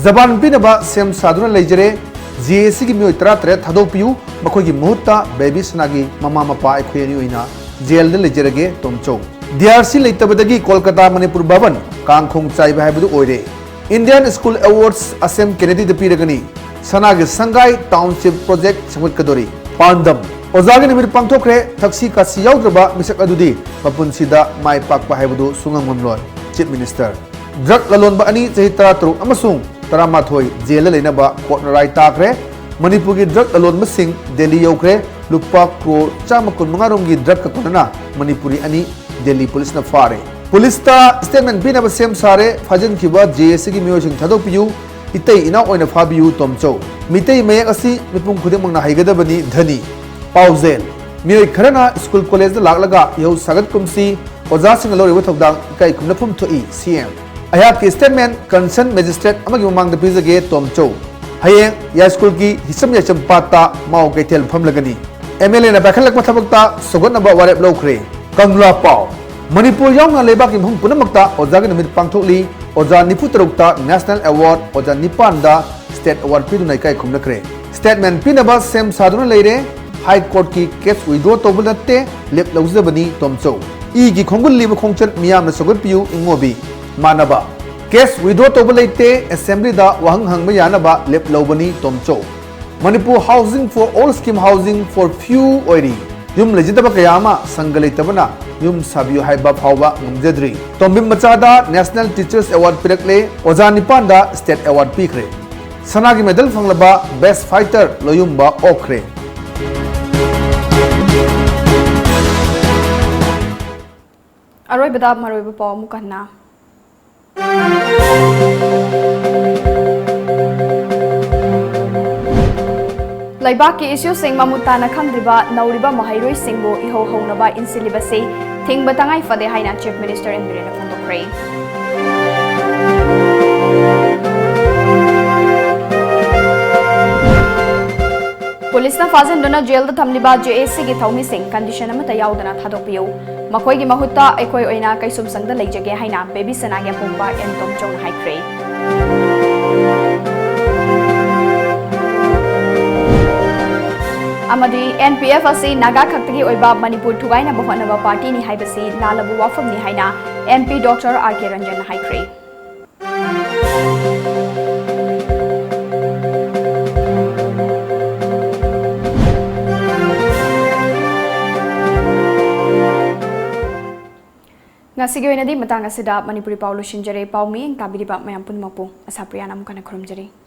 ꯖꯕꯥꯟ ꯄꯤꯅꯕ ꯁꯦꯝ ꯁꯥꯗꯨꯅ ꯂꯩꯖꯔꯦ꯫ ꯖꯤ ꯑꯦ ꯁꯤꯒꯤ ꯃꯤꯑꯣꯏ ꯇꯔꯥꯇꯔꯦꯠ ꯊꯥꯗꯣꯛꯄꯤꯌꯨ꯫ ꯃꯈꯣꯏꯒꯤ ꯃꯍꯨꯠꯇ ꯕꯦꯕꯤ ꯁꯅꯥꯒꯤ ꯃꯃꯥ ꯃꯄꯥ ꯑꯩꯈꯣꯏ ꯑꯅꯤ ꯑꯣꯏꯅ ꯖꯦꯜꯗ ꯂꯩꯖꯔꯒꯦ, ꯇꯣꯝꯆꯧ꯫ ꯗꯤ ꯑꯥꯔ ꯁꯤ ꯂꯩꯇꯕꯗꯒꯤ ꯀꯣꯜꯀꯇꯥ ꯃꯅꯤꯄꯨꯔ ꯚꯕꯟ ꯀꯥꯡꯈꯣꯡ ꯆꯥꯏꯕ ꯍꯥꯏꯕꯗꯨ ꯑꯣꯏꯔꯦ꯫ Indian School Awards ꯑꯁꯦꯝ ꯀꯦꯅꯦꯗꯤꯗ ꯄꯤꯔꯒꯅꯤ꯫ ꯁꯅꯥꯒꯤ ꯁꯪꯒꯥꯏ Township Project ꯁꯦꯝꯒꯠꯀꯗꯣꯔꯤ꯫ ꯄꯥꯟꯗꯝ, ꯑꯣꯖꯥꯒꯤ ꯅꯨꯃꯤꯠ ꯄꯥꯡꯊꯣꯛꯈ꯭ꯔꯦ꯫ ꯊꯛꯁꯤ ꯈꯥꯁꯤ ꯌꯥꯎꯗ꯭ꯔꯕ ꯃꯤꯁꯛ ꯑꯗꯨꯗꯤ ꯃꯄꯨꯟꯁꯤꯗ ꯃꯥꯏ ꯄꯥꯛꯄ ꯍꯥꯏꯕꯗꯨ ꯁꯨꯡꯉꯝ ꯉꯝꯂꯣꯏ꯫ Chief Minister꯫ ꯗ꯭ꯔꯒ ꯂꯂꯣꯟꯕ ꯑꯅꯤ ꯆꯍꯤ ꯇꯔꯥꯇꯔꯨꯛ ꯑꯃꯁꯨꯡ ꯇꯔꯥꯃꯥꯊꯣꯏ ꯖꯦꯜꯗ ꯂꯩꯅꯕ ꯀꯣꯔꯠꯅ ꯔꯥꯏ ꯇꯥꯈ꯭ꯔꯦ꯫ ꯃꯅꯤꯄꯨꯔꯒꯤ ꯗ꯭ꯔꯒ ꯂꯂꯣꯟꯕꯁꯤꯡ ꯗꯦꯜꯂꯤ ꯌꯧꯈ꯭ꯔꯦ꯫ ꯂꯨꯄꯥ ꯀ꯭ꯔꯣꯔ ꯆꯥꯝꯃ ꯀꯨꯟꯃꯉꯥ ꯔꯣꯝꯒꯤ ꯗ꯭ꯔꯒꯀ ꯀꯣꯟꯅꯅ ꯃꯅꯤꯄꯨꯔꯤ ꯑꯅꯤ ꯗꯦꯜꯂꯤ ꯄꯨꯂꯤꯁꯅ ꯐꯥꯔꯦ꯫ ꯄꯨꯂꯤꯁꯇ statement ꯄꯤꯅꯕ ꯁꯦꯝ ꯁꯥꯔꯦ꯫ ꯐꯥꯖꯤꯟꯈꯤꯕ ꯖꯦ ꯑꯦ ꯁꯤꯒꯤ ꯃꯤꯑꯣꯏꯁꯤꯡ ꯊꯥꯗꯣꯛꯄꯤꯌꯨ꯫ ꯏꯇꯩ ꯏꯅꯥꯎ ꯑꯣꯏꯅ ꯐꯥꯕꯤꯌꯨ, ꯇꯣꯝꯆꯧ꯫ ꯃꯤꯇꯩ ꯃꯌꯦꯛ ꯑꯁꯤ ꯃꯤꯄꯨꯝ ꯈꯨꯗꯤꯡꯃꯛꯅ ꯍꯩꯒꯗꯕꯅꯤ, ꯙꯅꯤ꯫ ꯄꯥꯎꯖꯦꯜ, ꯃꯤꯑꯣꯏ ꯈꯔꯅ ꯁ꯭ꯀꯨꯜ ꯀꯣꯂꯦꯖꯇ ꯂꯥꯛꯂꯒ ꯏꯍꯧ ꯁꯥꯒꯠꯀꯨꯝꯁꯤ꯫ ꯑꯣꯖꯥꯁꯤꯡꯅ ꯂꯧꯔꯤꯕ ꯊꯧꯗꯥꯡ ꯏꯀꯥꯏ ꯈꯨꯝꯅꯐꯝ ꯊꯣꯛꯏ, ꯁꯤ ꯑꯦꯝ꯫ ꯑꯩꯍꯥꯛꯀꯤ statement concerned magistrate ꯑꯃꯒꯤ ꯃꯃꯥꯡꯗ ꯄꯤꯖꯒꯦ, ꯇꯣꯝꯆꯧ꯫ ꯍꯌꯦꯡ ꯌꯥꯏꯁ꯭ꯀꯨꯜꯒꯤ ꯍꯤꯁꯝ ꯌꯥꯏꯁꯝ ꯄꯥꯠꯇ ꯃꯥꯎ ꯀꯩꯊꯦꯜ ꯐꯝꯂꯒꯅꯤ꯫ ꯑꯦꯝ ꯑꯦꯜ ꯑꯦꯅ ꯄꯥꯏꯈꯠꯂꯛꯄ ꯊꯕꯛꯇ ꯁꯧꯒꯠꯅꯕ ꯋꯥꯔꯦꯞ ꯂꯧꯈ꯭ꯔꯦ꯫ ꯀꯪꯂꯥ ꯄꯥꯎ꯫ ꯃꯅꯤꯄꯨꯔ ꯌꯥꯎꯅ ꯂꯩꯕꯥꯛꯀꯤ ꯃꯐꯝ ꯄꯨꯝꯅꯃꯛꯇ ꯑꯣꯖꯥꯒꯤ ꯅꯨꯃꯤꯠ ꯄꯥꯡꯊꯣꯛꯂꯤ꯫ ꯑꯣꯖꯥ ꯅꯤꯐꯨ ꯇꯔꯨꯛꯇ National Award, ꯑꯣꯖꯥ ꯅꯤꯄꯥꯟꯗ State Award ꯄꯤꯗꯨꯅ ꯏꯀꯥꯏ ꯈꯨꯝꯅꯈ꯭ꯔꯦ꯫ Statement ꯄꯤꯅꯕ ꯁꯦꯝ ꯁꯥꯗꯨꯅ ꯂꯩꯔꯦ꯫ ꯍꯥꯏ ꯀꯣꯔꯠꯀꯤ ꯀꯦꯁ withdraw ꯇꯧꯕ ꯅꯠꯇꯦ, ꯂꯦꯞ ꯂꯧꯖꯕꯅꯤ, ꯇꯣꯝꯆꯧ꯫ ꯏꯒꯤ ꯈꯣꯡꯒꯨꯜ ꯂꯤꯕ ꯈꯣꯡꯆꯠ ꯃꯤꯌꯥꯝꯅ ꯁꯧꯒꯠꯄꯤꯌꯨ, ꯏꯉꯣꯕꯤ꯫ ꯃꯥꯟꯅꯕ꯫ ꯀꯦꯁ withdraw ꯇꯧꯕ ꯂꯩꯇꯦ, ꯑꯦꯁꯦꯝꯕ꯭ꯂꯤꯗ ꯋꯥꯍꯪ ꯍꯪꯕ ꯌꯥꯅꯕ ꯂꯦꯞ ꯂꯧꯕꯅꯤ, ꯇꯣꯝꯆꯧ꯫ Manipur Housing for All scheme housing for few ꯑꯣꯏꯔꯤ꯫ ꯌꯨꯝ ꯂꯩꯖꯗꯕ ꯀꯌꯥ ꯑꯃ ꯁꯪꯒ ꯂꯩꯇꯕꯅ ꯌꯨꯝ ꯁꯥꯕꯤꯌꯨ ꯍꯥꯏꯕ ꯐꯥꯎꯕ ꯉꯝꯖꯗ꯭ꯔꯤ꯫ ꯇꯣꯝꯕꯤꯝ ꯃꯆꯥꯗ National Teachers Award ꯄꯤꯔꯛꯂꯦ, ꯑꯣꯖꯥ ꯅꯤꯄꯥꯟꯗ State Award ꯄꯤꯈ꯭ꯔꯦ꯫ ꯁꯅꯥꯒꯤ medal ꯐꯪꯂꯕ best fighter ꯂꯣꯌꯨꯝꯕ ꯑꯣꯛꯈ꯭ꯔꯦ꯫ ꯑꯔꯣꯏꯕꯗ ꯃꯔꯨꯑꯣꯏꯕ ꯄꯥꯎ ꯑꯃꯨꯛ ꯍꯟꯅ꯫ ꯂꯩꯕꯥꯛꯀꯤ ꯏꯁꯨꯁꯤꯡ ꯃꯃꯨꯠ ꯇꯥꯅ ꯈꯪꯗ꯭ꯔꯤꯕ ꯅꯧꯔꯤꯕ ꯃꯍꯩꯔꯣꯏꯁꯤꯡꯕꯨ ꯏꯍꯧ ꯍꯧꯅꯕ ꯏꯟꯁꯤꯜꯂꯤꯕꯁꯤ ꯊꯤꯡꯕ ꯇꯉꯥꯏ ꯐꯗꯦ ꯍꯥꯏꯅ Chief Minister ꯑꯦꯟ ꯕꯤꯔꯦꯟꯅ ꯐꯣꯡꯗꯣꯛꯈ꯭ꯔꯦ꯫ ꯄꯨꯂꯤꯁꯅ ꯐꯥꯖꯤꯟꯗꯨꯅ ꯖꯦꯜꯗ ꯊꯝꯂꯤꯕ ꯖꯦ ꯑꯦ ꯁꯤꯒꯤ ꯊꯧꯃꯤꯁꯤꯡ ꯀꯟꯗꯤꯁꯟ ꯑꯃꯠꯇ ꯌꯥꯎꯗꯅ ꯊꯥꯗꯣꯛꯄꯤꯌꯨ꯫ ꯃꯈꯣꯏꯒꯤ ꯃꯍꯨꯠꯇ ꯑꯩꯈꯣꯏ ꯑꯣꯏꯅ ꯀꯩꯁꯨꯝꯁꯪꯗ ꯂꯩꯖꯒꯦ ꯍꯥꯏꯅ ꯕꯦꯕꯤ ꯁꯅꯥꯒꯤ ꯑꯄꯣꯛꯄ ꯑꯦꯟ ꯇꯣꯝꯆꯧꯅ ꯍꯥꯏꯈ꯭ꯔꯦ꯫ ꯑꯃꯗꯤ ꯑꯦꯟ ꯄꯤ ꯑꯦꯐ ꯑꯁꯤ ꯅꯥꯒꯥ ꯈꯛꯇꯒꯤ ꯑꯣꯏꯕ ꯃꯅꯤꯄꯨꯔ ꯊꯨꯒꯥꯏꯅꯕ ꯍꯣꯠꯅꯕ ꯄꯥꯔꯇꯤꯅꯤ ꯍꯥꯏꯕꯁꯤ ꯂꯥꯜꯂꯕ ꯋꯥꯐꯝꯅꯤ ꯍꯥꯏꯅ ꯑꯦꯝ ꯄꯤ ꯗꯣꯛꯇꯔ ꯑꯥꯔ ꯀꯦ ꯔꯟꯖꯟꯅ ꯍꯥꯏꯈ꯭ꯔꯦ꯫ ꯉꯁꯤꯒꯤ ꯑꯣꯏꯅꯗꯤ ꯃꯇꯥꯡ ꯑꯁꯤꯗ ꯃꯅꯤꯄꯨꯔꯤ ꯄꯥꯎ ꯂꯣꯏꯁꯤꯟꯖꯔꯦ꯫ ꯄꯥꯎ ꯃꯤꯠꯌꯦꯡ ꯇꯥꯕꯤꯔꯤꯕ ꯃꯌꯥꯝ ꯄꯨꯝꯅꯃꯛꯄꯨ ꯑꯁꯥꯄ꯭ꯔꯤꯌꯥꯅ ꯑꯃꯨꯛ ꯍꯟꯅ ꯈꯨꯔꯨꯝꯖꯔꯤ꯫